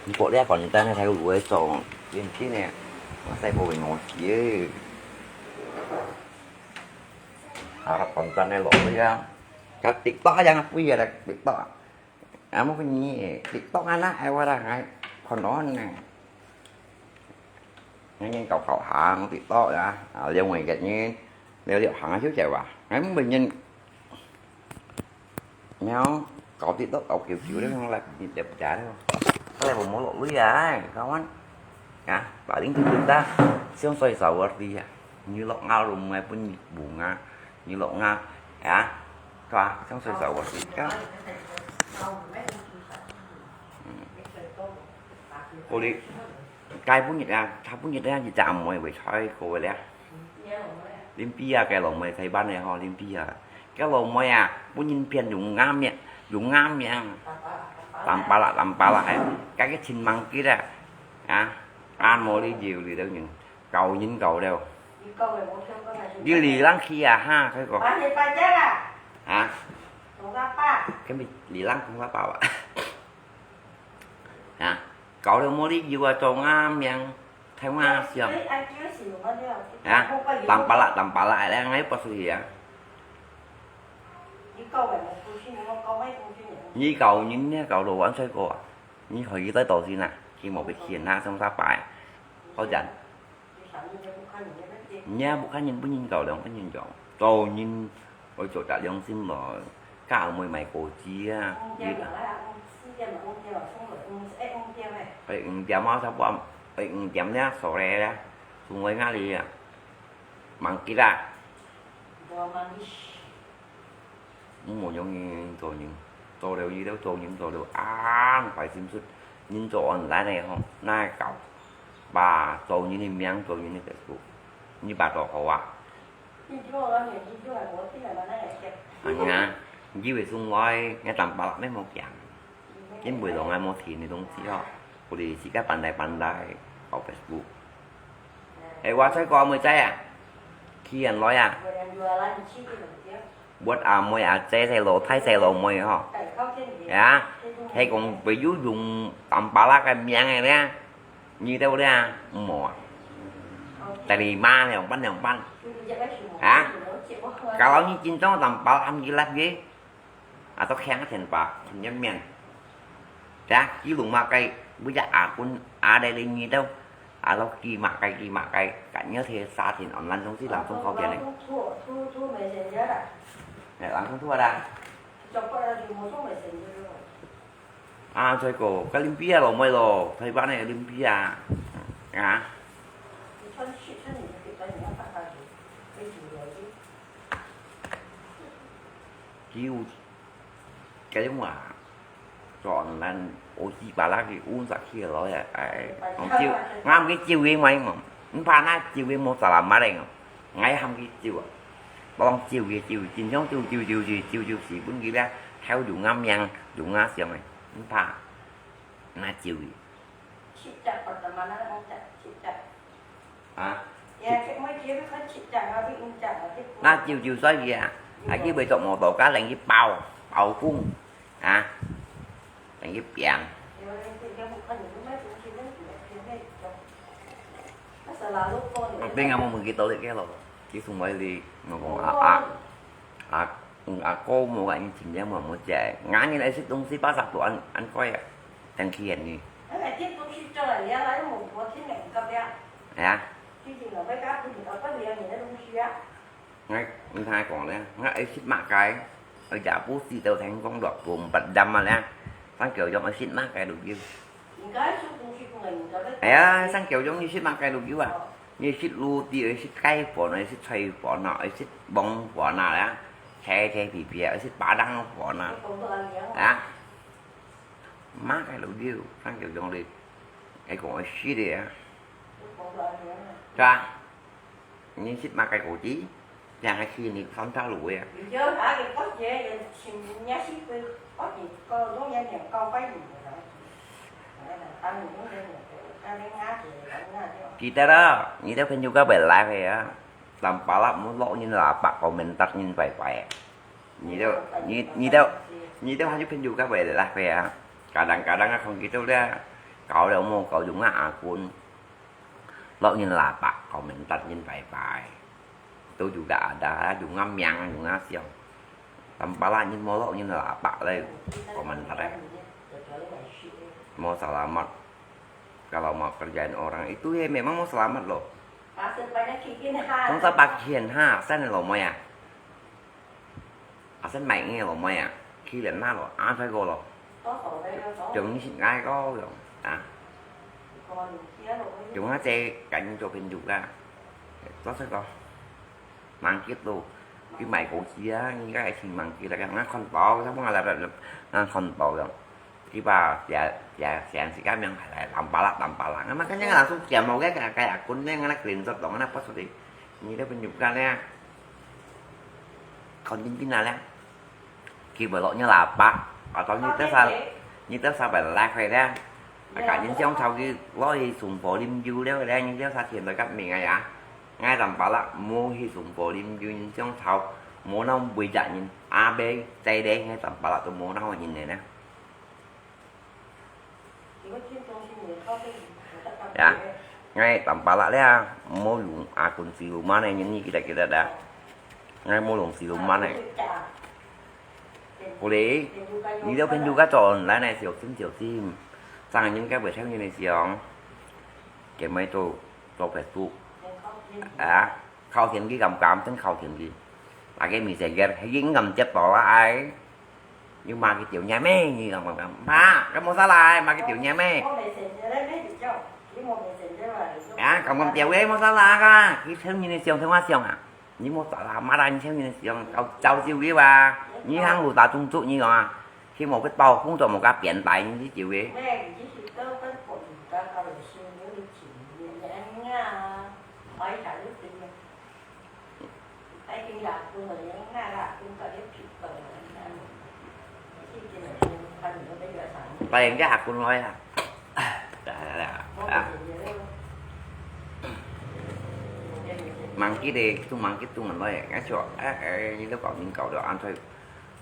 Ni po dia konten ni, saya lupa so. Yang sini, saya po beng ngosi eh. Harap konten ni lo ya. Kat TikTok aja ngapui ya, TikTok. Amo ko ni, TikTok anak ai wara ngai konon ne. Ngai nyen kau kau hang TikTok ya, a, liu ngai kat nyen, liu liu hang hiu jai wa. Ngai mo nyen, miao, kau TikTok kau kiu kiu liu ngai lak ni liu ja liu. Kau liu mo lo lui ai, kawan. Ya, paling tu ta, siang soi sawar dia. Ni lo ngau rumai pun bunga, ni lo ngau, ya. Ka, siang soi sawar dia. Ka. Uli, kai pun ni ya, ta pun ni ya, ni jam moi wei choi ko wei le. Lim pi ya, kai lo moi kai ban ne ho, lim pi ya. Kai lo moi ya, pun ni pian yung ngam ya, yung ngam ya. Tampalak, tampalak ya. Kai ke chin mang ki da. Ya. An mo li jiu li deu nyen. Kau nyen kau deu. Di li lang ki ya ha, kai ko. Ha? Kami li lang kong apa wa. Ha? Kau deu mo li jiu a zong a miang. Thai wa siang. Ha? Tampalak, tampalak le ngai pa su ya. Ni kau nyen ne, kau lo wan sai ko. Ni hoi ki tai to si na. Ki mo bit kien na, song sa pai. Hoi jan. Nya, bukan nyen pun nyen kau dong, pun nyen jong. Tau nyen, oi, cho ta liang sim lo. Ka moi mai ko ji a. Oi, eng diam a, sa buam. Oi, eng diam lia, sore lia. Sung oi nga li a. Mang ki la. Mo yong nyen to nyen. To liu yi liu to nyen to liu. Ang, pai sim sut. Nyen to online ne ho. Nai kau. Ba, to nyen ni miang, to nyen ni Facebook. Ni ba to ho a. Anya, jiwe sung wai, ngai tampalak ne mo kiang. Kin bui dong ngai mo thin ni dong si ho. Kuli si ka pandai-pandai, kau Facebook. Eh, wa sai ko mo sai a. Kian loi a. Buat a moi a che sai lo, thai sai lo moi ho. Ya, hai kong bui yu yung tampalak ka miang e lia. Nyi tau lia, mo a. Tali ma liang pan liang pan. Ha? Kalau nyi chin tong tampalak am yi lap ye. Atau kheng a thian pa, nyen mian. Ya, yi lung ma kai, bu ya a kun a dai le nyi tau. 啊，落機嘛，該機嘛，該，該，你要貼沙田online東西，朗誦靠邊嘞。朗誦讀，讀，讀Messenger啦。哎，朗誦讀啦。就過來就無送Messenger了。啊，再過，該林比啊，老妹咯，台灣个林比啊，啊。你穿，去穿你的，你要看看，可以主流的。佢有 該種話，做人烏七八啦个，烏雜去咯呀，哎，講酒，𠊎喊佢酒个嘛，毋怕那酒个無啥啦嘛嘞，𠊎喊佢酒啊，當酒个酒，真正酒酒酒酒酒酒是分佢咧，還有用啊命，用啊想个，毋怕那酒个。七隻，八隻嘛，那講隻，七隻。 啊？那就，就算佢啊，啊，佢會做摩托，甲人去包，包工，啊，人去拼。我頂下無問佢到底幾多，佢送我哩，我講啊，啊，啊，嗯，啊，哥無甲你錢了無，無借，𠊎人愛食東西，巴沙都恁，恁貴啊，等佢人呢。哎呀。 𠊎，你聽講咧，𠊎愛食麼个，𠊎也毋知道聽講落，毋捌諗啊咧，生狗樣愛食麼个都有。哎呀，生狗樣你食麼个都有啊，你食滷味，愛食雞飯，愛食菜飯啊，愛食飯啊咧，切切皮皮，愛食巴當飯啊，啊，麼个都有，生狗樣咧，愛講愛食个啊，係啊。 你食麼个果子？兩个星期你看到了呀？記得啦，你兜朋友个會來个啊，當巴拉莫落人喇叭，講明答應拜拜。你兜，你，你兜，你兜還有朋友个會來个啊，kadang-kadang啊，看佢兜咧，搞了莫搞用啊，阿君。 落人喇叭，講明答應拜拜。都有个啊，有个命，有个想。Tanpa lah人無落人喇叭咧，講明答咧。Mau salamat. Kalau mau kerjain orang itu ya memang mau salamat loh. Tong sa pakihan ha, san lo mo ya. 阿生買个咯，妹啊，去連那咯，阿衰个咯，用你食个个用啊，用啊這緊做朋友啦，做出个，忙極咯，去買果子啊，應該係挺忙極啦，𠊎看到，他們來來來，𠊎看到了。 Kiba sia, sia, sia, si kami yang halai, tampalak, tampalak. Nah, makanya langsung kiam mau kaya, kaya akun ni, ngana screenshot dong, ngana post di. Ni dia penjuka ni. Kau ni pina lah. Kiba lo nya lapak. Atau ni dia sa, ni dia sa belak kaya dia. Agak ni siang chau ki lo hi sumpo lim ju dia, dia ni dia sa tian dekat ming ya. Ngai tampalak mu hi sumpo lim ju ni siang chau. Mu nau bui jak ni. Abe, cai de, ngai tampalak tu mu nau ni ni. Ya, ngai tampalak lia, mo yung akun siluman ne, ni kita-kita dah. Ngai mo yung siluman ne. Boleh, ni dia penjuka con online ne, siu sim, siu sim. Sang ni ka buat siu ni siang. Kemai tu, tu Facebook. Ah, kau siang ki kam kam, teng kau siang ki. Lagi messenger, hei ngam chat to lah ai. Như mà cái tiểu nha mê, như là mà, mà, cái mô sa lai, mà cái tiểu nha mê. À, còn còn tiểu cái mô sa lai à, cái theo như này siêu theo hoa siêu à. Như mô sa lai, mà ra như theo như này siêu, cao, cao siêu cái ba. Như hàng lũ ta trung trụ như à. Khi một cái tàu cũng cho một cái biển đại như cái chiều cái. Tại cái hạt của nó à. Đã, đã, đã. À. Mang cái đi, tung mang cái tung mà nói, cái chỗ, à, à, như nó bảo mình cầu được ăn thôi.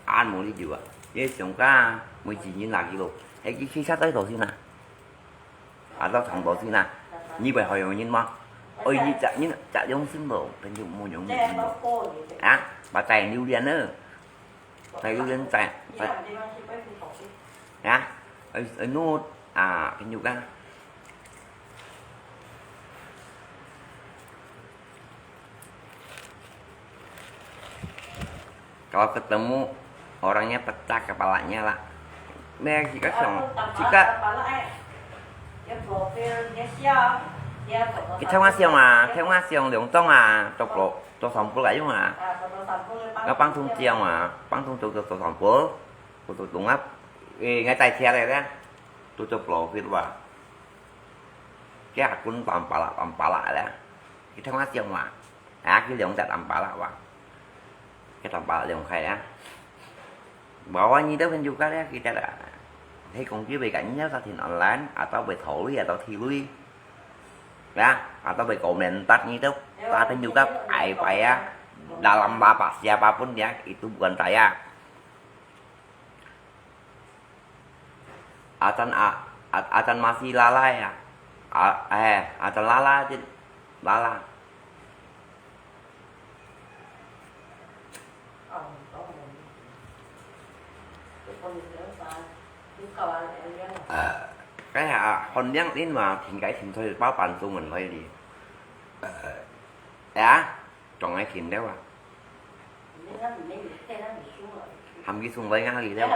Ăn một ly rượu à. Cái sống cá, mười chín nghìn là kilo. Hay cái khi sát tới đầu xin à. À, tao thằng đó xin à. Như vậy hỏi nhiều nghìn mà. Ôi, như chả, như chả giống xin đồ, bên dùng mua giống như xin đồ. À, bà chạy lưu liên nữa. Chạy lưu liên chạy. Hả? Ôi, ôi, nút, à, cái nhục á. Kalau ketemu orangnya pecah kepalanya lah. Nah, jika siang, jika kita siang ah, kita siang 兩種啊，做做做三寶个用啊，啊，幫助這樣啊，幫助做做做三寶，做做東啊，誒，𠊎帶車來咧，做做 profit 哇，佢還滾當巴拉當巴拉咧，佢聽下笑話。 啊，佢兩隻tambala哇，佢tambala兩塊啊。Bawa nyi tu pun juga dia kita dah. Hei kong dia beka nyi sa tin online atau betoli atau tilui. Ya, atau bekomentar nyi tu, ta pun juga pai-pai ya. Dalam lapas siapapun dia, itu bukan saya. Acan a, a, acan masih lalai ya. A, eh, acan lala cit, lala. Cái à, hòn đen in mà thìn cái thìn thôi bao bản số mình lấy đi. Ờ, ya, trong cái thìn đó à. Hàm cái sung với ngang đi đó.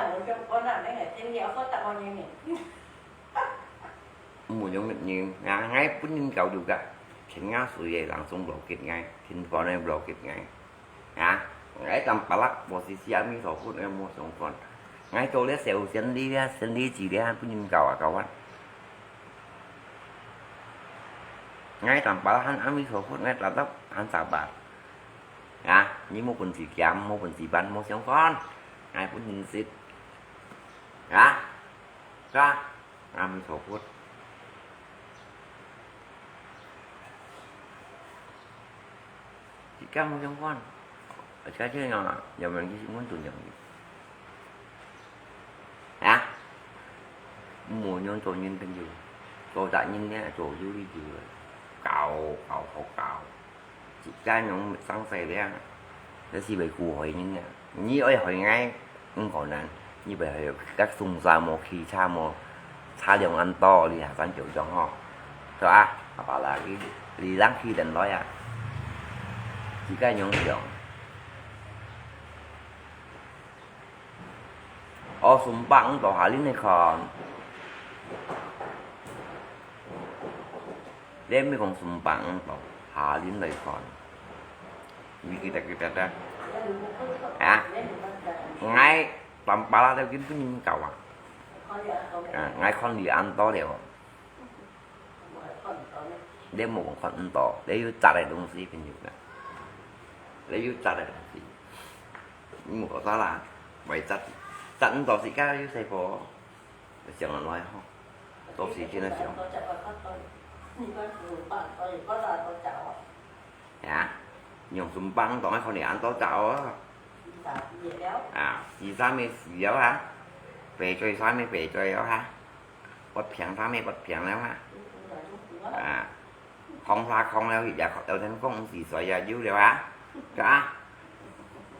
Mùi giống mệt nhìn, ngà ngay bún nhìn cầu dù cả. Thìn ngà sủi dây làng sung blockade ngay, thìn phó này blockade ngay. Hả? Ngai tambala posisi ami soput ngai mo songkon. Ngai to lia seu sen li lia, sen li ji lia, pun yin kau a kawan. Ngai tambala han ami soput ngai tatap han sabar. Ya, ni mo pun si kiam, mo pun si ban, mo songkon. Ngai pun yin sit. Ya. Ka. Ami soput. Jika mo songkon. Jika je na, ya men ki mun tu yang. Ya. Mo nyong to nyin pen ju. To ta nyin ne to ju li ju. Kau, kau, kau, kau. Jika nyong sang sai dia. Dia si bai ku hoi nyin ne. Ni oi hoi ngai. Ung kau nan. Ni bai hoi. Kak sung sa mo, ki cha mo. Cha liang an to, li ha san jiu jiang ho. Sa a? Apa lagi? Li lang ki den loi a. Jika nyong jiang. Ôi, sumpah to halin ne kon. Dia mi kong sumpah to halin lai kon. Ni kita kita dah. Ya. Ngai tambala dia kin pun kau ah. Ya, ngai kon li an to dia. Dia mo kon to, dia yu chat dai dong si pun yu na. Dia yu chat dai dong si. Ni mo ko sa la, bai chat. Chat to si ka yu sai po. Siang an lai ho. To si jin na siang. Ya, nyong sumpah to ngai kon li an to chat o. 啊，是三个是了哈，白水三个白水了哈，不平三个不平了哈。啊，空沙空了，也有天公是水也有了哈。啊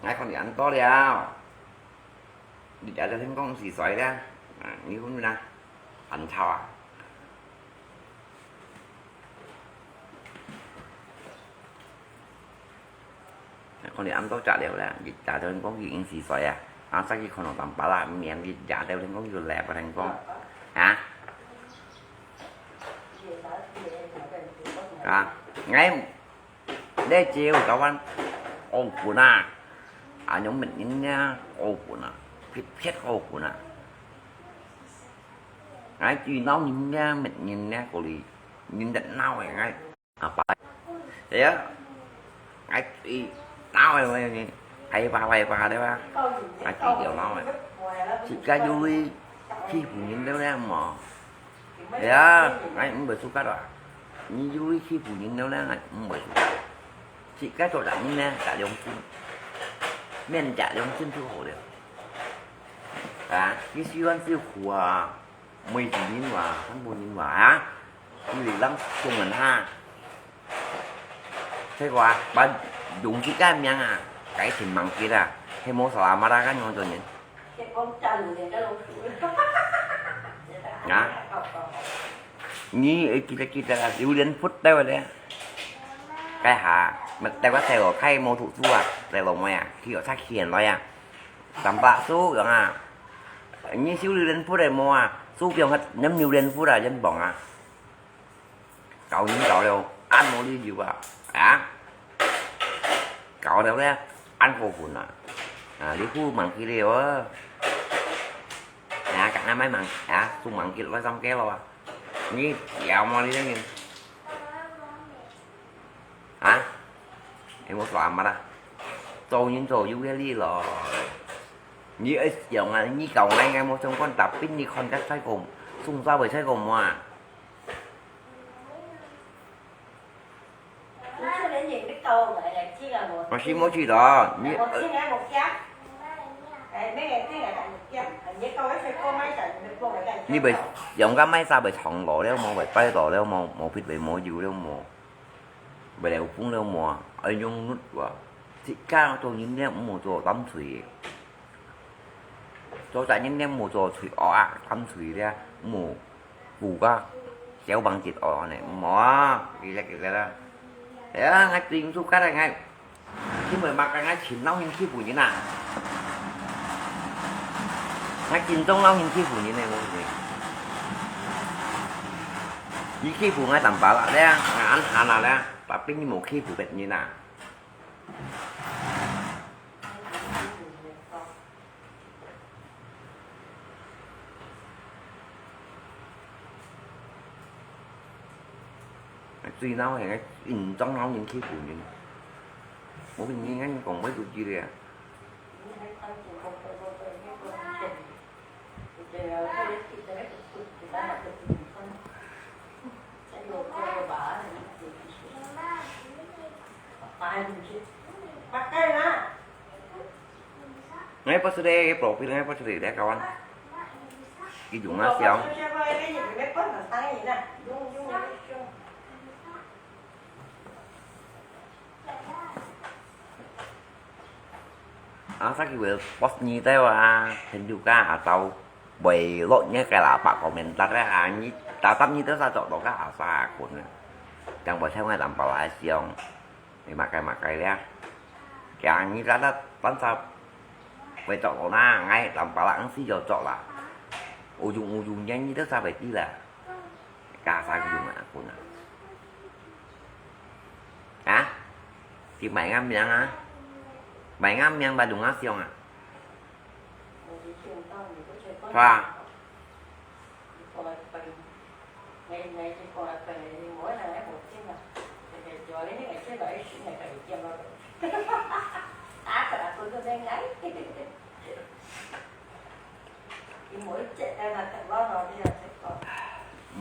，𠊎看你恁多了，你也有天公是水了，啊，你看啦，很吵啊。 Kon li an to chat liao lah, jik jia teo leng kong jik ing si soi ah. Asa ki kon tang pala, mien jik jia teo leng kong yu lep teng kong. Ha? Ha? Ngai, nde jiu kawan, ong pun ah. Anyong met nyin nia, ong pun ah. Phiet phiet ong pun ah. Ngai ji nau nyin nia, met nyin nia, ko li. Nyin det nau eh, ngai. Apa? Ya. Ai, i, tao ai, ai, ai, ai, pa, pa, pa, đấy ba. Ai, i, điều nó ai. Chị cái vui khi phụ nhân đâu đấy mà. Ya, ai, không phải suka đó. Như vui khi phụ nhân đâu đấy, ai, không phải suka. Chị cái tôi đã như nè, cả đồng xin. Miền trả đồng xin thu hồi được. À, cái siêu ăn siêu khổ à. Mui jin nin wa, han bu nin wa ha. Ni li lang sung ngan ha. Sai kua, ba dung ki ka miang a, kai chin mang ki da. He mo sa ma da ka nyong to nin. Ha? Ni e ki da ki da, liu lian phut da wa le. 該下，乜得个細路，該無讀書啊，細路妹啊，去學拆錢來啊，三百手樣啊，你手榴蓮噗个無啊，手放个nem榴蓮噗啊，人放啊，搞人搞了，恁無理由啊，啊，搞了咧，恁過分啊，啊，你不忙去了哦，啊，敢那買忙啊，送忙去來三个了啊，你要麼你等人。 啊？你莫耍阿媽啦，做人做有个理咯。你愛想啊，你搞𠊎，𠊎無相干，tapi你看个細个，送啥位細个嘛？我是無去咯，你，你會想个買啥會長路了無，會跛路了無，無必會無有了無。 會了風了無，愛用力哇。自家做人咧，毋好做擔水个。做隻人咧，毋好做嘴惡啊，擔水咧，毋好顧家小房子惡呢，毋好啊，記得記得啦。哎呀，𠊎最毋suka个，𠊎，因為麼个𠊎尋老人欺負人啊？𠊎盡中老人欺負人呢，無你欺負𠊎淡薄仔咧，𠊎恁閒啊咧。 Tapi你無欺負別人啊。最惱係該嚴重老人欺負人，無人講會出去个啊。Ngai post sudah, profil ngai post sudah, dia kawan. Hidung ah siang. Asa kiwil post nyi teo a, hendu ka atau buai lok nyi ka la pak komentar a, nyi tatap nyi teo sa cok to ka asa akun a. Yang buat saya ngai tampal a siang. Ni makai makai ya. Kaya nyi tatap tan sa buai cok to na ngai tampal a ang si jo cok la. Ujung ujung nyi nyi teo sa buai ti la. Ka sa ujung akun a. Hả? Thì mày ngắm miệng hả? Mày ngắm miệng bà đừng ngó xiông à? Hả?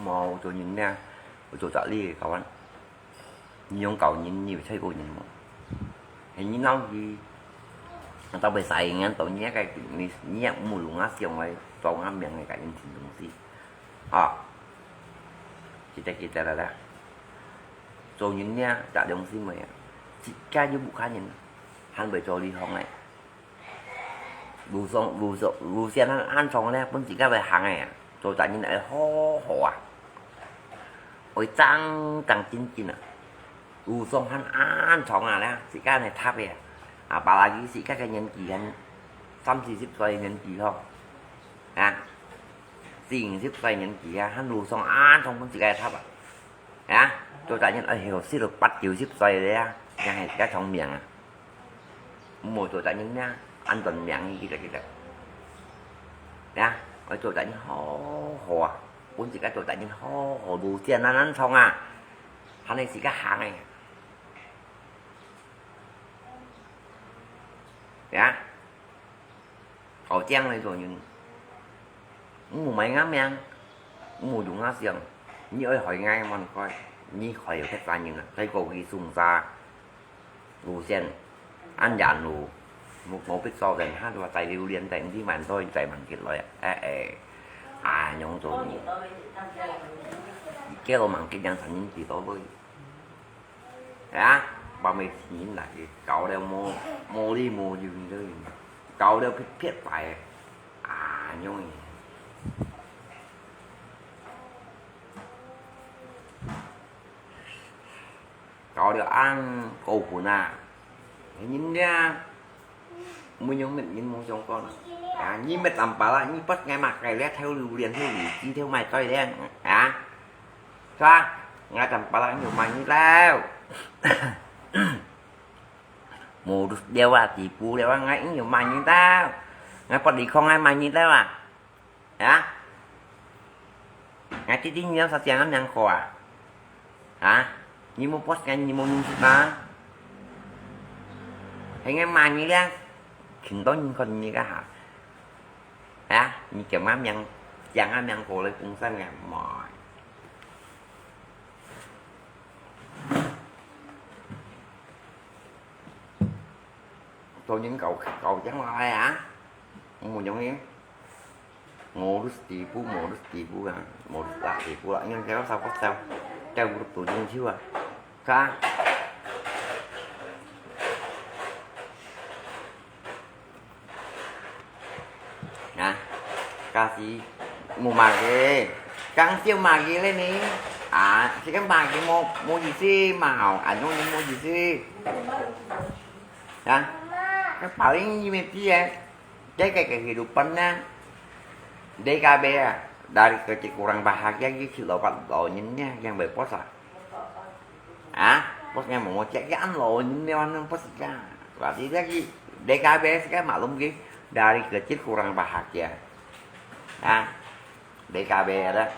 Mò cho nhìn nha, cho trả ly kawan. Nyi yong kau nyi, nyi bai sai ko nyi mo. Hei nyi nau hi, tau bai sai ngan tau nyi kai nyi, nyi mu lu nga siong lai, tau nga miang lai kai nyi tin dong si. Ha. Kita kita la la. Cho nyi nia, ta dong si mo ya. Chỉ cái như bukha nyi, han bai cho li hong lai. Lu song, lu song, lu sian han, han song ne, pun chỉ cái bai hang ai. Cho ta nyi ai ho ho à. Ôi, trắng trắng chính chính à. Lu song han an chong à lẽ, sĩ ca này tháp à. À, bà là gì sĩ ca cái nhân kỳ han, sáu mươi tuổi nhân kỳ không? À, sáu mươi tuổi nhân kỳ à, han lu song an chong pun sĩ ca tháp à. À, cho ta nhân, ôi, hiểu sĩ được bắt chịu sáu mươi tuổi đấy à, nhà hay sĩ ca chong miệng à. Mùa cho ta nhân nha, an toàn miệng gì kìa kìa. Nha, ôi cho ta nhân ho ho à. Pun sĩ ca cho ta nhân ho ho lu sian nan nan chong à. Hàn này sĩ ca hàng này. Ya. Hảo chang này cho nhân. Mù máy ngắm yang. Mù đúng ngắm siang. Nhi ơi hỏi ngay mòn coi. Nhi hỏi khét xa nhân à. Thấy cô ghi sung xa. Lu sian. An yan lu. Mù mô bích so den hát và tài lưu liên tại đi màn thôi tại màn kịch lôi. Ê ê. À, nhung cho nhi. Kéo màn kịch yang thành nhân chỉ tố với. Hả? Ba mươi chín là gì? Cậu đeo mô, mô đi mô dừng dừng. Cậu đeo phiết phiết phải. À, nhung. 搞了恁高分啊！人家無用乜人無相干啊！啊，你乜tambah啦，你不愛買个了，偷榴蓮、偷荔枝、偷買菜了啊？是吧？𠊎tambah啦，你有買你了。無了啊，地步了啊，𠊎應有買你了。𠊎不離開，𠊎買你了啊！ 啊？Ngai titi ngiau sa tiang am yang ko a? Ha? Ni mo post ngai ni mo nung sit ma? Hai ngai ma ni liang. Kin to ni kon ni ka ha? Ha? Ni kiam am yang, kiam am yang ko le pung san ngai moi. Cho nên cậu, cậu chẳng lo ai hả? Không muốn giống em. Ngô Đức Tỷ Phú, Ngô Đức Tỷ Phú à. Ngô Đức Tỷ Phú là anh theo sao có sao. Theo Ngô Đức Tỷ Phú à. Ka. Nah, kasi mu magi. Kang siu magi le ni. Ah, si kan magi mo, mo gì si màu, anh nói mo gì si. Nah, cái bảo anh như mày biết. Cái, cái, cái hidupan na. D K B à, dari kecil kurang bahagia, gitu loh, Pak, loh, nyen, yang berpuasa. Ah, bos ngai mau cek ke an lo, nyen, nyen, bos ka. Berarti dia ki, D K B sekarang maklum ki, dari kecil kurang bahagia. Ah, D K B ada.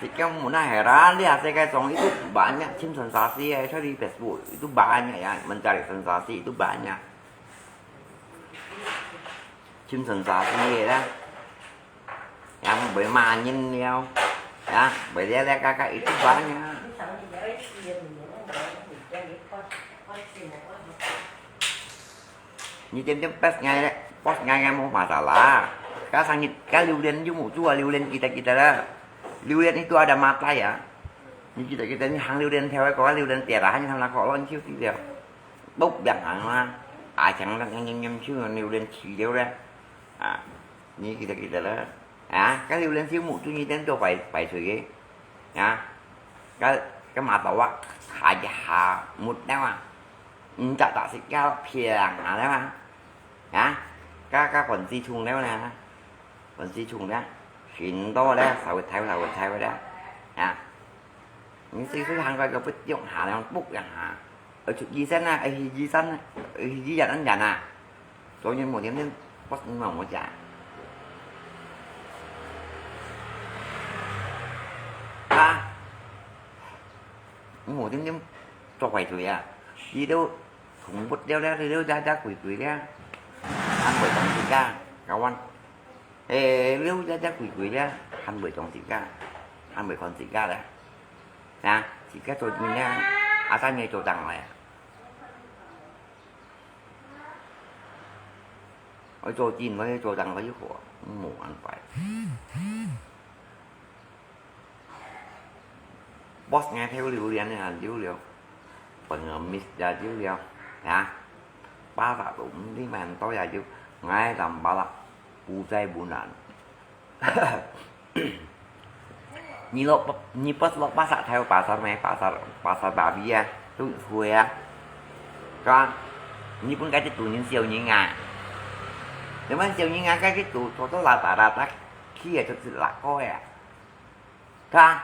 Sekarang muna heran dia, sekarang itu banyak tim sensasi ya, saya di Facebook itu banyak ya, mencari sensasi itu banyak. Tim sensasi ya. Yang boleh main liao. Ya, boleh lihat kakak itu banyak. Ni tem tem pas ngai, pas ngai ngai mau masalah. Ka sangit, ka liu lian yu mu chua liu lian kita kita lah. Liu lian itu ada mata ya. Ni kita kita ni hang liu lian theo ko liu lian tiada hanya hang nak kolon ciu ti liao. Bốc biang hang lah. Ai chang nak nyem nyem ciu liu lian ci liu lah. Ah, ni kita kita lah. Ah, ka liu lian ciu mu tu ni tem tu pai pai cui ke. Ah, ka ka mata wak ha ja ha mut liao ah. Nta ta si ka piang ha liao ah. Ah, ka ka kon si chung liao lah. Kon si chung liao. Sin to liao, sao thai sao thai liao. Ah. Ni si si hang ka ka put yok ha liao, bốc yang ha. Ở Trục Di Sân à, ở Hì Di Sân à, ở Hì Di Dặn ăn dặn à. Cho nên một điểm đến, bắt mà một chả. À, một điểm đến, cho quay tuổi à. Đi đâu, không bút đeo đeo, đi đâu, đeo, đeo, quỷ quỷ đeo. Ăn quỷ tổng gì cả, các bạn. Ê, nếu đeo, đeo, quỷ quỷ đeo, ăn quỷ tổng gì cả. Ăn quỷ còn gì cả đấy. Nè, chỉ cái tôi nhìn nha, à, sao nghe tôi tăng lại à? Ôi, cho chín với cho tăng với khổ, mù ăn phải. Boss nghe theo liu lian này là liu liu. Phần miss ra liu liu. Hả? Ba vả cũng đi mà ăn tôi là liu. Ngay tầm ba là. Bù dây bù nạn. Ni lok, ni pas lok pasar Thai, pasar mai, pasar, pasar babi ah, tu hui ah. Kan, ni pun kaya tu ni siau ni nga. Teman siau ni nga kaya tu, tu tu rata-rata kia tu tu lak ko ya. Kan,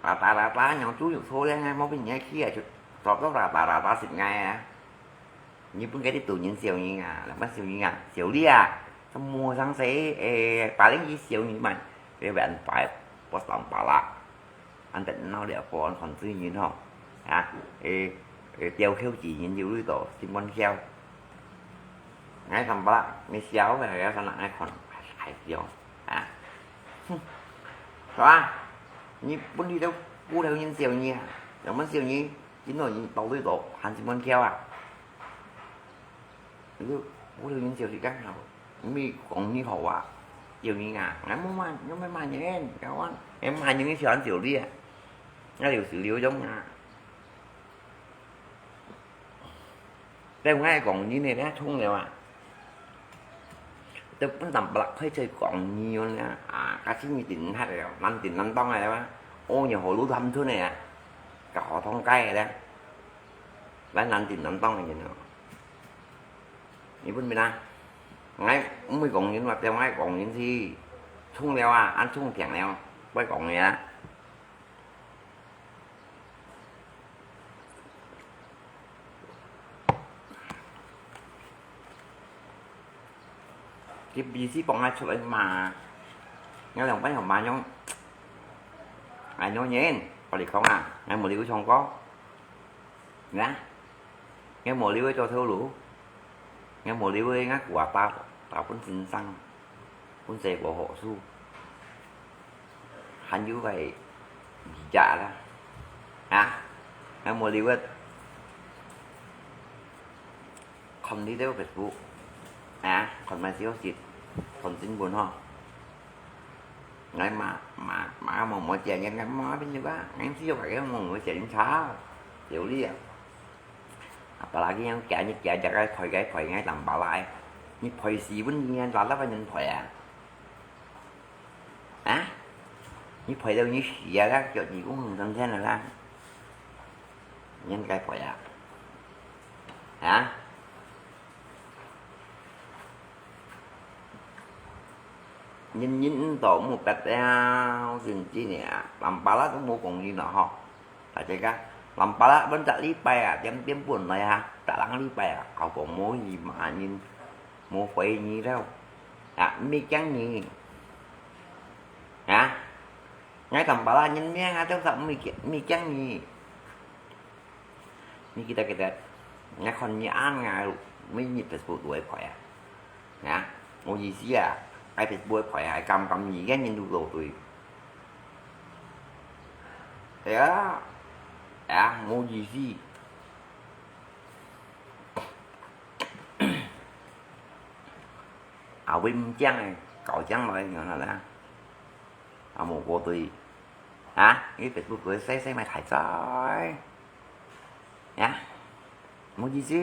rata-rata nyong tu yuk so ya ngai, mau pin ngai kia tu, tu tu rata-rata sit ngai ya. Ni pun kaya tu nyen siau ni nga, lam kan siau ni nga, siau lia, semua sang se, eh, paling i siau ni man, eh, ban pai, pos lam pala, an tet nau lia pon kon sui ni ho, ha, eh, eh, tiau khiu ji ni jiu lui to, sim pon khiau, ngai sam pala, ni siau, eh, ya sana ngai kon, hai siau, ha, hmm, so ah, ni pun di tu, pu thau nyen siau ni, lam kan siau ni, jin lo ni to lui to, han sim pon khiau ah. Lu, pu thau nyen siau si kang hau. Mi kong ni hau ah. Siau ni nga. Ngai mu ma, ngai mu ma nyen, kawan. Ngai ma nyen siau an siau li ah. Ngai liu siu liu yong ah. Teu ngai kong ni ne, ne chung liu ah. Teu pun tam blak khoi choi kong ni yon ah. Ah, ka si ni tin hat liu, nan tin nan tong liu ah. 屙尿河路探出來啊，搞好通街个咧，咱南京南東个人哦。你分明啊，𠊎毋會講人話，叫𠊎講人去沖了啊，恁沖平了，毋會講人啊。 佢必須幫𠊎出來罵，𠊎兩擺又罵樣，哎，有人，我同你講啊，𠊎無留意唱歌，啊，𠊎無留意做頭路，𠊎無留意𠊎古阿爸打分先生，分細个好處。 還有个二隻啦，啊，還無留个看你兜Facebook，啊，看my消息，看新聞吼。𠊎嘛嘛嘛無無錢，𠊎嘛變就啊，𠊎只有个無無錢，吵，有理啊。啊，巴拉个樣，今日今日个開个開个，當巴拉个，你賠四分二，拉拉个人賠啊？ 啊？你賠到你死啊啦，腳趾公紅彤彤个啦，你應該賠啊？啊？人人都無必要，真正个啊，南巴拉都無講理了吼。大家講，南巴拉本隻禮拜啊，點點半來啊，逐人禮拜啊，後講無去罵人，無回你了，啊，毋係驚你。 啊？𠊎當巴拉人命啊，做啥毋會驚，毋會驚你？你記得記得，𠊎看你恁樣，每日Facebook都會開啊。啊？無意思啊，𠊎Facebook會開啊，敢敢你个人都落對。哎呀，哎呀，無意思。 啊，會毋驚个，搞驚來，然後呢？啊，無過對，啊，你Facebook會細細咪大嘴，呀，無意思。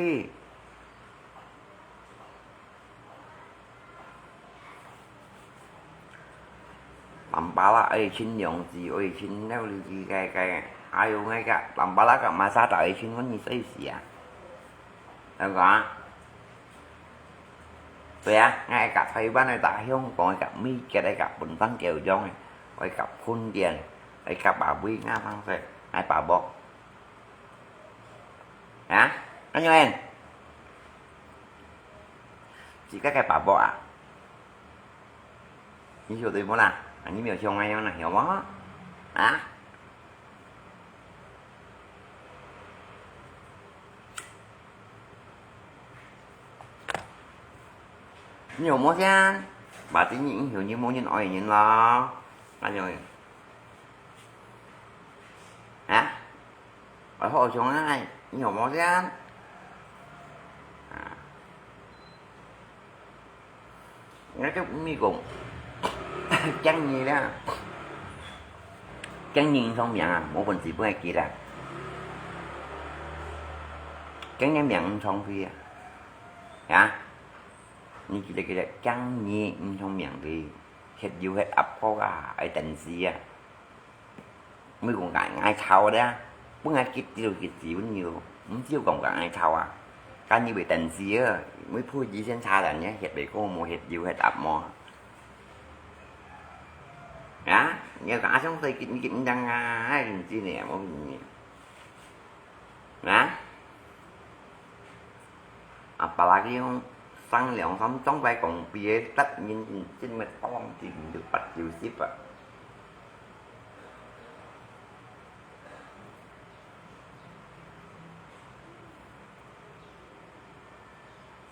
南巴拉愛盡良知，愛盡了理个个，哎喲，𠊎个南巴拉个馬沙達愛盡分你細事啊。等講啊，對啊，𠊎个台灣个、大香港个、美國个、本省狗樣个，愛个飯店，愛个巴菲亞方式，愛巴博。 啊？恁樣，自家个爸爸啊？你曉得無啦？啊，你沒有像恁樣啦，曉無？啊？你有無先？Berarti你以後你無人愛人咯。恁樣。啊？ 愛好相愛，你有無先？啊，𠊎就毋係講驚你啦，驚你毋長命啊，無本事分佢結啦，驚你命毋長飛啊，啊？你記得記得，驚你毋長命飛，歇有歇鴨婆啊，愛等死啊！ 毋係講𠊎𠊎吵个啊，分𠊎激到激死分你咯，毋係講𠊎𠊎吵啊，該你會等死啊，會破一線差人呢，歇袂過無歇有歇鴨毛。啊，你講啊，上歲激你激毋當啊，唉，真正个，無你。啊？ Apalagi用上兩三張牌講，比个得人真正个當時就八九十啊。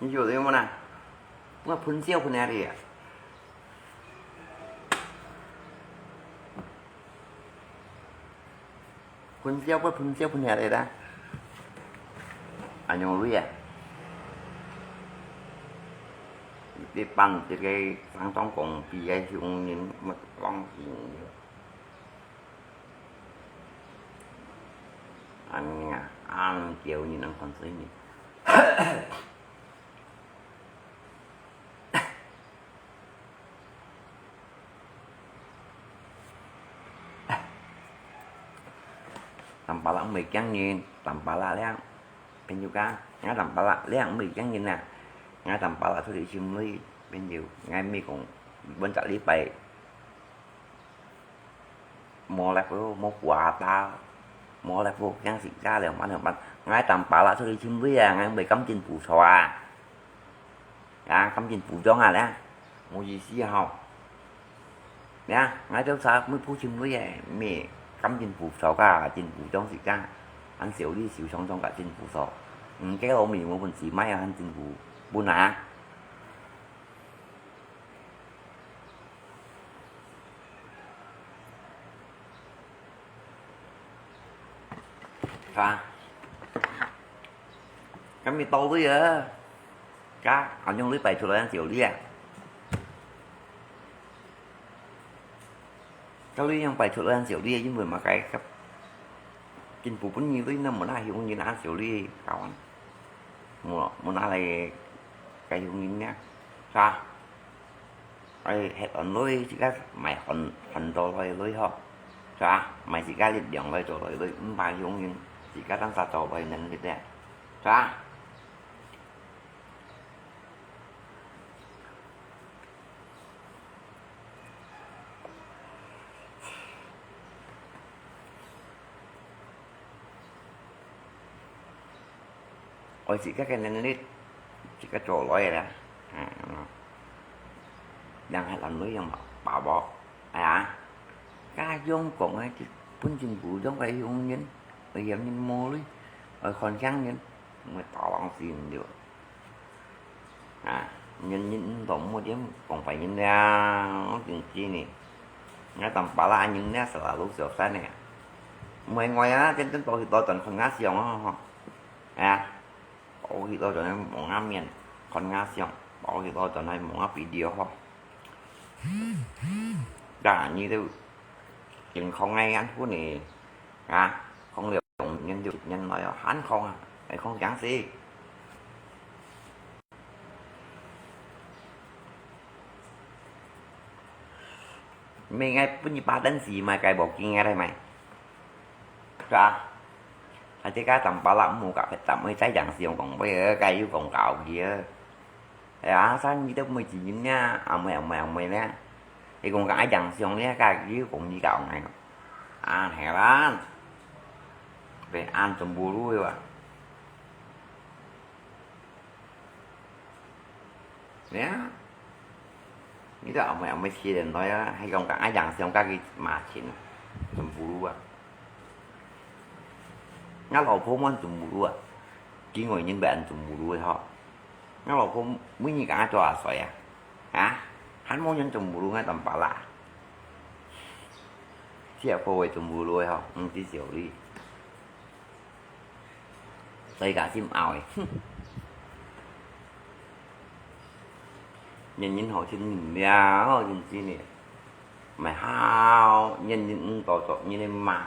你曉得無啦？我噴笑噴下去啊！ 噴笑，會噴笑噴下來啦。恁樣類啊。一般這個上當講比个凶人，乜講凶人。恁樣啊，恁樣叫你能看誰呢？ Tampalak毋會驚人，Tampalak這，朋友講，𠊎Tampalak這毋會驚人啊，𠊎Tampalak出去尋鐳，朋友，𠊎毋係講，本隻禮拜，無來無，無掛單，無來無驚自家了，麼个麼个，𠊎Tampalak出去尋鐳啊，𠊎毋會感真不錯啊。 啊，感情不良啊，咧，無意思啊吼。咧，𠊎兜儕毋係不尋鐳个，毋係感情不錯个，真不良自家，恁少你受傷傷个真不錯。嗯，該老妹無本事買啊，恁真不，不拿。 哈？今日到位啊，家，恁樣你擺出來恁少哩啊？該你樣擺出來恁少哩，因為麼个？政府分你鐳，那無拿去分你拿少哩，搞完，無，無拿來，該用人呢，是吧？ 哎，歇安鐳，自家買很，很多來鐳吼，是吧？買自家力量來做來鐳，毋怕用人，自家當下做來能力个，是吧？愛自家个能力，自家做來个啦。啊，恁樣，人還安慰樣嘛，爸爸，哎呀，家用講个，本身不用个用人，愛嫌人無鐳，愛看輕人，毋會打人死人了。 啊，人人毋當莫點講壞人了，真知呢。𠊎Tampalak人呢，selalu小三呢。毋係𠊎啊，真正多去多轉看𠊎相啊，吼。啊，多去多轉望𠊎面，看𠊎相，多去多轉來望𠊎video吼。但你都健康个，恁樣呢，啊，講了 用年就年來哦，還空啊，還空驚死。每个分你把燈時，買个無見个來買，是吧？啊，這个Tampalak無甲，但會再講是用講話，該又講搞佢啊。哎呀，生意都毋會自然呀，阿妹阿妹阿妹咧，你講个愛講相咧，該又講你搞个。 啊，係啦，被安全部隊哇。呀，你都阿妹阿妹七年來啊，還講講愛養上家己馬前啊，全部啊。𠊎老婆滿全部啊，今外人被安全部隊吼。𠊎老婆每日講愛做阿衰啊。 啊，還無人全部都愛當巴拉。這個會全部都吼，毋知小理。所以講心拗誒，哼。人人好心人了，真正誒。毋係好，人人毋多做，人人罵。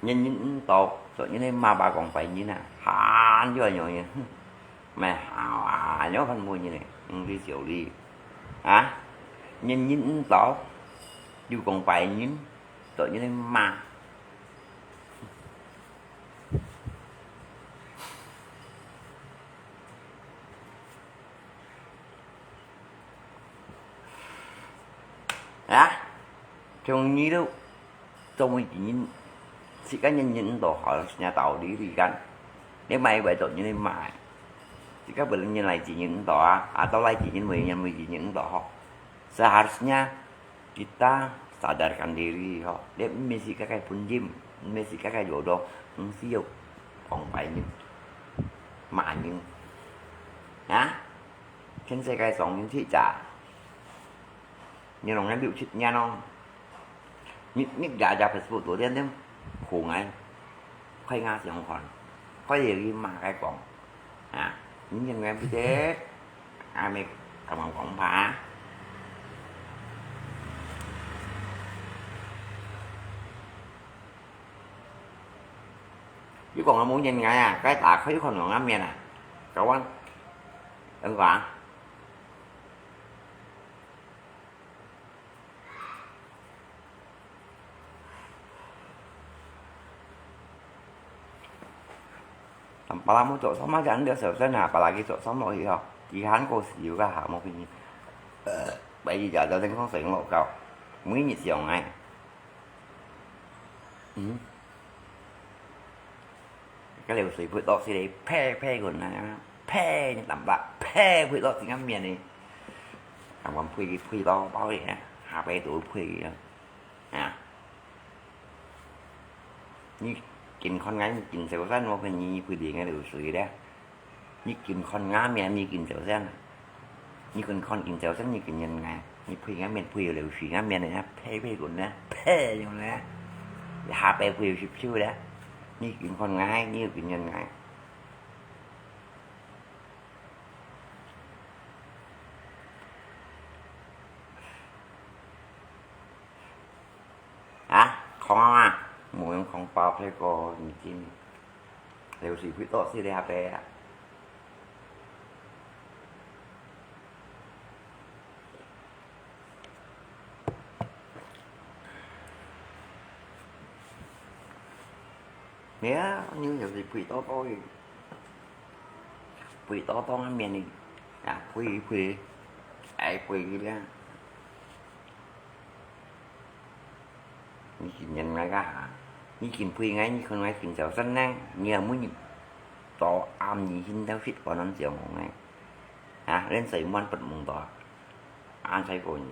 人人毋多，做人个罵爸講壞人啊，還有樣樣，哼，毋係好啊，有份無人呢，毋知小理，啊，人人毋多，又講壞人，做人个罵。 啊，從你都做每個人，自家人人都好，有道理你看。你買為做人的買，自家不能人來自人多啊，啊，到來自人每人每個人都好。Seharusnya kita sadarkan diri ho. Dia mesti kakai punjim, mesti kakai jodoh, mesti yuk orang painin. Manin. Ha? 全世界上面去查，你弄个六七年咯，你你家家Facebook多点点，看啊，快眼相看，快有去骂个讲，啊，你应该不得，阿妹，他们讲吧。你讲个冇人爱啊，该打开看两眼面啊，搞完，等下。但巴拉姆做什麼人了小生啊，巴拉佢做什麼去哦？佢還過笑个哈，無便宜。呃，拜一日就正常生活搞，每日上來。嗯？該流水潑落去咧，呸呸滾啊，呸你膽大，呸潑落去个面呢。敢講呸佢呸到爆咧，下擺都呸佢啊。啊！ 你緊看𠊎，你緊小生，𠊎看你呸連个流水咧。你緊看𠊎面，你緊小生。你緊看緊小生，你緊人𠊎，你呸𠊎面，呸流水𠊎面呢，呸呸滾呢，呸用呢。下擺呸有十手咧。你緊看𠊎，你又緊人𠊎。 啊，空啊，無用空包配過，你知。流水潑到死了下擺啊。你啊，你流水潑到到去，潑到到那面呢，啊，潑一潑，哎，潑一咧。 你緊人𠊎个哈？你緊呸𠊎，你看𠊎緊小生呢？你又每日到暗時先到食飯恁少忙呢？啊，連睡滿發夢到啊，恁細個人。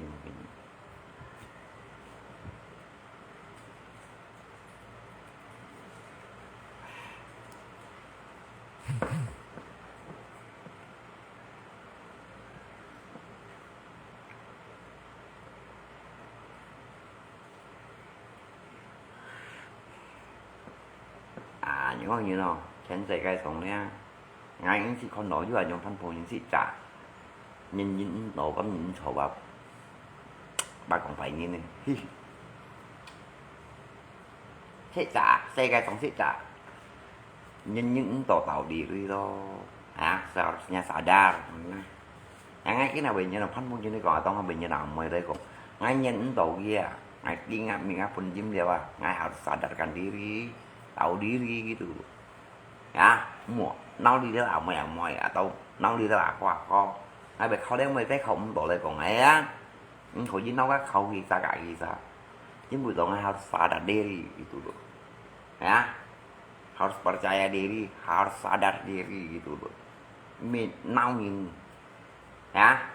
啊，你看人哦，全世界上呢，𠊎毋識看到有恁樣番婆人識詐，人人毋到，敢人毋錯吧？白講白人呢，嘿。識詐，世界上識詐，人人毋到道理咯，啊，seharusnya sadar。 Yang ngai kina bèn nyan phan mung jini kong atau ngai bèn nyan amoi dai kong. Ngai nyan ento kia, ngai tinga minga pun jim dia ba, ngai harus sadarkan diri, tahu diri gitu. Ya, mo, nau li dia amoi amoi atau nau li dia ako ako. Ngai bèn khâu dia amoi dai khâu ento dai kong ngai ya. Ento ji nau ka khâu ki sa ka ki sa. Jim bu dong ngai harus sadar diri gitu loh. Ya, harus percaya diri, harus sadar diri gitu loh. Mi nau min. Ya,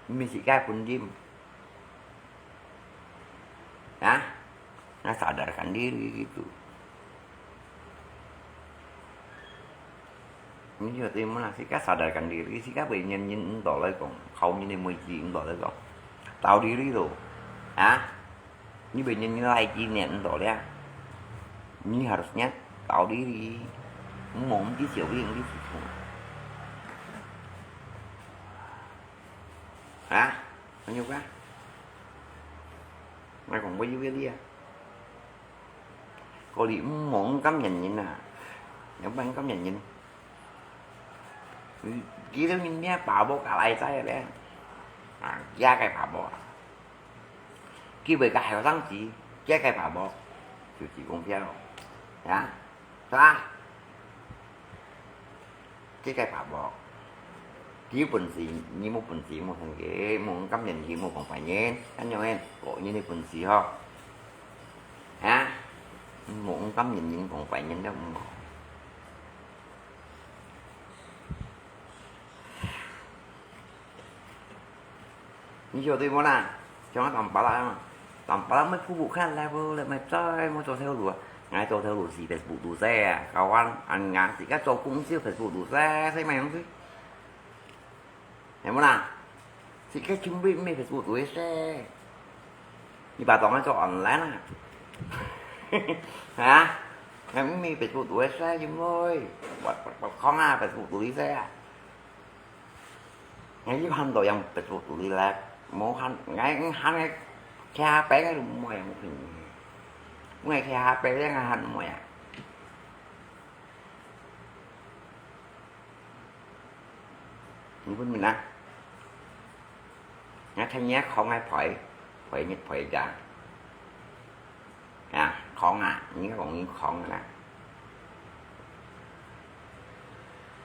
mi sikai pun jim. Ya, ngai sadarkan diri gitu. Ni yo te mo na sikai sadarkan diri, sikai bèn nyan nyan ento lai kong, khâu nyan ni moi ji ento lai kong. Tahu diri loh. Ya. Ni bèn nyan nyan lai ji nyan ento lia. Ni harusnya tahu diri. Mo mesti siapa yang di situ. Ha? Ano ka? Ngai kong bơ yu bơ lia. Kau li mo mesti kam nyan nyan na. Yang paling kam nyan nyan. Kita ni nia pabo ka lai sai le. Ha, kia kai pabo. Kibai ka heo sang ji, kia kai pabo. Chu ji kong pia lo. Ya. Sa. Kia kai pabo. Ki pun si, ni mo pun si mo sang ke, mo kam nyan ji mo kong pai nyan. Kan yo en, ko ni ni pun si ho. Ya. Mo kam nyan ni kong pai nyan da mo. Ni yo te mo na. Chong tam pala. Tam pala mai phu bu khan lai bu le mai chai mo cho theo lu. Ngai cho theo lu si Facebook tu se. Kawan an ngai si ka cho kung si Facebook tu se. Sai mai yang si. Em mo na. Si ka chim bi mai Facebook tu se. Ni ba tong cho online na. Ha? Ngai mi Facebook tu se jim loi. Wat wat wat khong a Facebook tu se a. Ngai ji han to yang Facebook tu li lek. Mo han ngai han ngai kia pe ngai lu mo yang pin. Ngai kia pe ngai han mo yang. Ni pun mina. Ngai thai nia khong ngai phoi. Phoi ni phoi ja. Ya, khong a, ni kong ni khong na.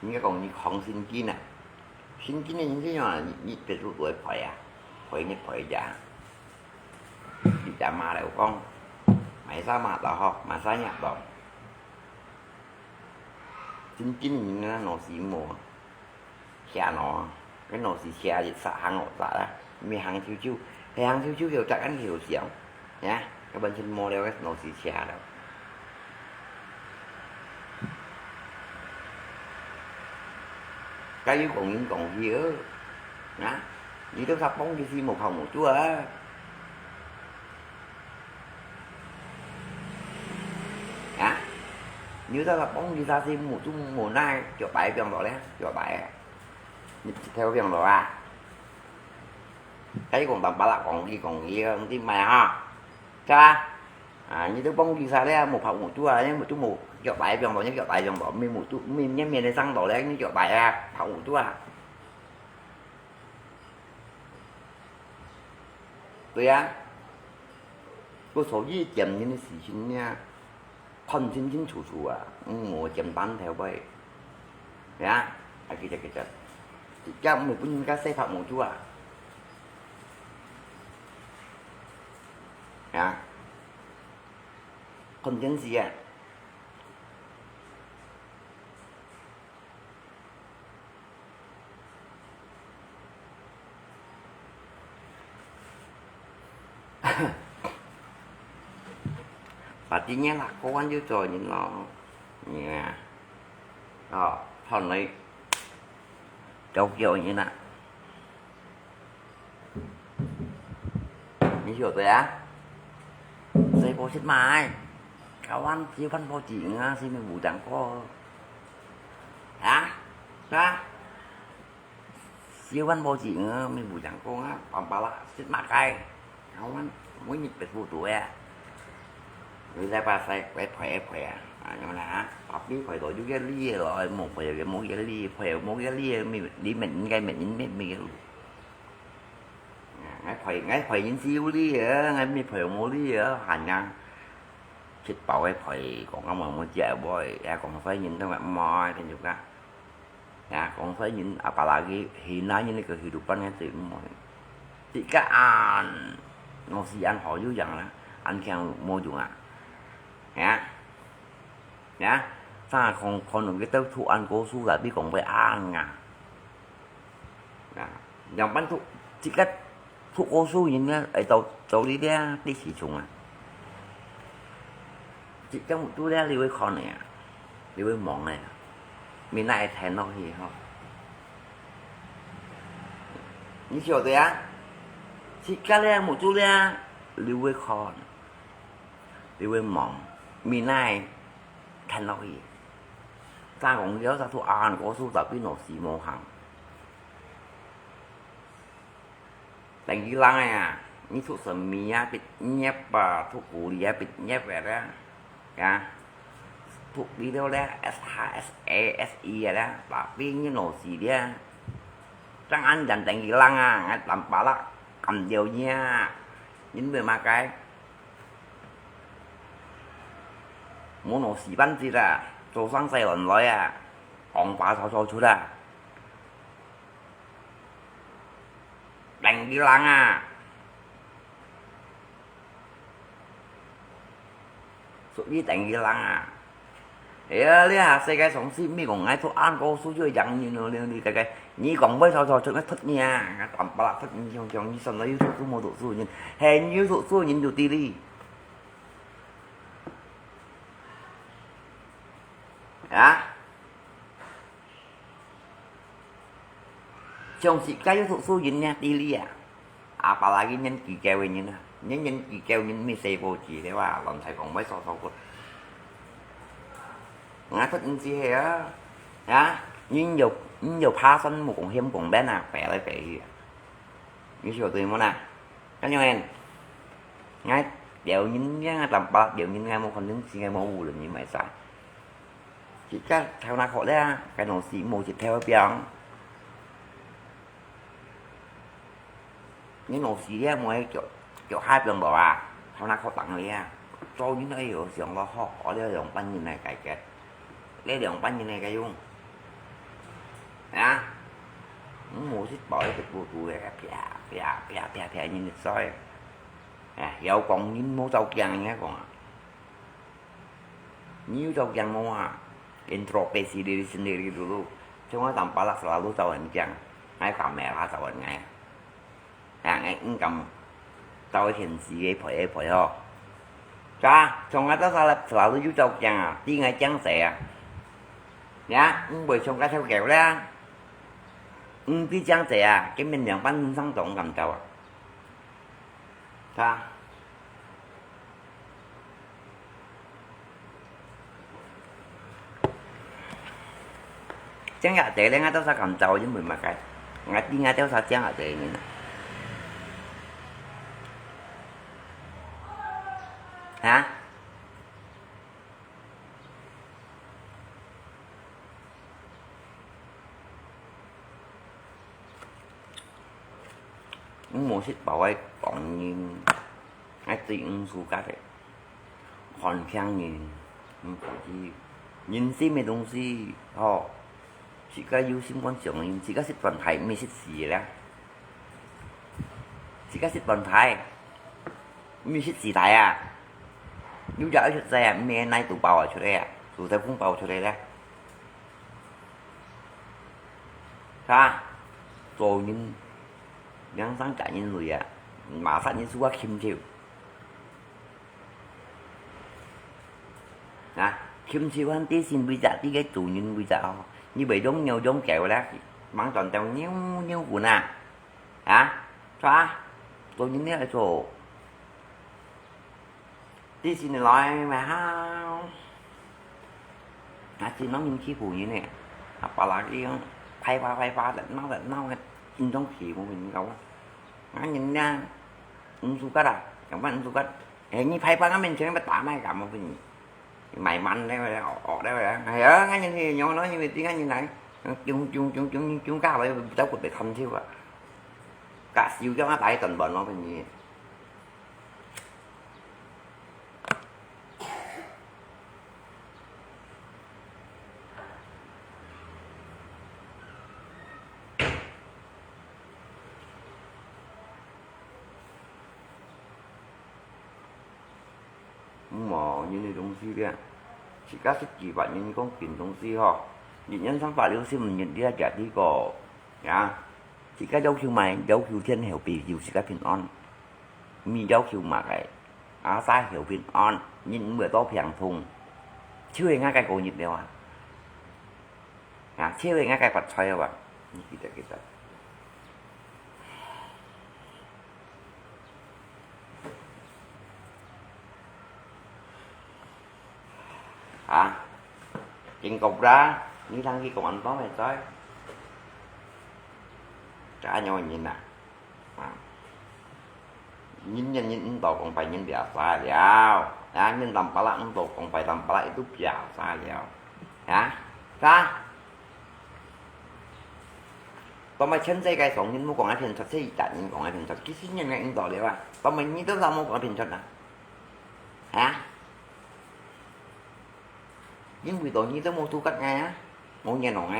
人家講你囥聖經啊，聖經个人這樣啊，你，你別處都會背啊，背你背呀。你阿媽來講，買衫嘛，然後買衫呀，咯。聖經个人啊，腦屎無，斜腦啊，該腦屎斜一煞行落煞啊，毋係行啾啾，係行啾啾又隻眼又想。 呀，該完全無了个腦屎斜了。該又講來講去哦，啊，你兜儕幫佢死無泡無煮啊？啊，你兜儕幫佢死無煮無奶，腳擺放落咧，腳擺，你條放落啊？該又講當巴拉講去講去，毋知麼个哈，係吧？ 啊，你兜幫佢死咧，無泡無煮啊，你都無腳擺放到，你腳擺放到，面無煮，面，面，面个上到咧，你腳擺啊，泡無煮啊。對啊，故所以檢驗个事情呢，看清清楚楚啊，毋好檢單頭尾。對啊，啊，記得，記得，這毋會分人家洗泡無煮啊。啊。 看電視啊。把今年啦，過完就做人咯。你啊，哦，看來，交交人啊。 你曉得啊？細个食麼个？交換，交換報紙啊，係毋係無聽過？啊？啊？交換報紙啊，毋係無聽過啊？爸爸啦，食麼个？交換，每日別步讀啊。你在巴西，快快快啊！啊，有啦啊，爸比快到有个力咯，無快有个無个力，快有無个力，你，你們應該沒，沒，沒有。 𠊎陪，𠊎陪人少哩啊，𠊎毋係陪無哩啊，還呀。食飽个陪，講啊無無食會，也講細人都毋愛，跟住講。呀，講細人，啊，把那個現在人那個去到半夜都毋愛。自家恁，我是恁好有樣啦，恁強無用啊。呀，呀，啥可，可能佢兜讀恁高書啦，比講會恁啊。 啊，仰般讀，自家讀高書人呢，會到，到你這知識重啊。自家讀了你會看个啊，你會望个啊，明仔會聽落去吼。你曉得啊？自家了目珠了，你會看，你會望，明仔聽落去。再講了，再讀恁高書，tapi腦屎無行。 等於人啊，你讀生物啊畢業啊，讀護理啊畢業个啦，啊，讀這兜咧，S H、S A、S E个啦，tapi你腦屎咧，正恁樣等於人啊，𠊎當巴拉，咁了你啊，你會麼个？無腦屎半截啊，做生細人來啊，講話吵吵出啊。 等於人啊，屬於等於人啊。哎呀，這下世界上係毋係講𠊎讀恁高書就贏人咯，你，你，你，你講話吵吵出來讀你啊，當巴拉讀你，像，像你算到有讀書無讀書人，係有讀書人就知哩。啊？ 像自家有讀書人呢，知哩啊。Apalagi年紀高个人啊，年，年紀高人毋係細个子了啊，亂在講話吵吵个。𠊎讀毋知係啊，啊，人又，人又爬山，無講嫌講遠啊，飛來飛去啊。你曉得無啦？恁樣，𠊎了人，𠊎當巴了人，𠊎無可能自家無無人，你買啥？ 自家頭那殼咧，該腦屎無一條病。你腦屎咧，無係腳，腳下病無啊？頭那殼當咧啊，做人愛有想到好，愛了兩半人來解決，這兩半人來解用。啊，毋好食飽一直咕嘟个，啪啪啪啪啪，人就衰。哎，曉講人無照鏡，人家講啊，你有照鏡無啊？Introspeksi diri sendiri dulu，像我當巴拉斯拉都照人鏡，愛kamera照人个。 啊，𠊎毋敢到現時个陪个陪吼。是啊，像𠊎到時候，時候有照鏡啊，知𠊎靚勢啊。呀，毋會像該條狗啦，毋知靚勢啊，根本兩半身上都毋敢照啊。是啊。 靚阿姐咧，𠊎到時敢照，因為麼个？𠊎知𠊎到時靚阿姐呢。啊？ 毋好食飽个講人，愛對毋舒服个，看輕人，毋可以。人性个東西，吼，自家有心肝上人，自家食飯大，毋係食死个啦。自家食飯大，毋係食死大啊。有隻愛出世啊，毋係哪肚包啊出來啊，肚仔空包出來咧。 哈，做人，兩三个人類啊，馬上人輸啊，禽獸。啊，禽獸還知性為隻，知个做人為隻哦，你袂用牛用狗啦，吂轉到牛牛牯啊，啊，是吧？做人你愛做。 知性來嘛好。啊，真多人欺負人呢，啊，巴拉佢講，拍拍拍拍，鬧鬧鬧个，真正欺負人个。啊，人家毋舒服啊，根本毋舒服。哎，你拍拍，𠊎面前要打麥克風分你，買慢了，哦，哦了，哎呀，𠊎人係用咯，因為點解人來，噤噤噤噤噤噤，搞了，走過來看球啊，搞笑，叫我打一頓飯咯，分你。 無，人个東西咧，自家食幾百年講緊東西吼，一年三百六十五日，你也食這個，呀，自家要求嘛，要求天后庇佑自家平安。 毋要求麼个，啊，社會平安，人毋會到病痛，就係𠊎个過日了啊。啊，就係𠊎个發財了啊。你記得，記得。啊，經過啦，你通去公安部个在。就恁樣个人啊。 啊，人人人毋到講拜人biasa了，啊，人當巴拉毋到講拜當巴拉，itu biasa了，啊，啥？當拜全世界上人無講个騙出，世界人講个騙出，幾十年个毋到了啊，當拜你都無講个騙出啊，啊？因為到你都無資格个啊，無認同个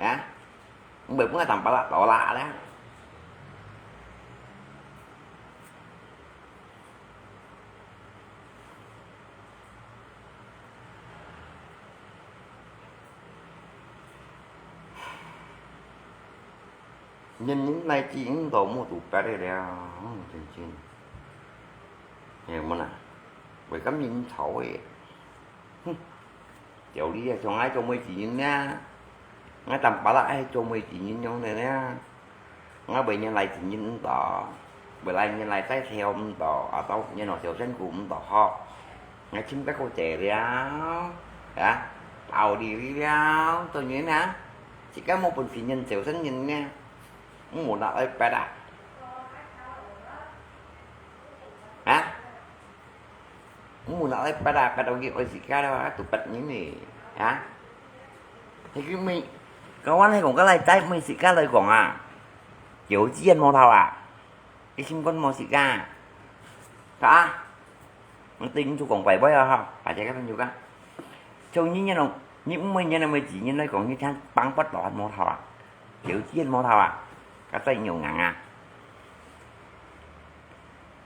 啊，啊？ 毋會分𠊎當巴拉倒啦咧。人人來自因都無資格个了，真真。哎，無啦，會咁人吵个，哼。 條理啊，像𠊎做媒體人呢，𠊎當巴拉愛做媒體人樣个呢。𠊎會人來自人毋到，會來人來再跳毋到，啊，到人來小辛苦毋到吼。𠊎尋个好濟了，啊，道理了，做人啊，自家無本事人小生人呢，毋好拿來逼啊。啊？ 毋好拿來逼啊，逼到佢愛自家了啊，都逼人呢，啊？佢佢每，講完係講个來，再每自家來講啊，有錢無頭啊，佢心肝無自家，啊？我對你做講拜拜啊，哈，大家个朋友啊，像你這種你毋會認得每一個人來講，你聽挷骨頭還無頭啊？手指還無頭啊？該嘴又硬啊？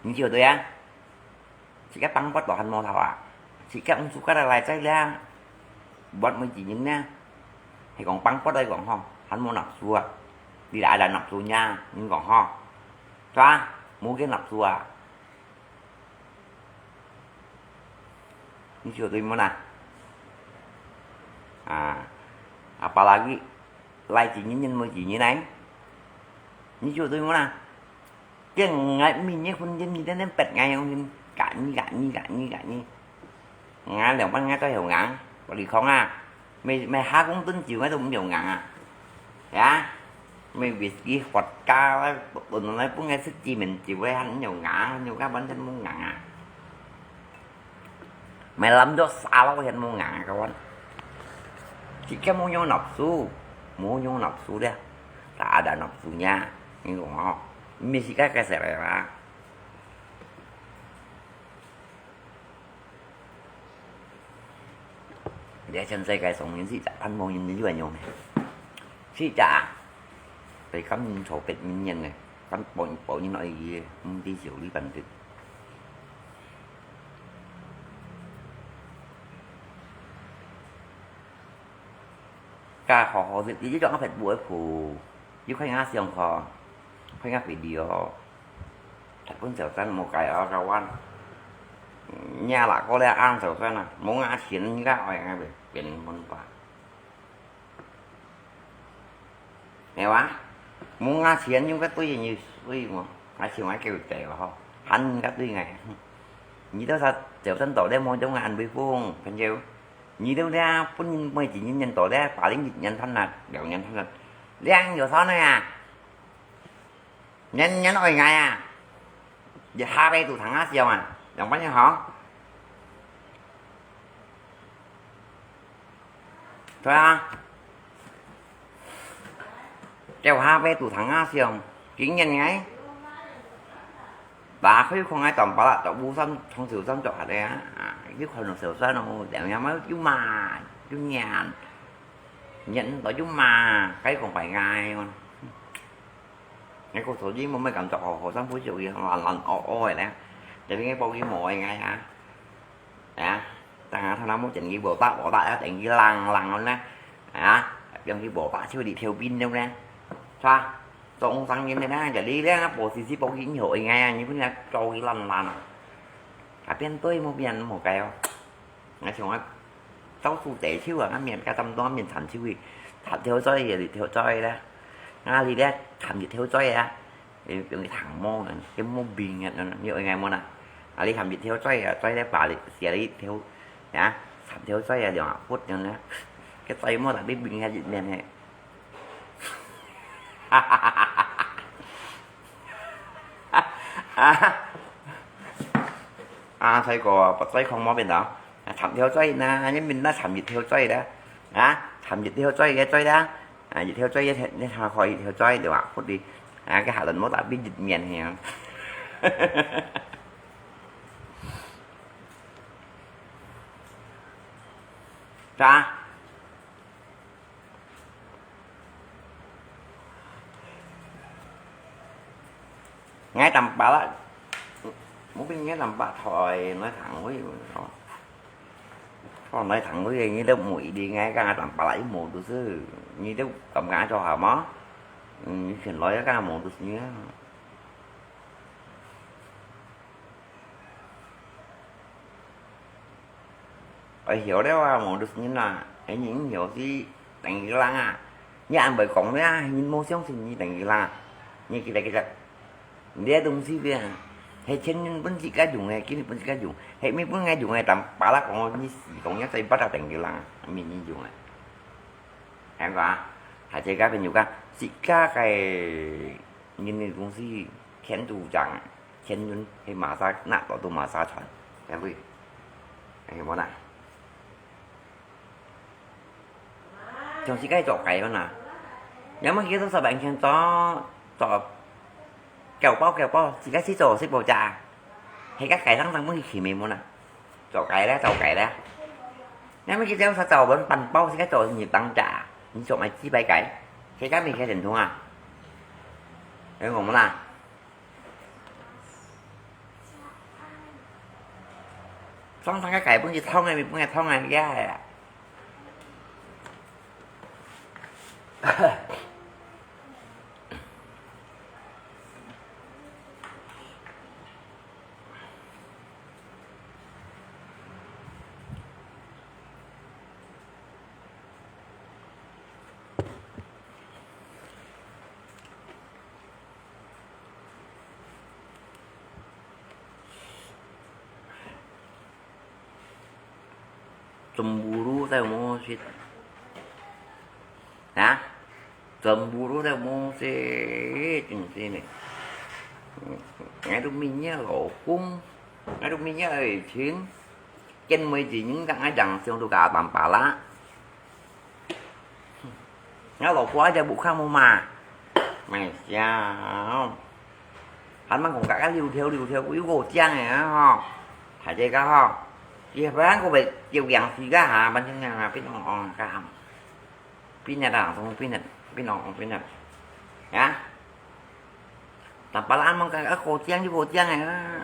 你笑對啊？自家挷骨頭還無頭啊？自家毋自家來來在咧，無每一個人呢？係講挷骨來講吼，還無納數啊？你來來納數呀？你講吼，是吧？無个納數啊？ 你笑對無啦？啊，apalagi來一日人無一日來，你笑對無啦？跟𠊎每日婚姻，你天天逼𠊎用，甲你甲你甲你甲你，𠊎兩班𠊎都有硬，我你講啊。 每，每下公頓酒𠊎都毋用硬啊。呀，每whisky、vodka，來，來分𠊎食雞尾酒咧，還毋用硬，用甲完全無硬啊。每淋到沙漏還無硬啊，各位。自家無用納數，無用納數咧，tak ada納數nya，你講吼，毋係自家个事來啦。 這全世界上面四隻，還無人有人用呢。四隻啊，被感染錯別名言呢，敢保，保人愛醫，毋知小李辦得。該好好食，你這種阿伯不會苦，又看人家上課，看人家video。 大本小三無解哦，kawan。若啦，過了安小三啊，無拿錢，你看愛愛變，變文化。係哇？無拿錢，用个對人有水無？拿錢還叫得吼，還个對哎。你都啥小三到底無用安微風，朋友？你都這本人每一年年到底，八零一年賺啦，兩年賺啦，兩有錢了呀？ 年年愛𠊎啊，一下背肚疼啊笑啊，兩百年好。對啊，叫下背肚疼啊笑，今年𠊎，把開空愛當巴拉，到烏山，從小山做下來啊，啊，又看到小山咯，兩樣嘛，又罵，又念，念到又罵，該講白𠊎哦。 𠊎个手機無麼感覺，學生會手機爛爛惡惡个咧，這邊个手機無愛𠊎啊，啊，等下他那麼整機無打無打，要等佢爛爛个咧，啊，變佢無打就你跳冰了咧，是吧？中上癮个咧，這裡咧，無時時手機好愛𠊎啊，你分人搞佢爛爛啊，啊，變對無變無該哦。 𠊎像𠊎到處走手啊，𠊎面甲當多面尋手去，尋條嘴个，條嘴咧。啊，你咧尋一條嘴啊，用去尋毛啊，佢毛病啊，你愛𠊎無啦？啊，你尋一條嘴啊，嘴咧把你寫了一條，啊，尋條嘴啊，兩下骨樣咧，佢嘴毛特別病啊，一面嘿。啊，啊，再過，再講毛病啊。 啊，尋條嘴啦，你面那尋一條嘴啦，啊，尋一條嘴个嘴啦，啊，一條嘴一條，你下開一條嘴對吧？或者，啊，个下輪無打比一面去啊。是吧？ 𠊎當巴啦，無變𠊎當巴，thôi nói thẳng với, thôi nói thẳng với你都mũi đi ngay cả tamba lại một tu sư, 你都感覺做好嗎？你先來个無tu sư啊。 愛曉了啊，無就係人啊，係人曉係等於人啊。你恁會講咩啊？人無相信你等於人啊。你記得記得，你个東西啊，係前人分自家用个，今日分自家用，係毋係分𠊎用个，但巴拉講你死講，你再巴拉等於人啊，毋係你用个。聽過啊？還自家朋友講，自家个人个東西，錢都漲，錢人係馬沙，那到都馬沙船，對不對？ 哎，無啦。像自家做雞个啦，若麼佢都十萬錢做，做九包九包，自家去做食無價，係个雞生生分佢起名無啦。做雞咧，做雞咧。你乜佢朝早早搵飯包，自家做日當家，你做乜幾百个？佢家咪佢成功啊？有講無啦？裝裝个改分佢通个，咪分佢通个，呀呀。Cemburu tau mô sit. Hah? Cemburu tau mô sit, chính xác nè. Ngay lúc mình nhớ老公, ngay lúc mình nhớ ở trên, trên mười chín những cái ai đằng sau tôi cả tạm pala. Ngài老婆在屋下無嘛？Mày sao? Hàn mang cũng cả cái liu theo liu theo, có yêu cầu chăng này á ho. Thầy đây cả ho. Chỉ phải ăn có phải chiều dạng gì cả hả? Bạn chân là biết nó on cả hả? Biết nè, đã không biết nè, biết nó on biết nè. Hả? Tạm pala ăn mang cái khẩu trang chứ khẩu trang này á.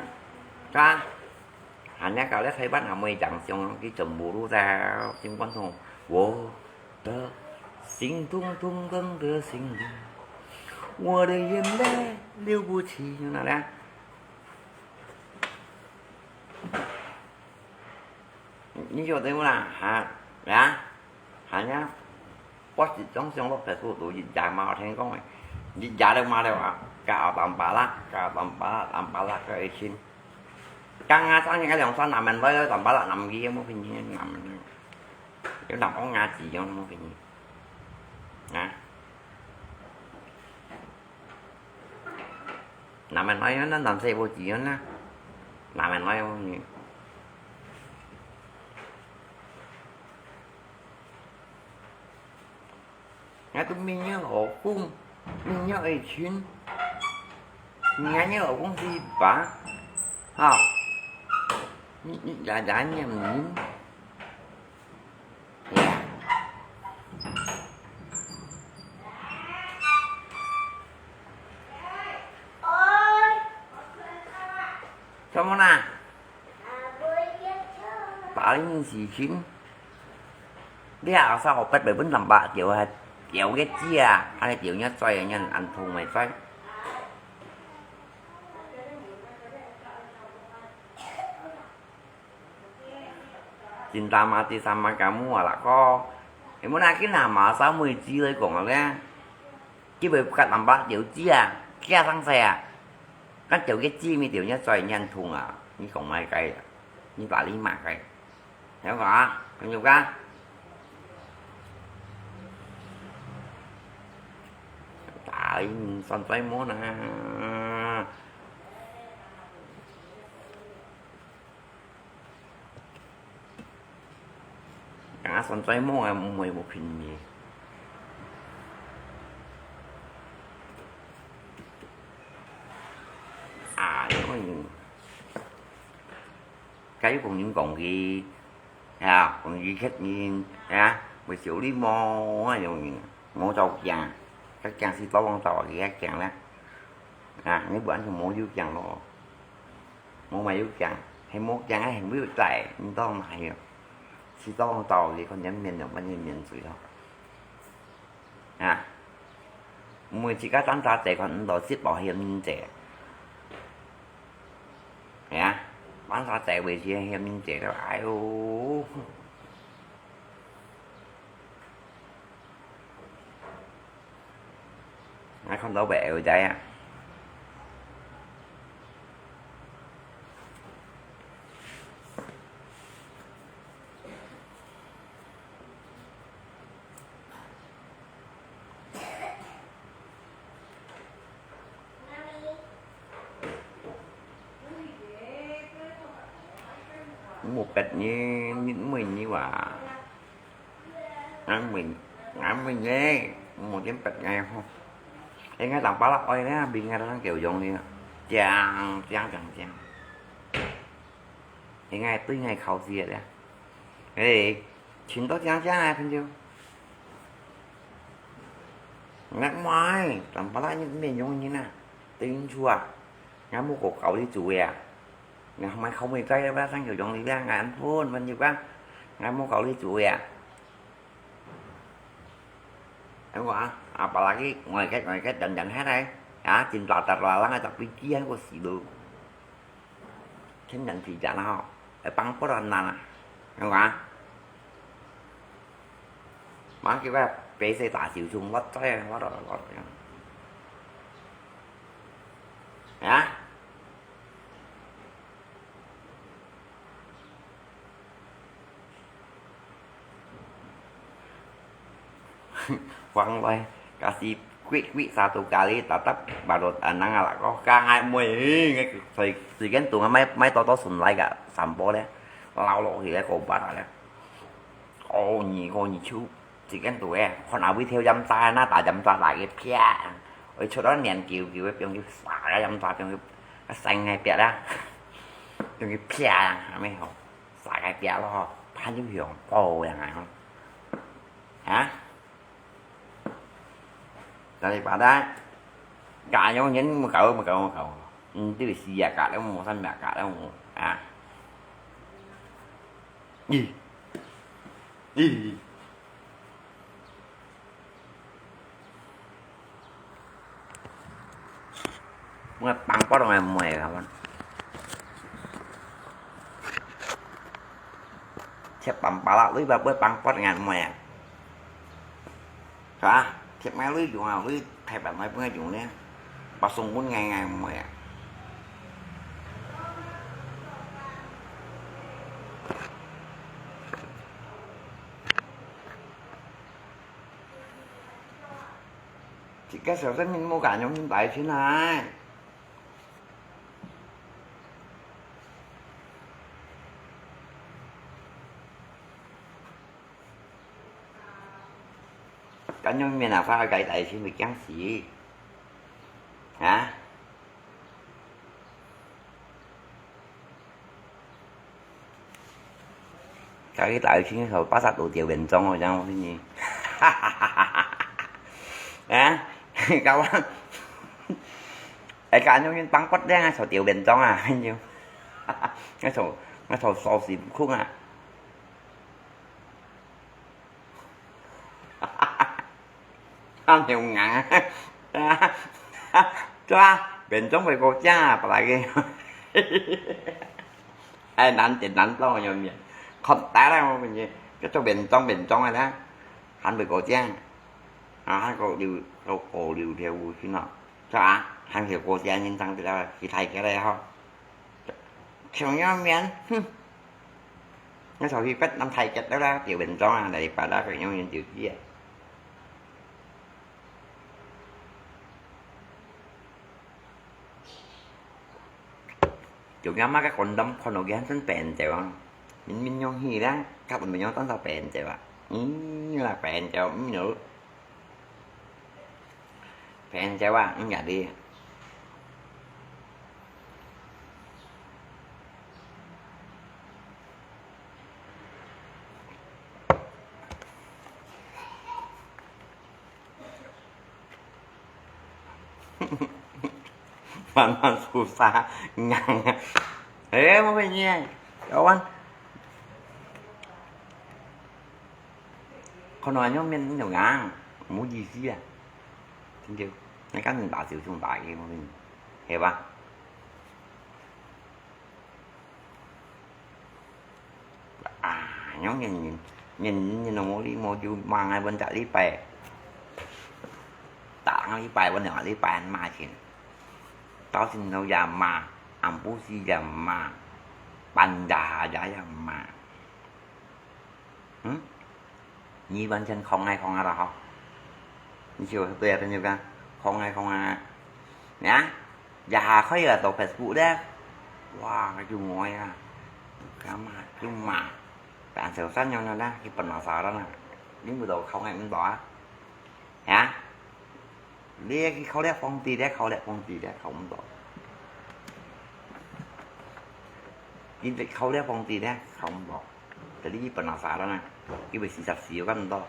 Cho ăn. Hàn nhá cảo lét Thái Bắc ngà mười chẳng xiong cái chồng bù đu ra, chính quan thông. Wo, tơ, xing thung thung thung tơ xing thung. Wo de yen le, liu bu qi, như nào đấy. Như chỗ đấy là, hả, hả? Hàn nhá. Bác sĩ trong xiong lốc phải sụt tủ dịch giả mà thành công này. Dịch giả được mà được à. Cả tạm pala, cả tạm pala, tạm pala cái ấy xin. Căng á, sang những cái lòng son nằm mình với tạm pala nằm kia, mua pin nhi nằm mình. Nếu nằm có ngã chỉ cho mua pin nhi. Nè. Nằm mình nói nó nằm xe vô chỉ nó nè. Nằm mình nói không nhỉ? Ngay tôi mình nhớ họ cũng, mình nhớ ấy chín. Ngay nhớ họ cũng gì bà. Hả? Nhị, nhị, giá, giá nhầm nhín. Dạ. Sao mà nè? Bà linh gì chín. Đi à, sao họ bắt bởi vẫn làm bà tiểu hạt, tiểu cái chia, ai tiểu nhá, xoay nhá, ăn thùng mày xoay. Cinta mati sama kamu à là có. Em muốn ăn cái nào mà sao mười chi lấy cũng là cái. Chỉ bởi cắt làm bát tiểu chi à, kia sang xe à. Cắt tiểu cái chi mi tiểu nhá xoay nhá ăn thùng à. Ni cũng mai cái à. Ni bà lý mà cái. Hiểu không? Không hiểu cả. Tại son xoay mốt nè. Ngã son xoay mốt à, mùi một hình gì. À, đúng rồi. Cái cũng những còn gì. À, còn gì hết nhìn. À, buổi chiều đi mò, à, dùng gì. Mò trâu kìa. Các kìa xí tố con tàu kìa kìa đó. À, nếu bữa ăn thì mò dữ kìa đó. Mò mà dữ kìa. Hay mò kìa hay không biết chạy, nhưng tao mà hay. Xí tố con tàu thì con nhắn miền được bao nhiêu miền水thôi. À. Mùi chỉ có tán ta chạy còn đòi xếp bảo hiểm nhìn chạy. Hả? Bán sao chạy về thì hiểm nhìn chạy đó. Ai ô. Ai không đâu bẻ ở đây à. Một bịch như, như mười như à. Ăn mình, ăn mình nhé. Một cái bịch này không. Em ngay tặng bá lọc ơi đấy, bình ngay đang kiểu giống như chàng, chàng, chàng, chàng. Em ngay tui ngay khẩu gì đấy. Ê, 尋到靚靚个朋友。𠊎毋係，當巴拉你面容人啊，對應出啊，𠊎無過教你做个啊。𠊎買口味在个，上有用力量，𠊎安分，問你講，𠊎無教你做个啊。哎，我啊，啊，巴拉佢，我个，我个，等等下來，啊，真大隻啦，人个隻飛機還過死咯。天然皮夾啦吼，會放不落難啊，你看啊。馬上叫佢白色大小熊，我知啊，我都，我都，啊。 往來，假使quit quit satu kali tetap baru tenang啊啦，我講哎妹，所以時間到啊，買買多多筍來个，三寶咧，撈落去咧，個巴達咧，哦，你哦，你就時間到誒，看哪位跳飲茶，那打飲茶打个啪，我出到黏球球个，變去撒个飲茶，變去生个壁啦，變去啪，阿妹吼，撒个壁咯，怕就用爆个啊，啊？ Daripada gak nyong nyen mukau mukau mukau. Enti sia gak lem mo san gak lem mo. Ah. Ih. Ih. Mui pang pot ngai mui kawan. Thiap pang pala lui ba bui pang pot ngai mui. Hả? Thiệt mấy lưới dùng à, lưới thầy bạn nói bữa dùng nè. Bà sung muốn ngày ngày mười à. Thì cái sở thích mình mua cả nhóm hiện tại thế này. Kan yung minasa kay tayo si Mikyang si. Ha? Kay tayo si so pasat util bentong o jang ni. Ha? Kawan. Ay kan yung yung pangpot din nga so til bentong ah. Yung. Nga so, nga so so si kung ah. Ăn hiểu ngắn. Cho, bên trong phải cô cha, bà lại cái. Ai nắn thì nắn to nhiều nhiều. Không tá ra mà mình, cái trong bên trong, bên trong này đó. Hẳn phải cô cha. À, hẳn cô điều, cô, cô điều theo vui khi nào. Cho à, hẳn hiểu cô cha nhìn thẳng thì là khi thầy cái đây không? Khiêu nhau miên. Hưm. Nó sau khi pet năm thầy chết đó đó, tiểu bình trong à, đài bà đó phải nhau nhìn tiểu kia. Chủ nhà má cái con đâm con nó ghen sân bèn chèo à. Mình, mình nhau hi đó, các bạn mình nhau tán sao bèn chèo à. Ý là bèn chèo, ý nữa. Phen cháu à, không nhả đi. Mana susah ngang. Eh, mau penye. Kawan. Kau nanya men nyo ngang. Mu ji si à. Chính điều. Ngay cả mình bảo tiểu chúng ta cái mà mình. Hiểu ba? À, nhóm nhìn nhìn nhìn nhìn nó mua đi mua du mà ngay bên tại đi bè. Tặng đi bè bên nhỏ đi bè mà xin. Tao xin nó già mà, ăn bút si già mà. Bàn đà già già mà. Hử? Nhi完全không ai không ai đó hả? Nhi chịu tôi là như cái không ai không ai. Nhá. Giờ hà khơi là tổ Facebook đấy. Wow, cái chung ngồi à. Cái mà, chung mà. Bạn sửa sát nhau nó đó, cái phần mà sao đó nè. Những người đó không ai cũng đó. Hả? Lia cái khâu đấy phong ti đấy, khâu đấy phong ti đấy, không đó. Cái khâu đấy phong ti đấy, không đó. Jadi pernah salah nah, ibu sisap sio kan to.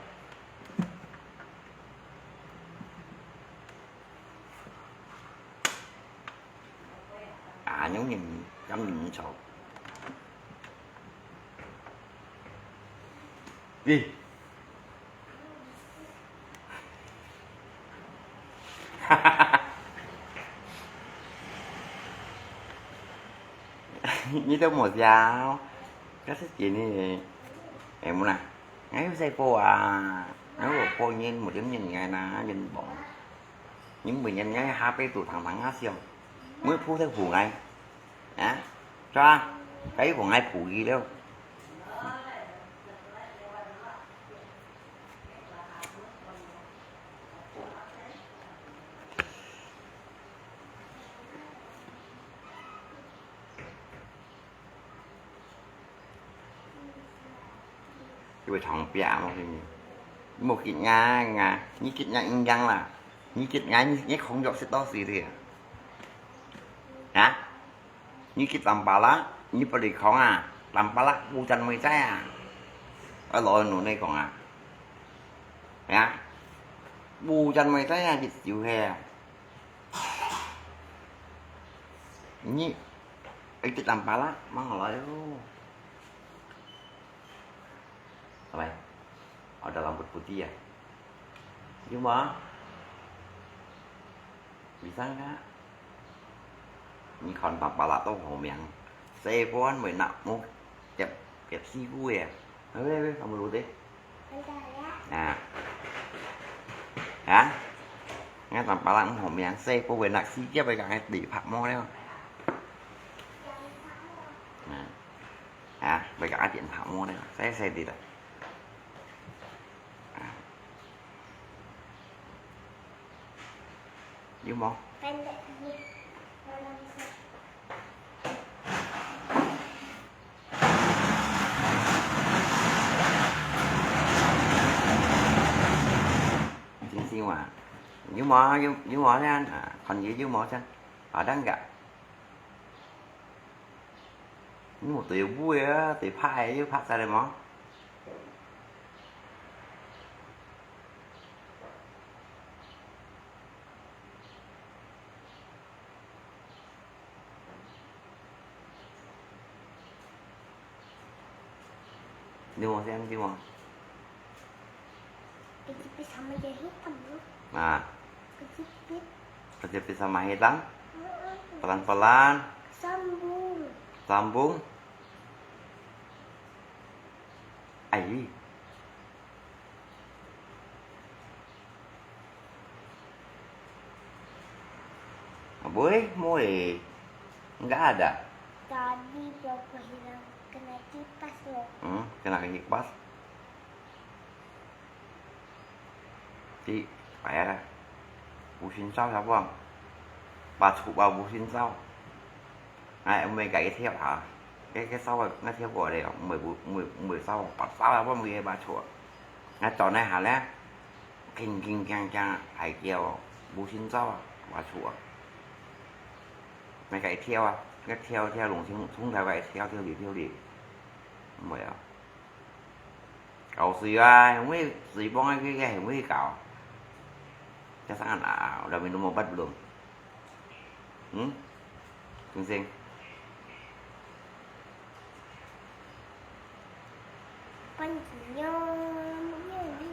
Ah, nyong nyong, nyong nyong chau. Ih. Ni tu mo siau. Kasi kini, eh, muna. Ngai sai po ah. Ngai po nyen mo dem nyen ngai na nyen bong. Nyen mo nyen ngai ha pe tu thang thang ah siang. Mo pu sai pu ngai. Hả? Cho, cái của ngài phủ gì đâu. Cái buổi thằng bia mà cái gì? Một cái nhà, nhà, như cái nhà in yang là. Như cái nhà, như, như không dọc sẽ to gì đi à? Hả? Nyi kit tampalak, nyi pali khong à, tampalak bu chan mui chai à. Ơ lo nụ nê kong à. Ya. Bu chan mui chai à, kit siu he à. Nyi, ơ kit tampalak, mang lo yo. Apa? Ada rambut putih ya? Cuma, bisa nggak? Nyi khon tampalak to hổ miếng. Xe buôn mới nặng mô. Kẹp, kẹp si gu ya. Ơ, ơ, ơ, kamu lu tê. Hả? Hả? Ngay tampalak hổ miếng. Xe buôn mới nặng si kẹp với cả ngay tỉ phạm mô đấy. Hả? Hả? Với cả ngay tỉ phạm mô đấy. Xe, xe đi rồi. Hả? Yếm mô? Chính xin mà. Yếm mô, yếm, yếm mô nha. À, còn gì yếm mô chứ? Ở đang gặp. Mu tui vui á, tui phai á, phak sai leh mò? Di mo siang, di mo. Kejepit sama dia hitam, loh. Nah. Kejepit. Kejepit sama hitam. Mm-mm. Pelan-pelan. Sambung. Sambung. Ai. Aboi, mui. Enggak ada. Tadi papa hilang kena kipas loh. Hmm, kena kipas. Di, payah lah. Busin sao siapa? Bachuk ah busin sao. Ai, mui kai thiap ha. Cái, cái sao, ngay thiap qua đây, mui bu, mui, mui sao, bắt sao siapa mui bachuk. Ngay chọn này hả lẽ. Kinh, kinh, kiang, kiang, ai kêu, busin sao, bachuk. Mui kai thiap à, cái thiap, thiap lùng xuống, xuống thảo cái thiap, thiap đi, thiap đi. Mui à. Kau sui ah, hong hui sui pong ah, khe hong hui kau. Chắc chắn là đào mình mua bắt buộc. Hmm? Sing sing. Con chỉ nhớ, nhớ đi.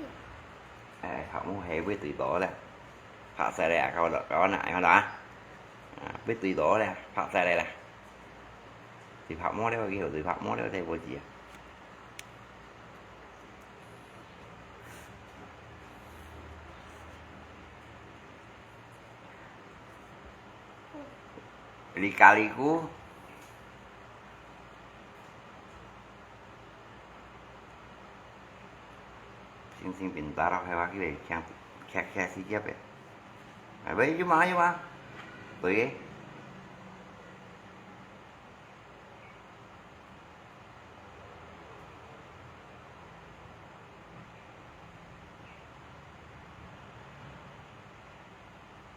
Ê, học mua hè với tùy tổ lẹ. Phạ xe lẹ, kau đó, kau nại, kau đó. À, với tùy tổ lẹ, phạ xe lẹ lẹ. Tùy phạ mua đấy, cái hiểu tùy phạ mua đấy, thầy vô gì à? Lika-liku. Sing sing pintar, hai wak kiri, kiang, kiak, kiak, si kiap, eh. Ai, bai, yuma, yuma. Tui, eh.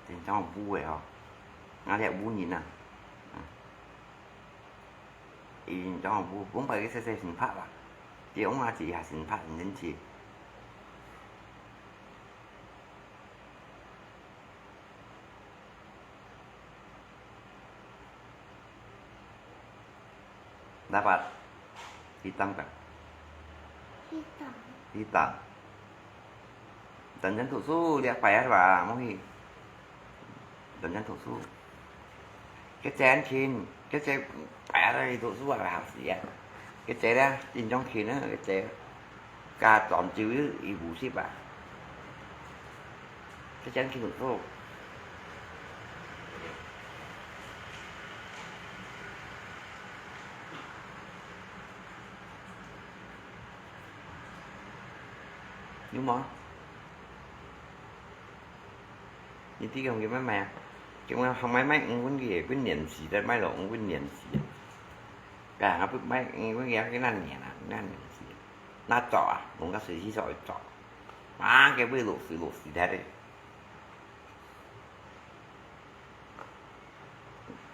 Chính trong bu vậy hả? Ngã lẹ bu nhìn à? Ý trong bu, cũng phải cái xe xe sừng phát à? 這往下子下先拍，先去。Dapat hitam ka? Hitam. Hitam. Jangan tusuk, liak payah ba, mungkin. Jangan tusuk. Kecek khin, kecek payah dari tusuk ba, hapsi ya. Kecek ya, tinjong khin ya, kecek. Ka tuam jiu ibu sip ba. Kecek khin tusuk. Nyo mo? Ni ti kong ki mai mai a? Ki mai hong mai mai ung kun ki kun niên si de mai lo ung kun niên si a. Ka nga bu mai ung kun ki ki nan niên a, nan niên si a. Na cho a, mong ka sui si so cho. Ma ke bu lo si lo si de.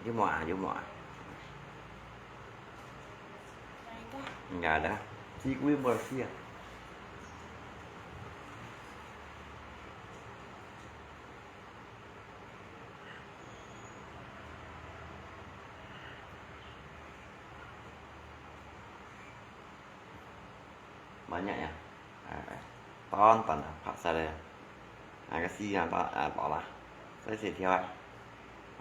Nyo mo a, nyo mo a? Nggak ada. Nggak ada. Si kui mo si a. Banyak ya. 啊，當當啊，拍晒了。啊，該四啊，啊，無啦，細細條啊。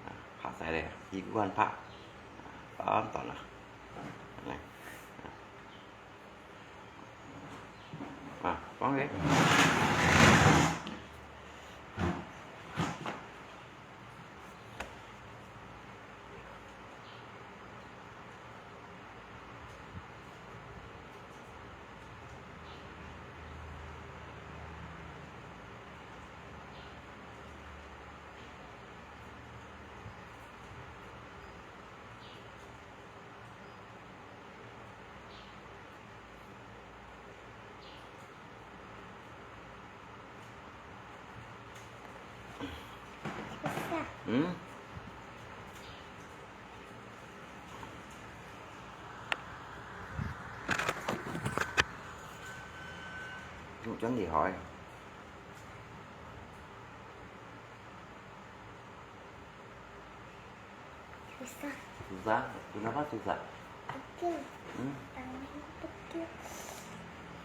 啊，拍晒了，四股還拍。啊，當當啊。來。啊，放開。 嗯？真厲害。 Susah. Susah? Kenapa susah? Pegel. Hmm? Tangannya pegel.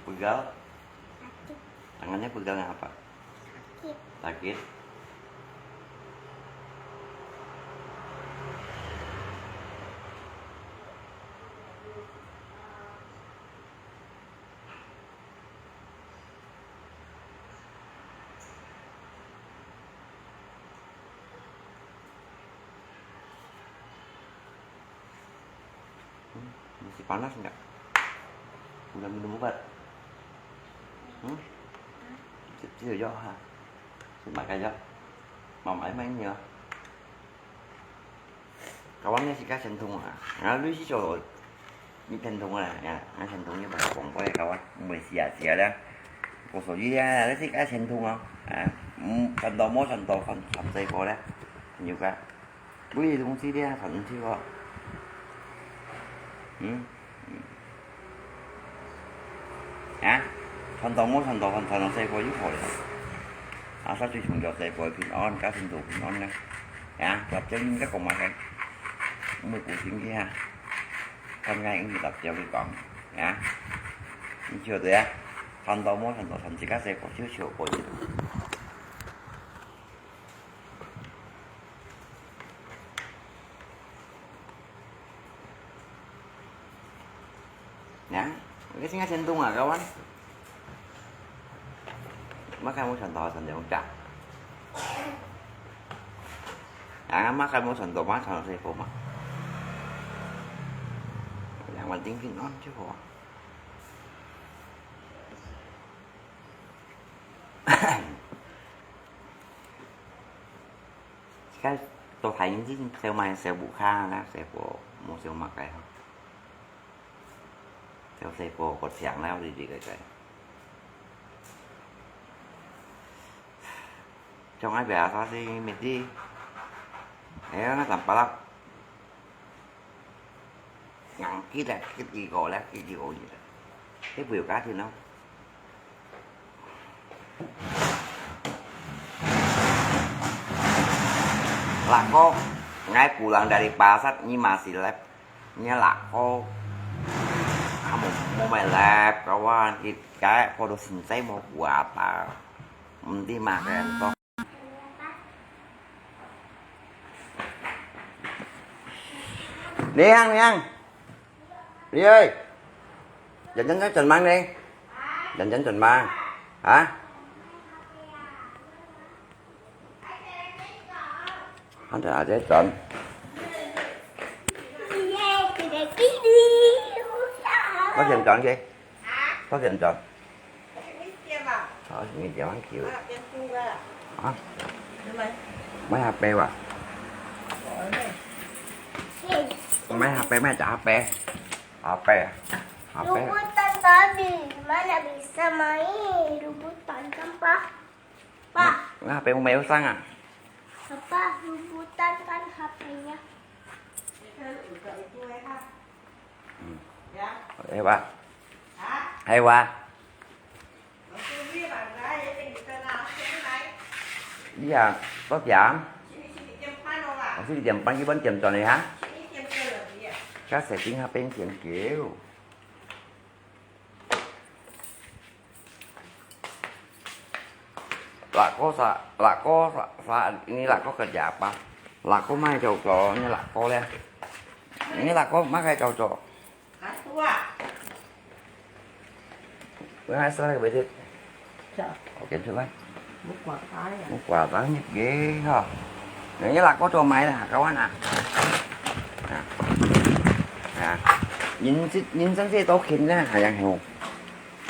Pegel? Sakit. Tangannya pegal ngapa? Sakit. Sakit? Hmm, masih panas enggak? Udah minum obat? Hmm? Tidur ya, ha? Makan ya. Mama emang ini ya. Kawan ni sika sentung ah. Ngah lui si so ni sentung ah, ya, ngah sentung ni pada kong kau ya kawan. Mesti ya sia dah. Kau so ya, ada sika sentung ah. Ah, hmm, sentung mo sentung kan sampai kau dah. Juga. Beli東西咧，傳出去哦。嗯？嗯。啊？傳到無傳到，傳，傳到細個就好了。啊，所以最重要細個平安，家庭都平安啦。啊，立正應該講嘛係，毋會顧心佢啊。看看應該立正佢講，啊，你曉得啊？傳到無傳到，傳自家細個就笑過去。 Nah, ini singa sentung ah, kawan. Makan mo santaw, santaw ka. Ah, makan mo santaw, makan santaw sa ipo ma. Yang penting pinon, cukup. Sika到大人之前，少買少屋下啦，細個無少麼个吼。少細個個強啦，我哋這個個。像愛表達是乜啲，哎呀，那咱巴拉。 Ngangkit leh, kit iko leh, kit iko leh. 你不要緊咯。Lako, ngai pulang dari pasar, ni masih lep. Ni lako. Kamu mau main lep, kawan. Kita podo sensei mau buat apa. Mesti makan toh. Niang, Niang. Ni ơi. Dần dần nó trần mang đi. Dần dần trần mang. Hả? Không thể nào dễ trần. Có tiền trần gì? Có tiền trần. Có tiền trần ăn kiểu. Hả? Mấy HP à? Mấy HP, mấy chả HP. HP. HP. Robotan tadi, mana bisa main robotan kan, Pak? Pak. Nah, HP mau main usang ah? Papa, robotan kan HP-nya. Hmm. Hay quá. Hay quá. Iya, có chậm. Học sinh chậm bằng cái bánh chậm tròn này hả? Các sẽ tiếng Hà Tây tiếng kiểu. Lako sa, lako sa, sa, ini lako kerja apa? Lako mai jauh jauh, ini lako le. Ini lako mai jauh jauh. Bữa hai sao cái bữa. Sao? Ok, thưa bác. Mua quà tái à? Mua quà tái nhiệt ghê hả? Nếu như là có cho máy là các bạn ạ. À. À. Nhìn, nhìn xem xe tố khinh nha, hả, yang hùng.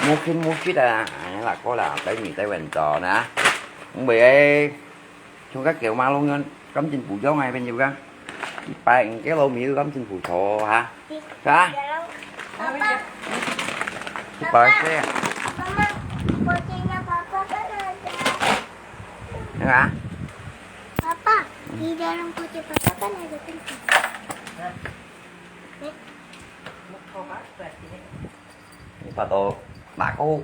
Mua khinh, mua khít à, à, là có là tới Mỹ, tới Bình Tỏ nè. Không bị ấy. Chúng các kiểu mà luôn, cắm trên phủ dấu ngay bên nhiều cái. Đi bay cái lô Mỹ cắm trên phủ thổ hả? Hả? Papa. Đi bay xe. Mama, kucingnya Papa kan ada. Hả? Papa, di dalam kotak Papa kan ada kucing. Nih. Ini Papa tuh, aku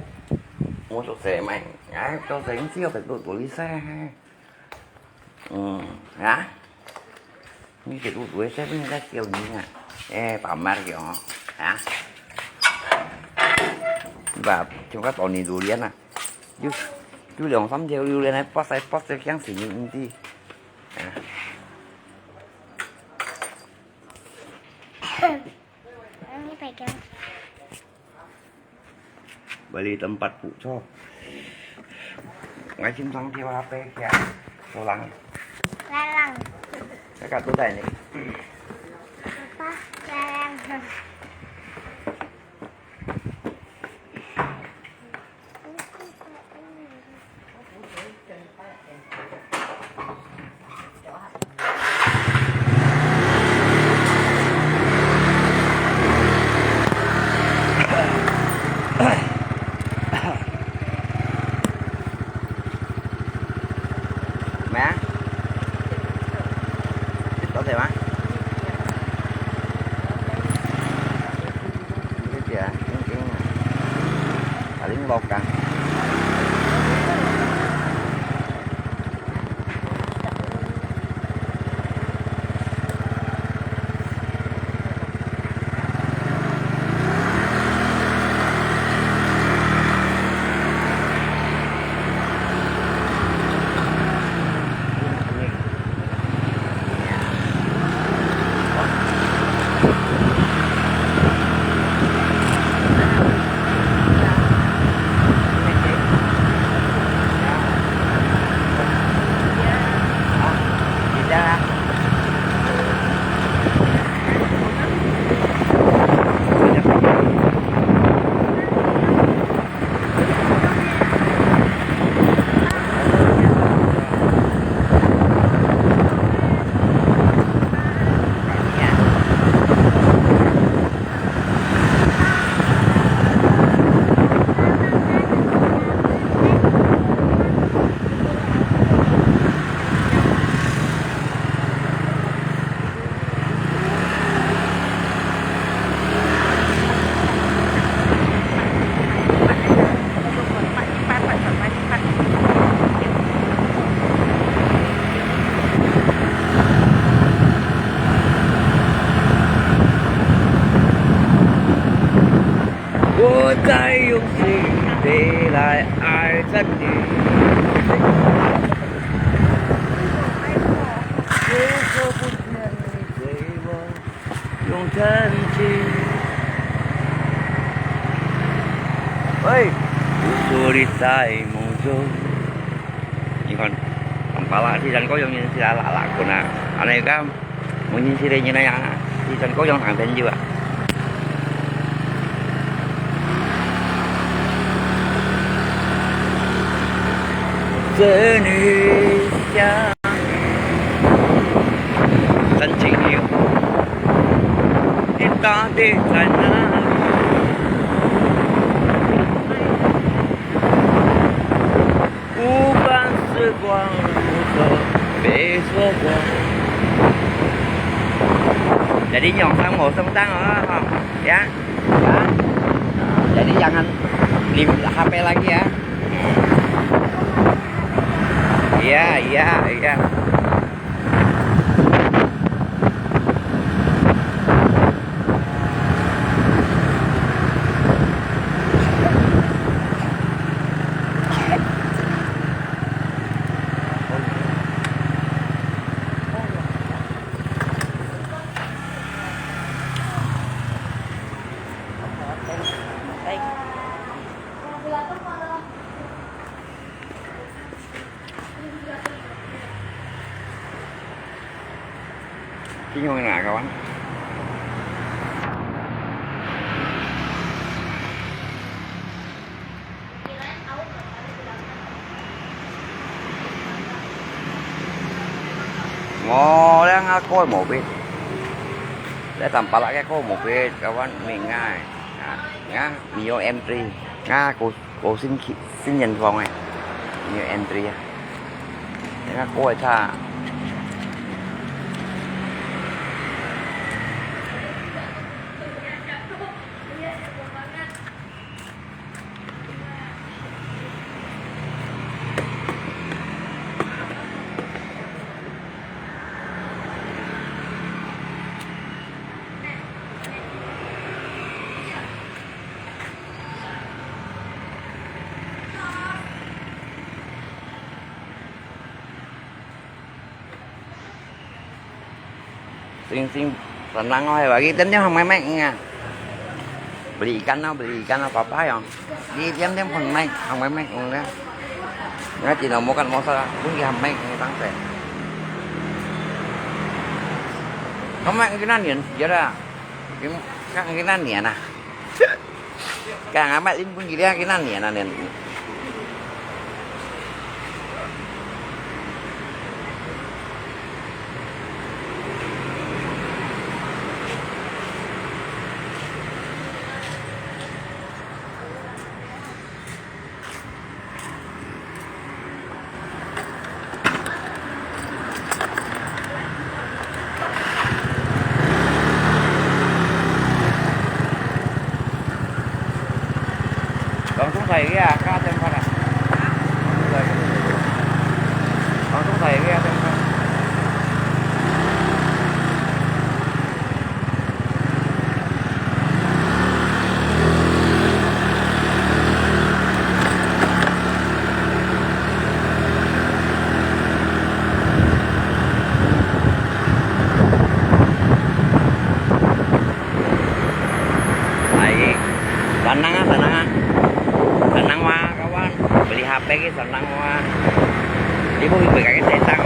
mau sukses main. Ya, sukses ini sih, aku tuh tulis saya. Hmm, ya. Ini kita tuh saya pun nggak tahu ni ya. Eh, pamer kìa, hả? Và chúng ta tỏ niềm dụ liên à. Chú, chú lòng sắm theo dụ liên này, post này, post theo kháng sinh những đi. À. Ini pegang. Beli tempat pucuk. Ngai sim sang dia apa ya? Solang. Lalang. Kakak tu dah ni. Apa? Lalang. Mẹ? Có thể mà. Cái kìa, cái, cái, à, lính lột à. 来爱着你。为何不见你对我用真情？喂，无数的在梦中。你看，Tampalak si Chan Kok Yong nyan sila lak-lak kun ah. Anai kam, mun nyan sila nyan ya, si Chan Kok Yong ang pen jiwa. 这女下真情流，你到底在哪里？无关时光如何被错过。Jadi nyongsang mosong tang ah, ha. Ya. Ya. Ah, jadi jangan lim H P lagi ya. Iya, iya, iya. 金融哪个湾？我两个过毛病，在咱巴拉个过毛病，个湾没爱，啊，啊，没有 M three，啊，过 過新期，新年放个，有 entry啊，人家過一下。Sing-sing, senang oh, bagi tiêm-tiêm hàng mấy mét nha. Beli ikan oh, beli ikan oh, apa-apa yang. Di tiêm-tiêm hàng mấy, hàng mấy mét nha. Nga chỉ là mua kan mua sa, pun ki hàng mấy tang se. Không mấy cái nan niên, giờ ra. Cái cái nan niên à. Kang amat in pun gila kina ni anan ni. Langsung saya dia, ka tempat ah. Langsung saya dia tempat. Ai, senang ah, senang ah. Senang wah, kawan. Beli H P ki senang wah. Ibu ibu kaki sesang.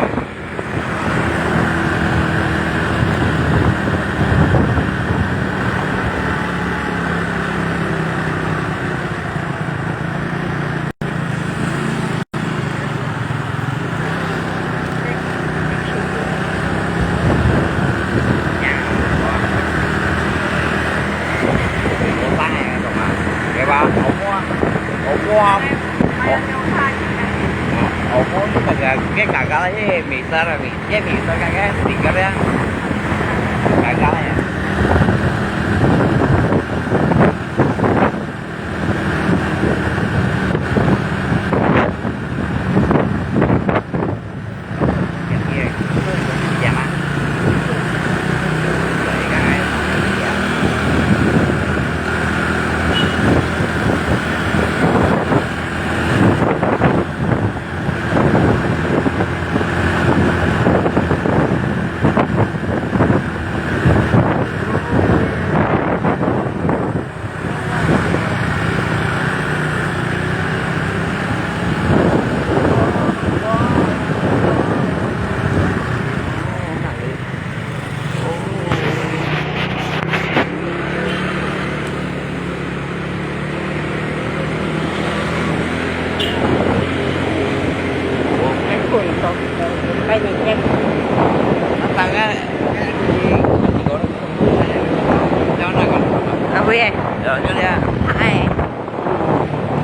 Hai.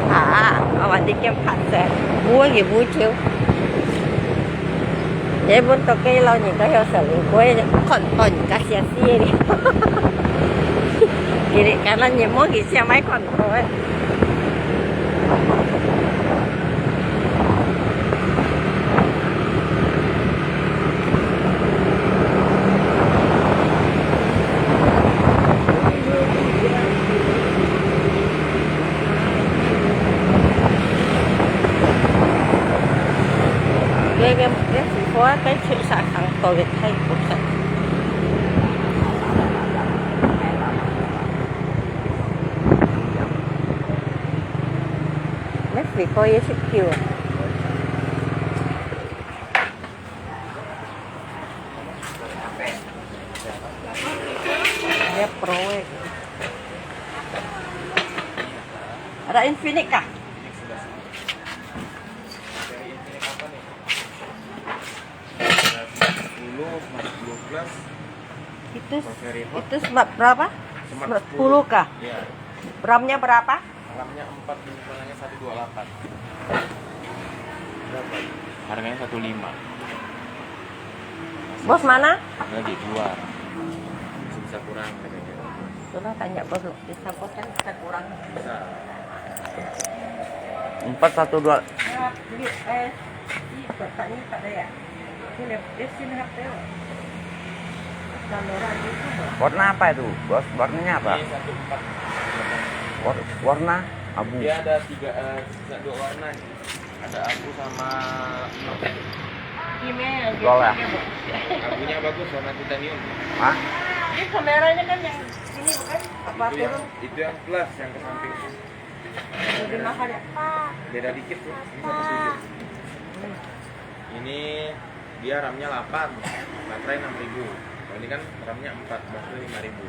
Ha, awak di kem paksa. Buat ye buat ciu. Ye buat toke lau ni ka yo sa lu kue kon ton ka sia sia ni. Kiri kanan ye mo ki sia mai kon kue. Cái, cái, cái phố cái chữ xã thắng tôi cái thay của sạch. Mấy vị coi ये सब क्यों? Dia Pro eh. Ada Infinix kah? Sepuluh, Smart sepuluh Plus. Itu, itu Smart berapa? Smart sepuluh kah? Iya. RAM-nya berapa? RAM-nya empat, penyimpanan satu dua delapan. Berapa? Harganya satu lima. Bos mana? Lagi dua. Masih bisa kurang harganya. Coba tanya bos, bisa bos kan bisa kurang. Bisa. Empat satu dua. Ya, beli, eh, ih, kotaknya tak ada ya? Ini, eh, sini H P. Kamera gitu, Bos. Warna apa itu, Bos? Warnanya apa? Ini satu empat. War-, warna abu. Dia ada tiga, eh, dua warna. Ada abu sama emas. Gimana? Gold ya? Abunya bagus, warna titanium. Hah? Ini kameranya kan yang sini bukan? Apa itu yang, turun? Itu yang plus, yang ke samping. Lebih mahal ya? Beda dikit tuh. Ini satu tujuh. Ini dia RAM-nya delapan, baterai enam ribu. Kalau ini kan RAM-nya empat, baterai lima ribu.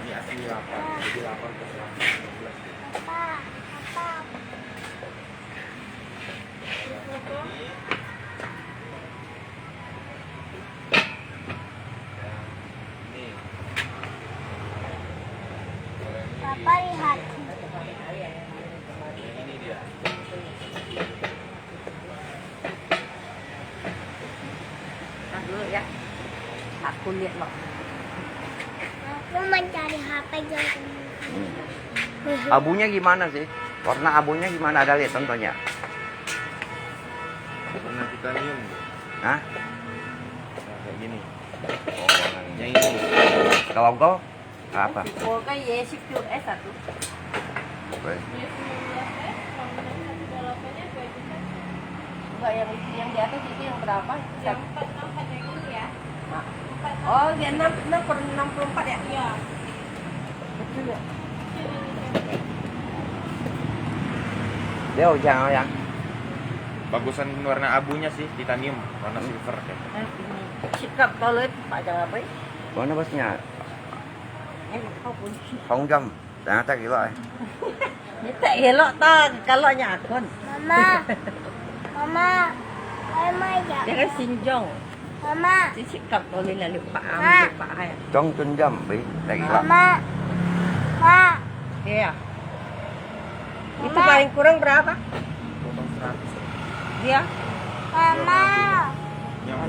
Ini asli delapan, jadi delapan plus delapan, dua belas. Papa lihat. Tahan dulu ya. Aku lihat loh. Aku mencari H P yang ini. Abunya gimana sih? Warna abunya gimana? Ada lihat contohnya? Warna titanium. Hah? Nah, kayak gini. Oh, warna ini. Yang ini. Kalau engkau? Apa? 我个也是 Q S satu. Oke. Enggak, yang, yang di atas itu yang berapa? Yang empat enam empat yang ini ya. Nah. Empat enam. Oh, dia enam, enam per enam puluh empat ya? Iya. Betul ya? Dia yang, yang. Bagusan warna abunya sih, titanium, warna silver ya. Nah, ini. Sikap kalau itu Pak Jawa, Pak. Mana bosnya? Hong Jam, tengah tak kilo eh. Ni tak elok ta, kalau nya akun. Mama, Mama, ai mai ya. Dia kan sinjong. Mama, Cik cakap kau ni lalu Pak Am, Ma. Pak Ai. Dong Tun Jam, bi, tak kilo. Mama, Ma. Iya. Itu Mama. Paling kurang berapa? Potong seratus. Dia? Mama. Yang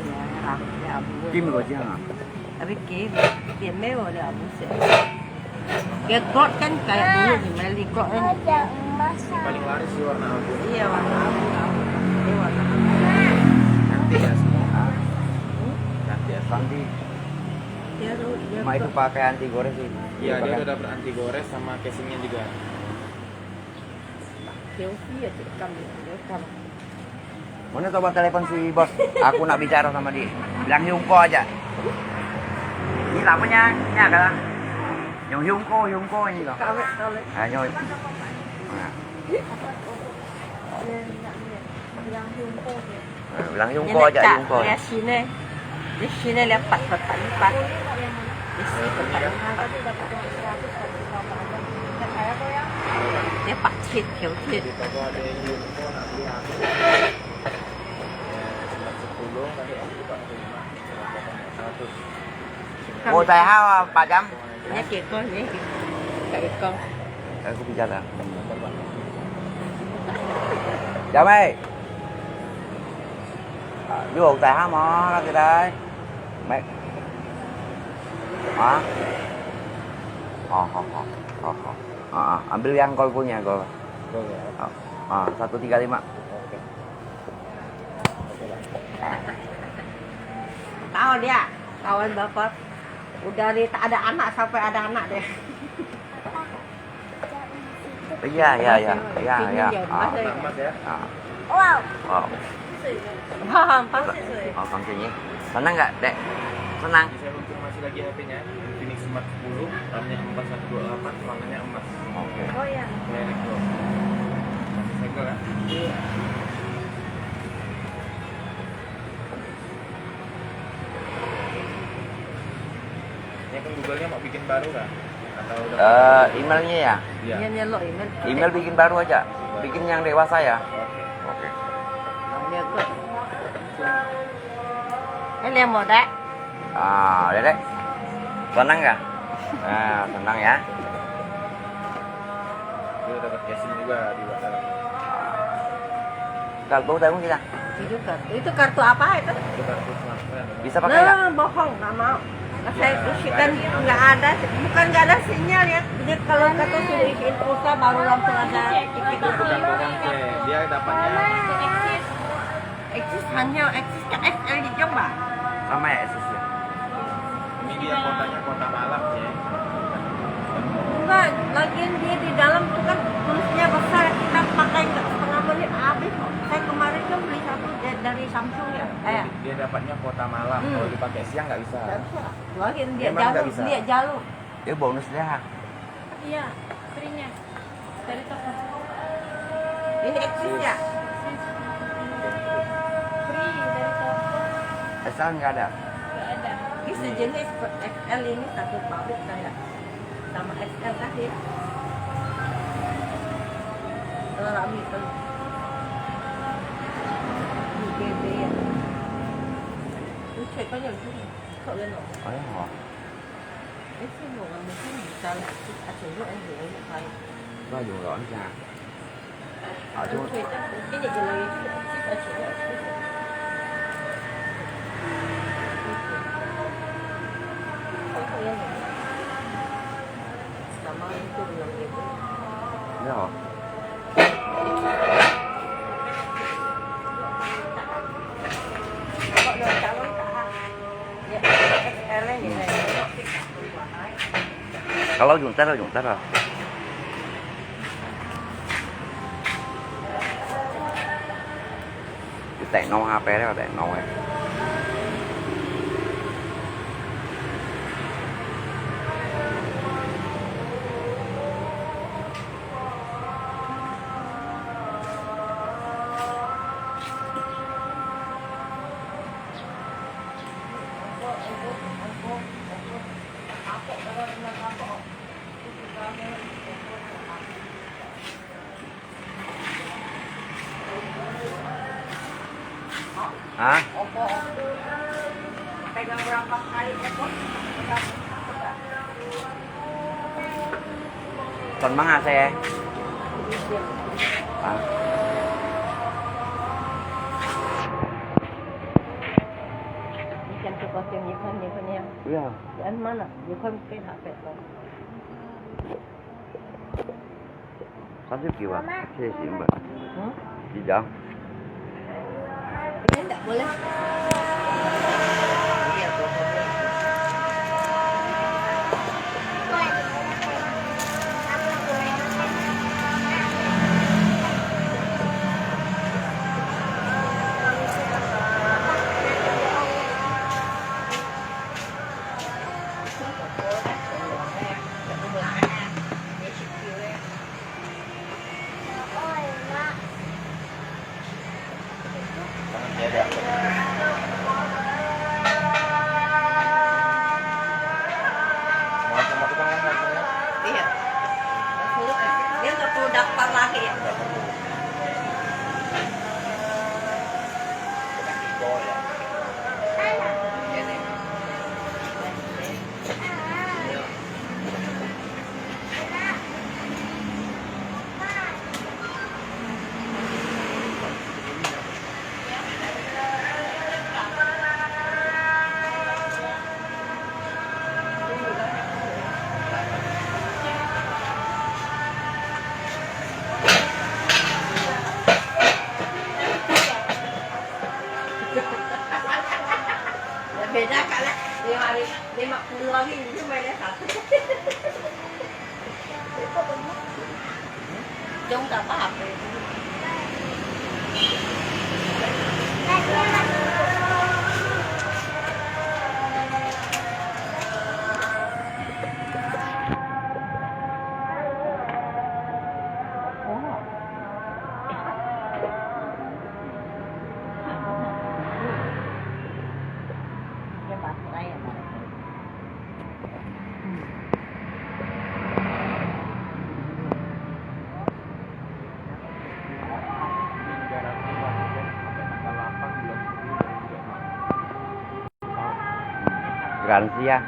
Tim kau jangan. Tapi game, dia mewah dia abis ya. Dia gold kan kayak dulu di Meli gold kan. Ada emas. Paling laris sih warna abu. Iya, warna abu, abu. Dia warna abu. Nanti ya semua. Nanti ya semua. Nanti. Dia tuh, dia Ma itu gold. Pakai anti gores sih. Iya, dia Pakai. Udah dapet anti gores sama casingnya juga. Dia usia cek kami, dia kami. Mana coba telepon si bos? Aku nak bicara sama dia. Bilang Hyungko aja. Ini lapanya, ini agak lah. Yang Hyungko, Hyungko ini loh. Kawet, kawet. Ah, nyo. Nah. Yang, yang, yang Hyungko dia. Ah, bilang Hyungko aja, Hyungko. Dia sini. Di sini dia empat, empat, empat. Di sini empat, empat. Dia pakcik, pakcik. Ủa, tại sao bà chấm? Nhớ kìa con, nhớ kìa. 你講。哎，我比較的。小妹，啊，你有在下嗎？那个来，没？啊？哦，好好好好，啊啊，ambil yang call punya call. Oke. Ah, ah, satu tiga lima. Oke. Oke, Pak. Tahu dia, kawan bapak. Udah dari tak ada anak sampai ada anak dia. Iya, iya, iya. Iya, iya. Ah. Emas ya? Ah. Wow. Wow. Wah, empat sih. Oh, 房间 ya. Senang nggak, Dek? Senang. Saya konfirmasi lagi H P-nya. Infinix Smart sepuluh, RAM-nya empat satu dua delapan, warnanya emas. Oke. Oh, iya. Direct lock. Masih segel ya? Iya. Ini kan Google-nya mau bikin baru kah? Atau udah Eh, emailnya ya? Iya. Iya, iya, lo email. Email bikin baru aja. Bikin yang dewasa ya? Oke. Oke. Iya, kok. Eh, lihat mau, Dek? Ah, udah, Dek. Senang kah? Ah, senang ya. Dia dapat casing juga di luar dalam. Kalau mau, kita. Itu kartu, itu kartu apa itu? Itu kartu smartphone. Bisa pakai nggak? Nah, bohong, nggak mau. Saya isikan, nggak ada, bukan nggak ada sinyal ya. Jadi kalau kata sudah isiin pulsa, baru langsung ada tiket. Itu bukan bohong, Cek. Dia dapatnya. Axis hanya, Axis ke X L di Jong, Pak? Sama ya, Axis ya? Ini dia kuotanya kuota malam, Cek. Enggak, lagian dia di dalam tuh kan tulisnya besar, kita pakai nggak setengah menit habis kok. Saya kemarin kan beli satu da-, dari Samsung ya, eh. Dia dapatnya kuota malam, kalau dipakai siang nggak bisa. Nggak bisa. Lagian dia jalur, dia jalur. Dia bonus dia. Iya, free-nya. Dari toko. Ini Axis ya? Free dari toko. Asal nggak ada. Nggak ada. Ini sejenis X L ini satu pabrik kayak sama X L tadi. Kalau rami tuh. Ini B B ya. Ini ceritanya begini. Kok ya, no? Oh, ya. Nó dùng lọ nó ra. Ở chỗ Nó hả? Kalau dùng tắt rồi, dùng tắt rồi. Tẹt nâu ha, pe đó tẹt nâu này. Hah? Pegang berapa kali ekor? Kon mang ase? Hah? Ikan seperti ikan, ikan yang. Iya. Yang mana? Ikan kayak apa? Satu kiwa, saya simpan. Hmm? Tidak. Ini nggak boleh. Garansi ya?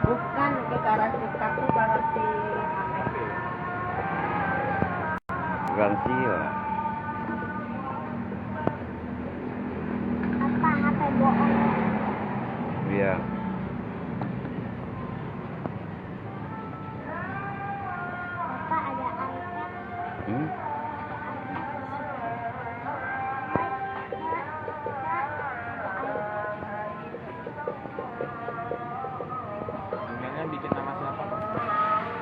Bukan, itu garansi kartu, garansi H P. Garansi ya. Apa H P bohong? Iya. Apa ada iPad? Hmm? Ada iPad. Emailnya bikin nama siapa, Pak?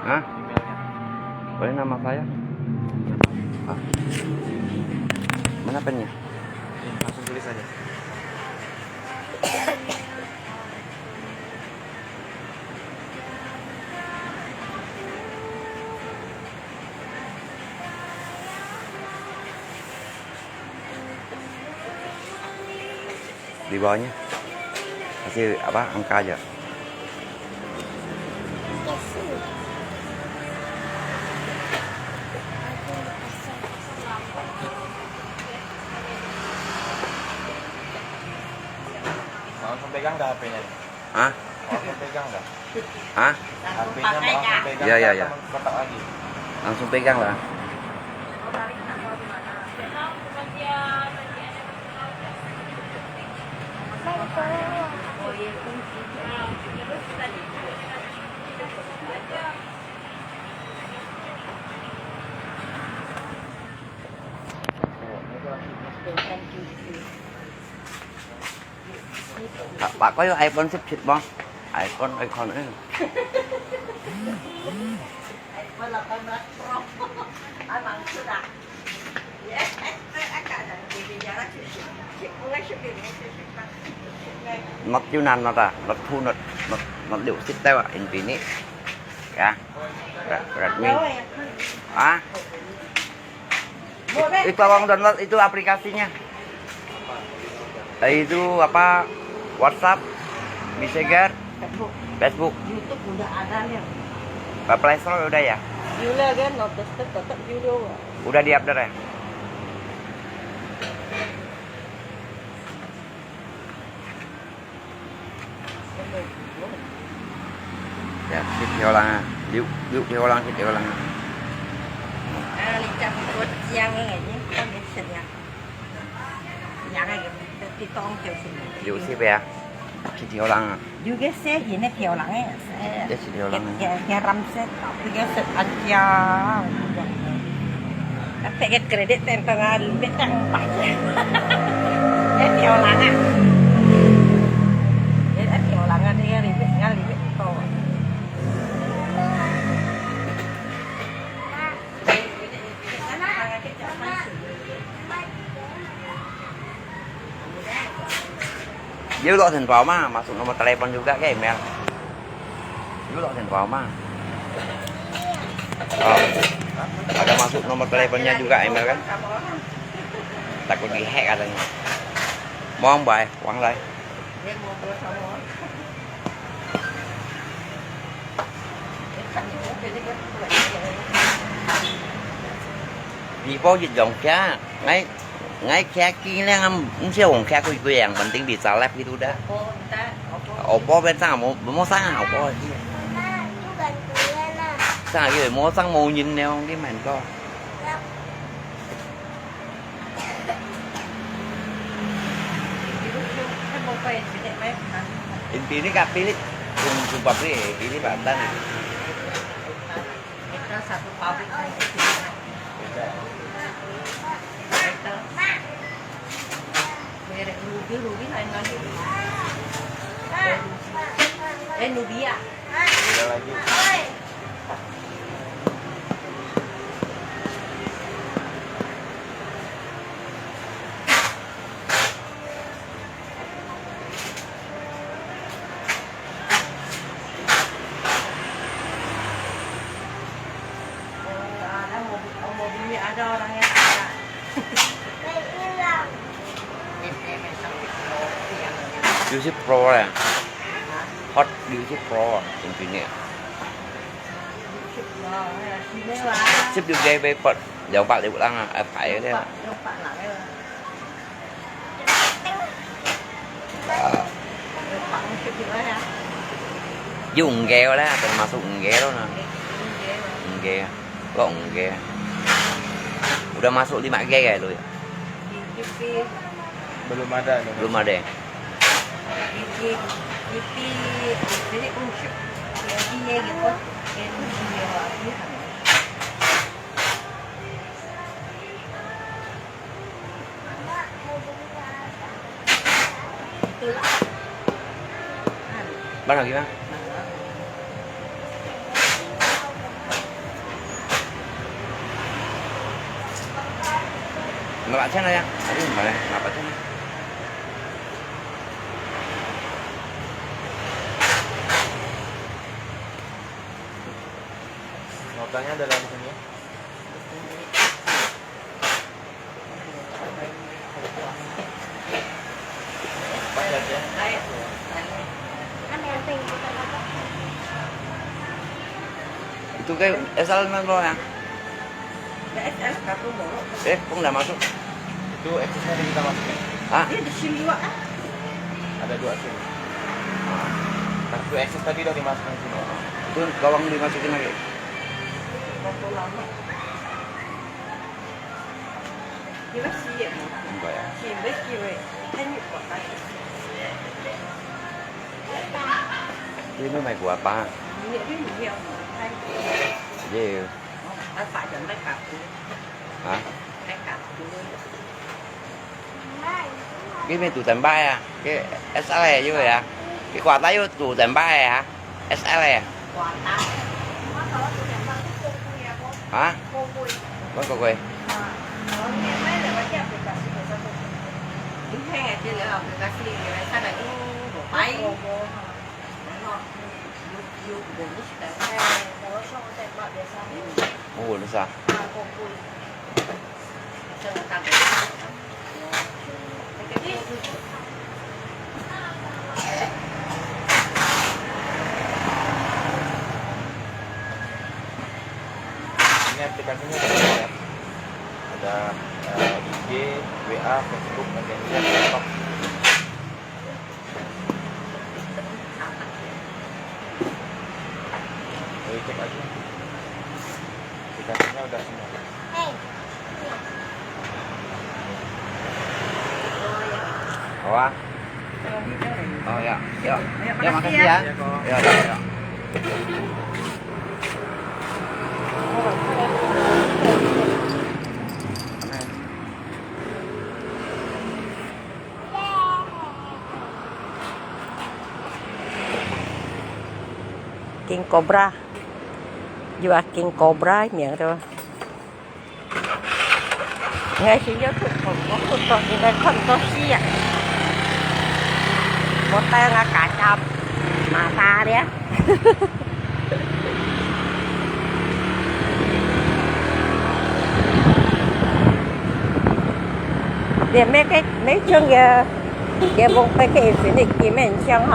Hah? Emailnya. Boleh nama saya? Ah. Mana pennya? Ini, langsung tulis aja. Di bawahnya. Kasih apa, angka aja. Langsung pegang dah H P-nya. Hah? Langsung pegang dah. Hah? Langsung H P-nya pakai, langsung Kak. Pegang, ya, ya, ya. Kotak lagi. Langsung pegang lah. Pak, Pak, kau yung iPhone สิบ mo? iPhone, iPhone, eh. iPhone 18 Pro. Ay, mangkuk ah. Not อยู่นาน not ah, not 2, not, not, not เร็วสุด แต่ว่า Infinix. Ya. Re-, Redmi. Ah. Itu abang download itu aplikasinya. Eh, itu apa? WhatsApp, Messenger, Facebook. Facebook. YouTube udah ada nih. Play Store udah ya? Udah kan, not tetap, tetap dulu. Udah di-update ya? Ya, คิดเท่าหลังอ่ะ เดี๋ยว เดี๋ยว เท่าหลัง คิดเท่าหลังอ่ะ 啊，你讲多讲了，你看没吃呀？两个人都当就是。有吃呗啊？ คิดเท่าหลังอ่ะ 有个小型的挑人哎，也是挑人啊。给，给，给蓝色，这个是安家。那这个 credit 等等啊，里面等白。也挑人啊。也挑人啊，这个里面，那里面多。Dia lock handphone mah, masuk nomor telepon juga ke email. Dia lock handphone mah. Oh. Ada masuk nomor teleponnya juga email kan? Takut di-hack katanya. Mong bai, wang lai. 你包一樣嘅，𠊎，𠊎客機呢，毋，毋使用客機个樣，penting bisa live gitu dah。Oppo變生無，無生啊，Oppo。生啊，佢無生無人了，你問過。 Infinix kah Philips? Yung, yung pabrik eh, Philips ata eh. Ito, satu pabrik na ito. Ito. Merek Rubi, Rubi lain lagi. Eh, Nubia. Beda lagi. 六十 Pro 咧，Hot 六十 Pro 啊，平均个。十六G 會八兩百六零啊，愛排个咧。啊，有五G个咧，等masuk五G咯呢。五G，咯五G。Udah masuk lima G个咯。Belum ada. Belum ada. Mana gimana? Ngapa cina ya? Aduh, mana? Ngapa cina? Notanya ada dalam sini. Itu kayak S L man bawah ya? Eh, kok nggak masuk? Itu X S tadi kita masukin. Hah? Ada dua sini. Nah, itu X S tadi udah dimasukin sini. Itu gawang dimasukin lagi. Enggak ya. Ini mau main gua apa? Iya. Hah? Cái này tủ tàn bai à? Cái S L này như vậy à? Cái quà táo tủ tàn bai à? S L này à? Hả? Vẫn còn quên. Ủa, nó sao? Ini aplikasinya ada banyak. Ada, eh, I G, W A, Facebook, Messenger, TikTok. Boleh cek aja. Aplikasinya udah semua. Hei. Apa? Oh ya, ya. Ya, makasih ya. Ya, ya, ya. King Cobra. You are King Cobra, 名對吧？ 𠊎先要出國，我出國應該看到死啊！無帶𠊎家家媽媽咧。連咩个，咩像个，个蒙个个Infinity金个像吼。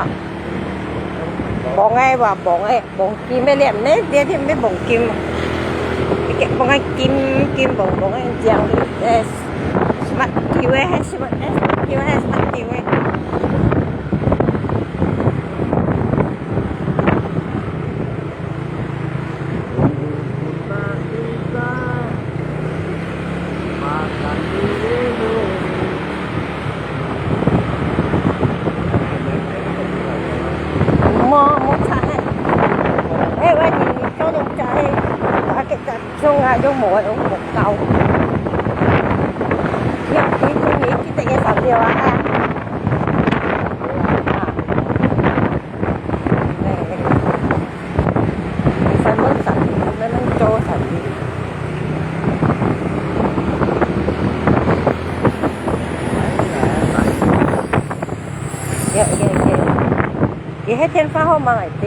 蒙个話，蒙个，蒙金个咧，咩，咧，咧，咩蒙金。个蒙个金，金蒙蒙个像，呃，smart T V，smart，呃，T V，smart T V。無，無差个。哎，我今朝早食个，我个 像啊，用無个，用無夠。要幾多年，幾多个三秒啊？啊，哎，哎，哎，三分三，慢慢做三分。要，要，要。 佢係電話號碼來的，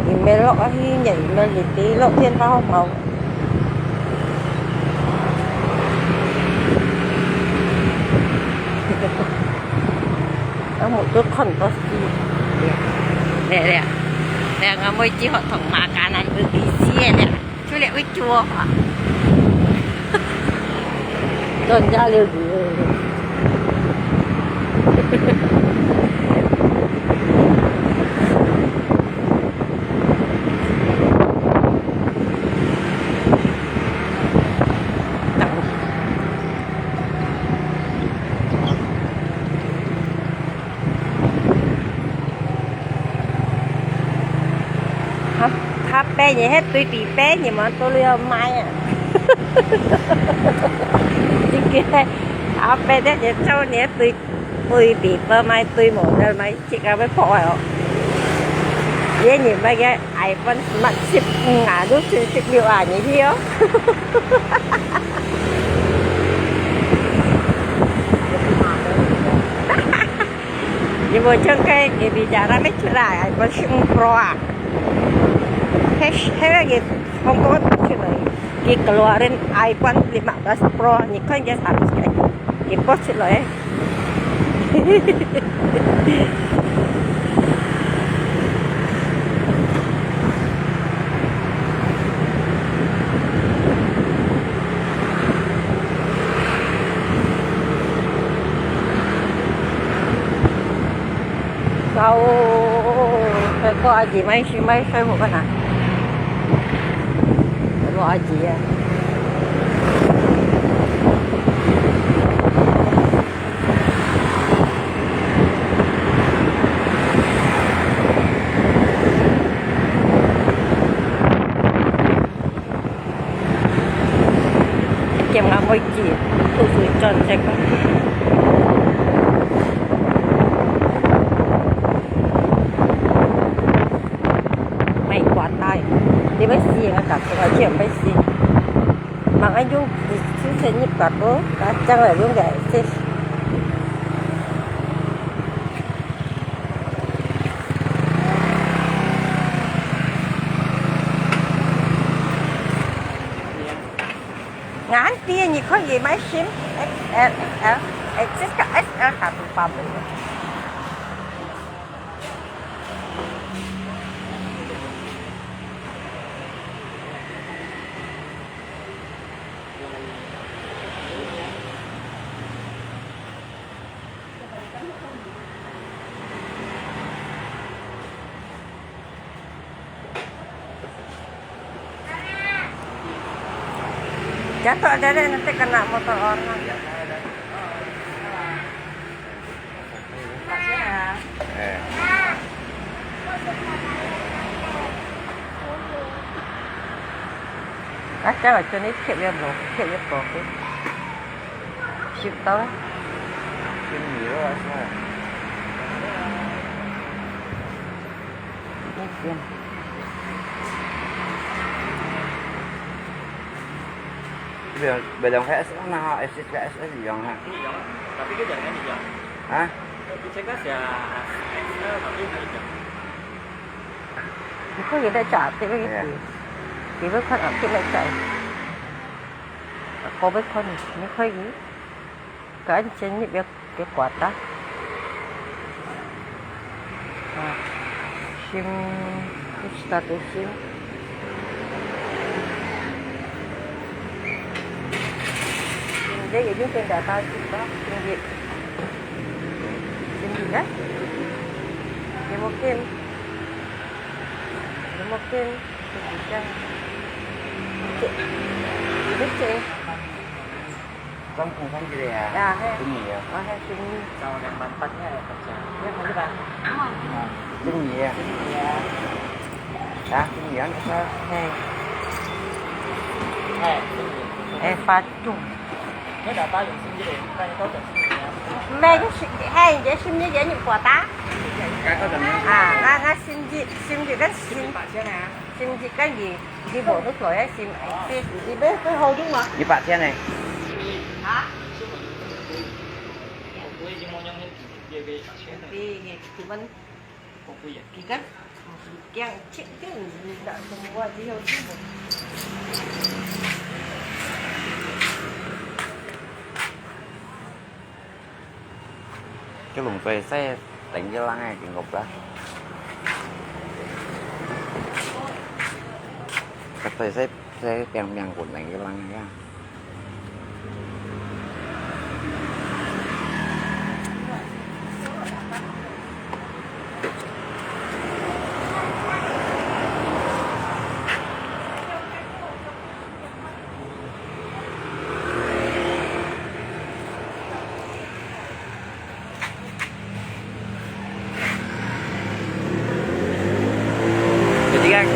佢毋係落去，你毋係你落電話號碼。我都看到死。來，來，來，我妹子學同makanan Indonesia了，就了會做啊。专家了解。他，他背，你還對比背，你們都要賣啊。你給他背的，你照你對，對比背賣，對無的賣，這个要破壞哦。也你賣个iPhone Smart十五啊，都七十六啊，你去哦。你無像該个比較，那个出來，iPhone十五Pro啊。He，he个Hong Kong个出來，佢keluarin iPhone lima belas Pro，你看佢habis个，佢post出來。 Sao, kau aji mai si mai sai mo kana. Kau aji ya. Kem ngam oi ki, tu sui chon sek. Mai kuat tai. Dia bai si ngah tak, ngah kem bai si. Mang ai yung, si sen ni kuat ko, kacang la yung ga, si. Ngan tiyan ni ko ye mai sim, X L, X L, X L ka S L ka tu pa mo. Jatuh ada deh, nanti kena motor orang. Eh. Kacang macam ni, cik dia belum, cik dia belum. Sip tau lah. Sini lah, asal. Ni dia. Bilang, bilang K S L nah, S S K S L yang ha. Ini yang, tapi dia jangan ini yang. Hah? Di cek ya X L tapi ini yang. 你可以再加，这个意思。你会看啊，这个在。我会看，你可以。 Kan chen ni bia ke kuat ta. Ah, sim, ustad tu sim. Sim dia, dia pen dah tahu juga. Sim dia. Sim dia, kan? Dia mungkin, dia mungkin, dia mungkin. Cek. Dia cek. Kan bukan gitu ya? Ya, he. Sini ya. Oh, he, sini. Sama dengan mantannya ya, kerja. Ya, betul, Pak. Ah, sini ya. Ya. Ya, sini ya, bisa. He. Eh, sini. Eh, Fatung. Ini ada apa yang sini ya? Bukannya kau dah sini ya? Mẹ, cái sim, he, cái sim ni dia ni kuat ta? Kan kau dah ni. Ah, ngah, ngah sim ji, sim ji kan sim. Pak siapa ya? Sim ji kan ji, ji bộ nước nổi á, sim ai sim. Ji bé cái hồ dung mà. Như bạn thế này. Hả? Vì, vì, thì mình kiêng chết chứ, đã không qua đi đâu chứ mà. Cái lồng về xe 等一浪个，經過个。該對，這，這冰冰滾等一浪个。 Jadi kan,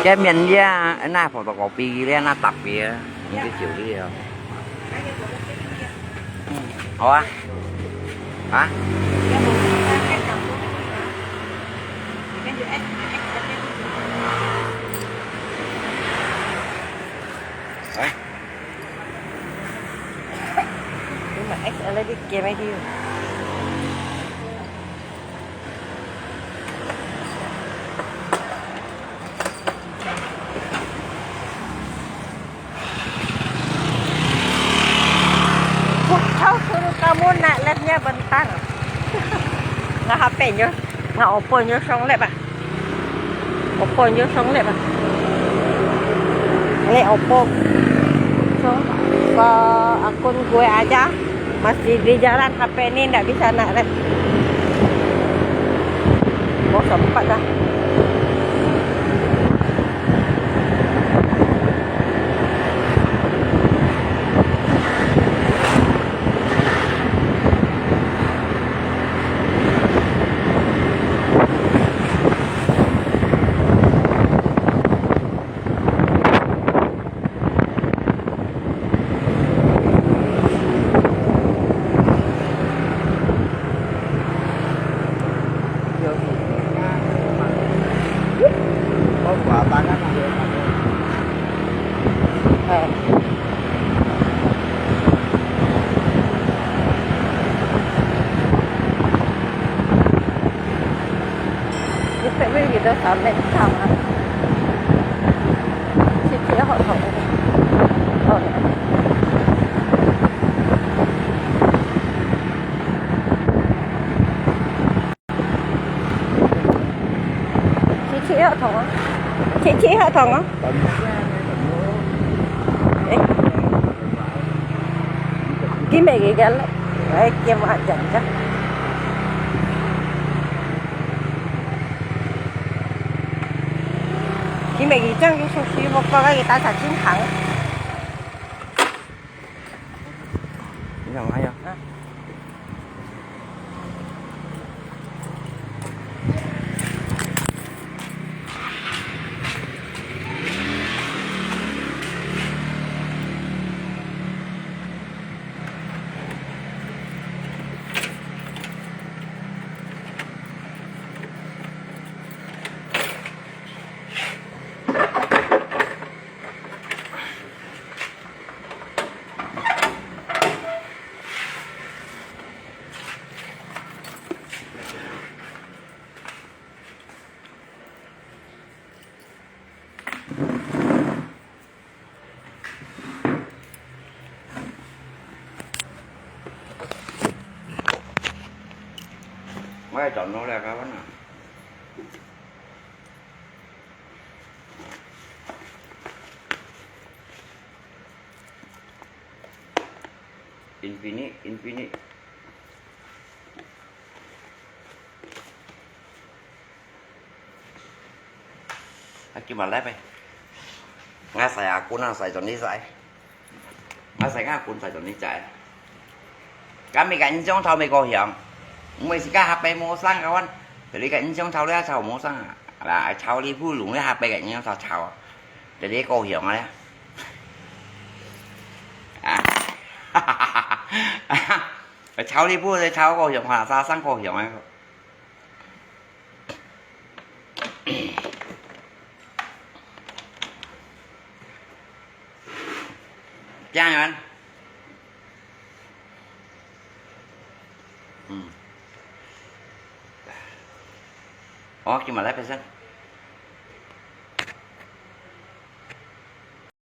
cái miệng lia, na photocopy lia, na tập lia, những cái kiểu lia. 嗯，好啊。啊？哎。你買 X L 的给没有？ Kau suruh kamu nak live-nya bentar. Ngah H P nyo, ngah Oppo nyo song live ah. Oppo nyo song live ah. Ini Oppo. So, ke akun gue aja. Masih di jalan, H P ni ndak bisa nak live. Oh, sempat dah. 你係咪記得上面唱啊？切切好痛。好。切切好痛啊！切切好痛啊！ Ê, cái mẹ cái gắn lại. Đấy, kia mà chậm chắc. Cái mẹ cái chăng cái số xí một con cái ta xả chín tháng. Cái nào hay không? À. Mai chọn nó là cái vấn đề. Infinix, Infinix. Aki mà lép ấy. Ngã sai à, cún à sai chọn đi sai. Ngã sai ngã cún sai chọn đi sai. Kami ka insong thau mi ko hiang. Mui si ka hap pe mo sang kawan. Jadi ka insong thau le thau mo sang. Lah thau li phu lung le hap pe ka insong thau thau. Jadi ko hiang le. À. Thau li phu le thau ko hiang ha sa sang ko hiang. Chang yuan. Ừ. Ủa, kêu mà lấy phe sân.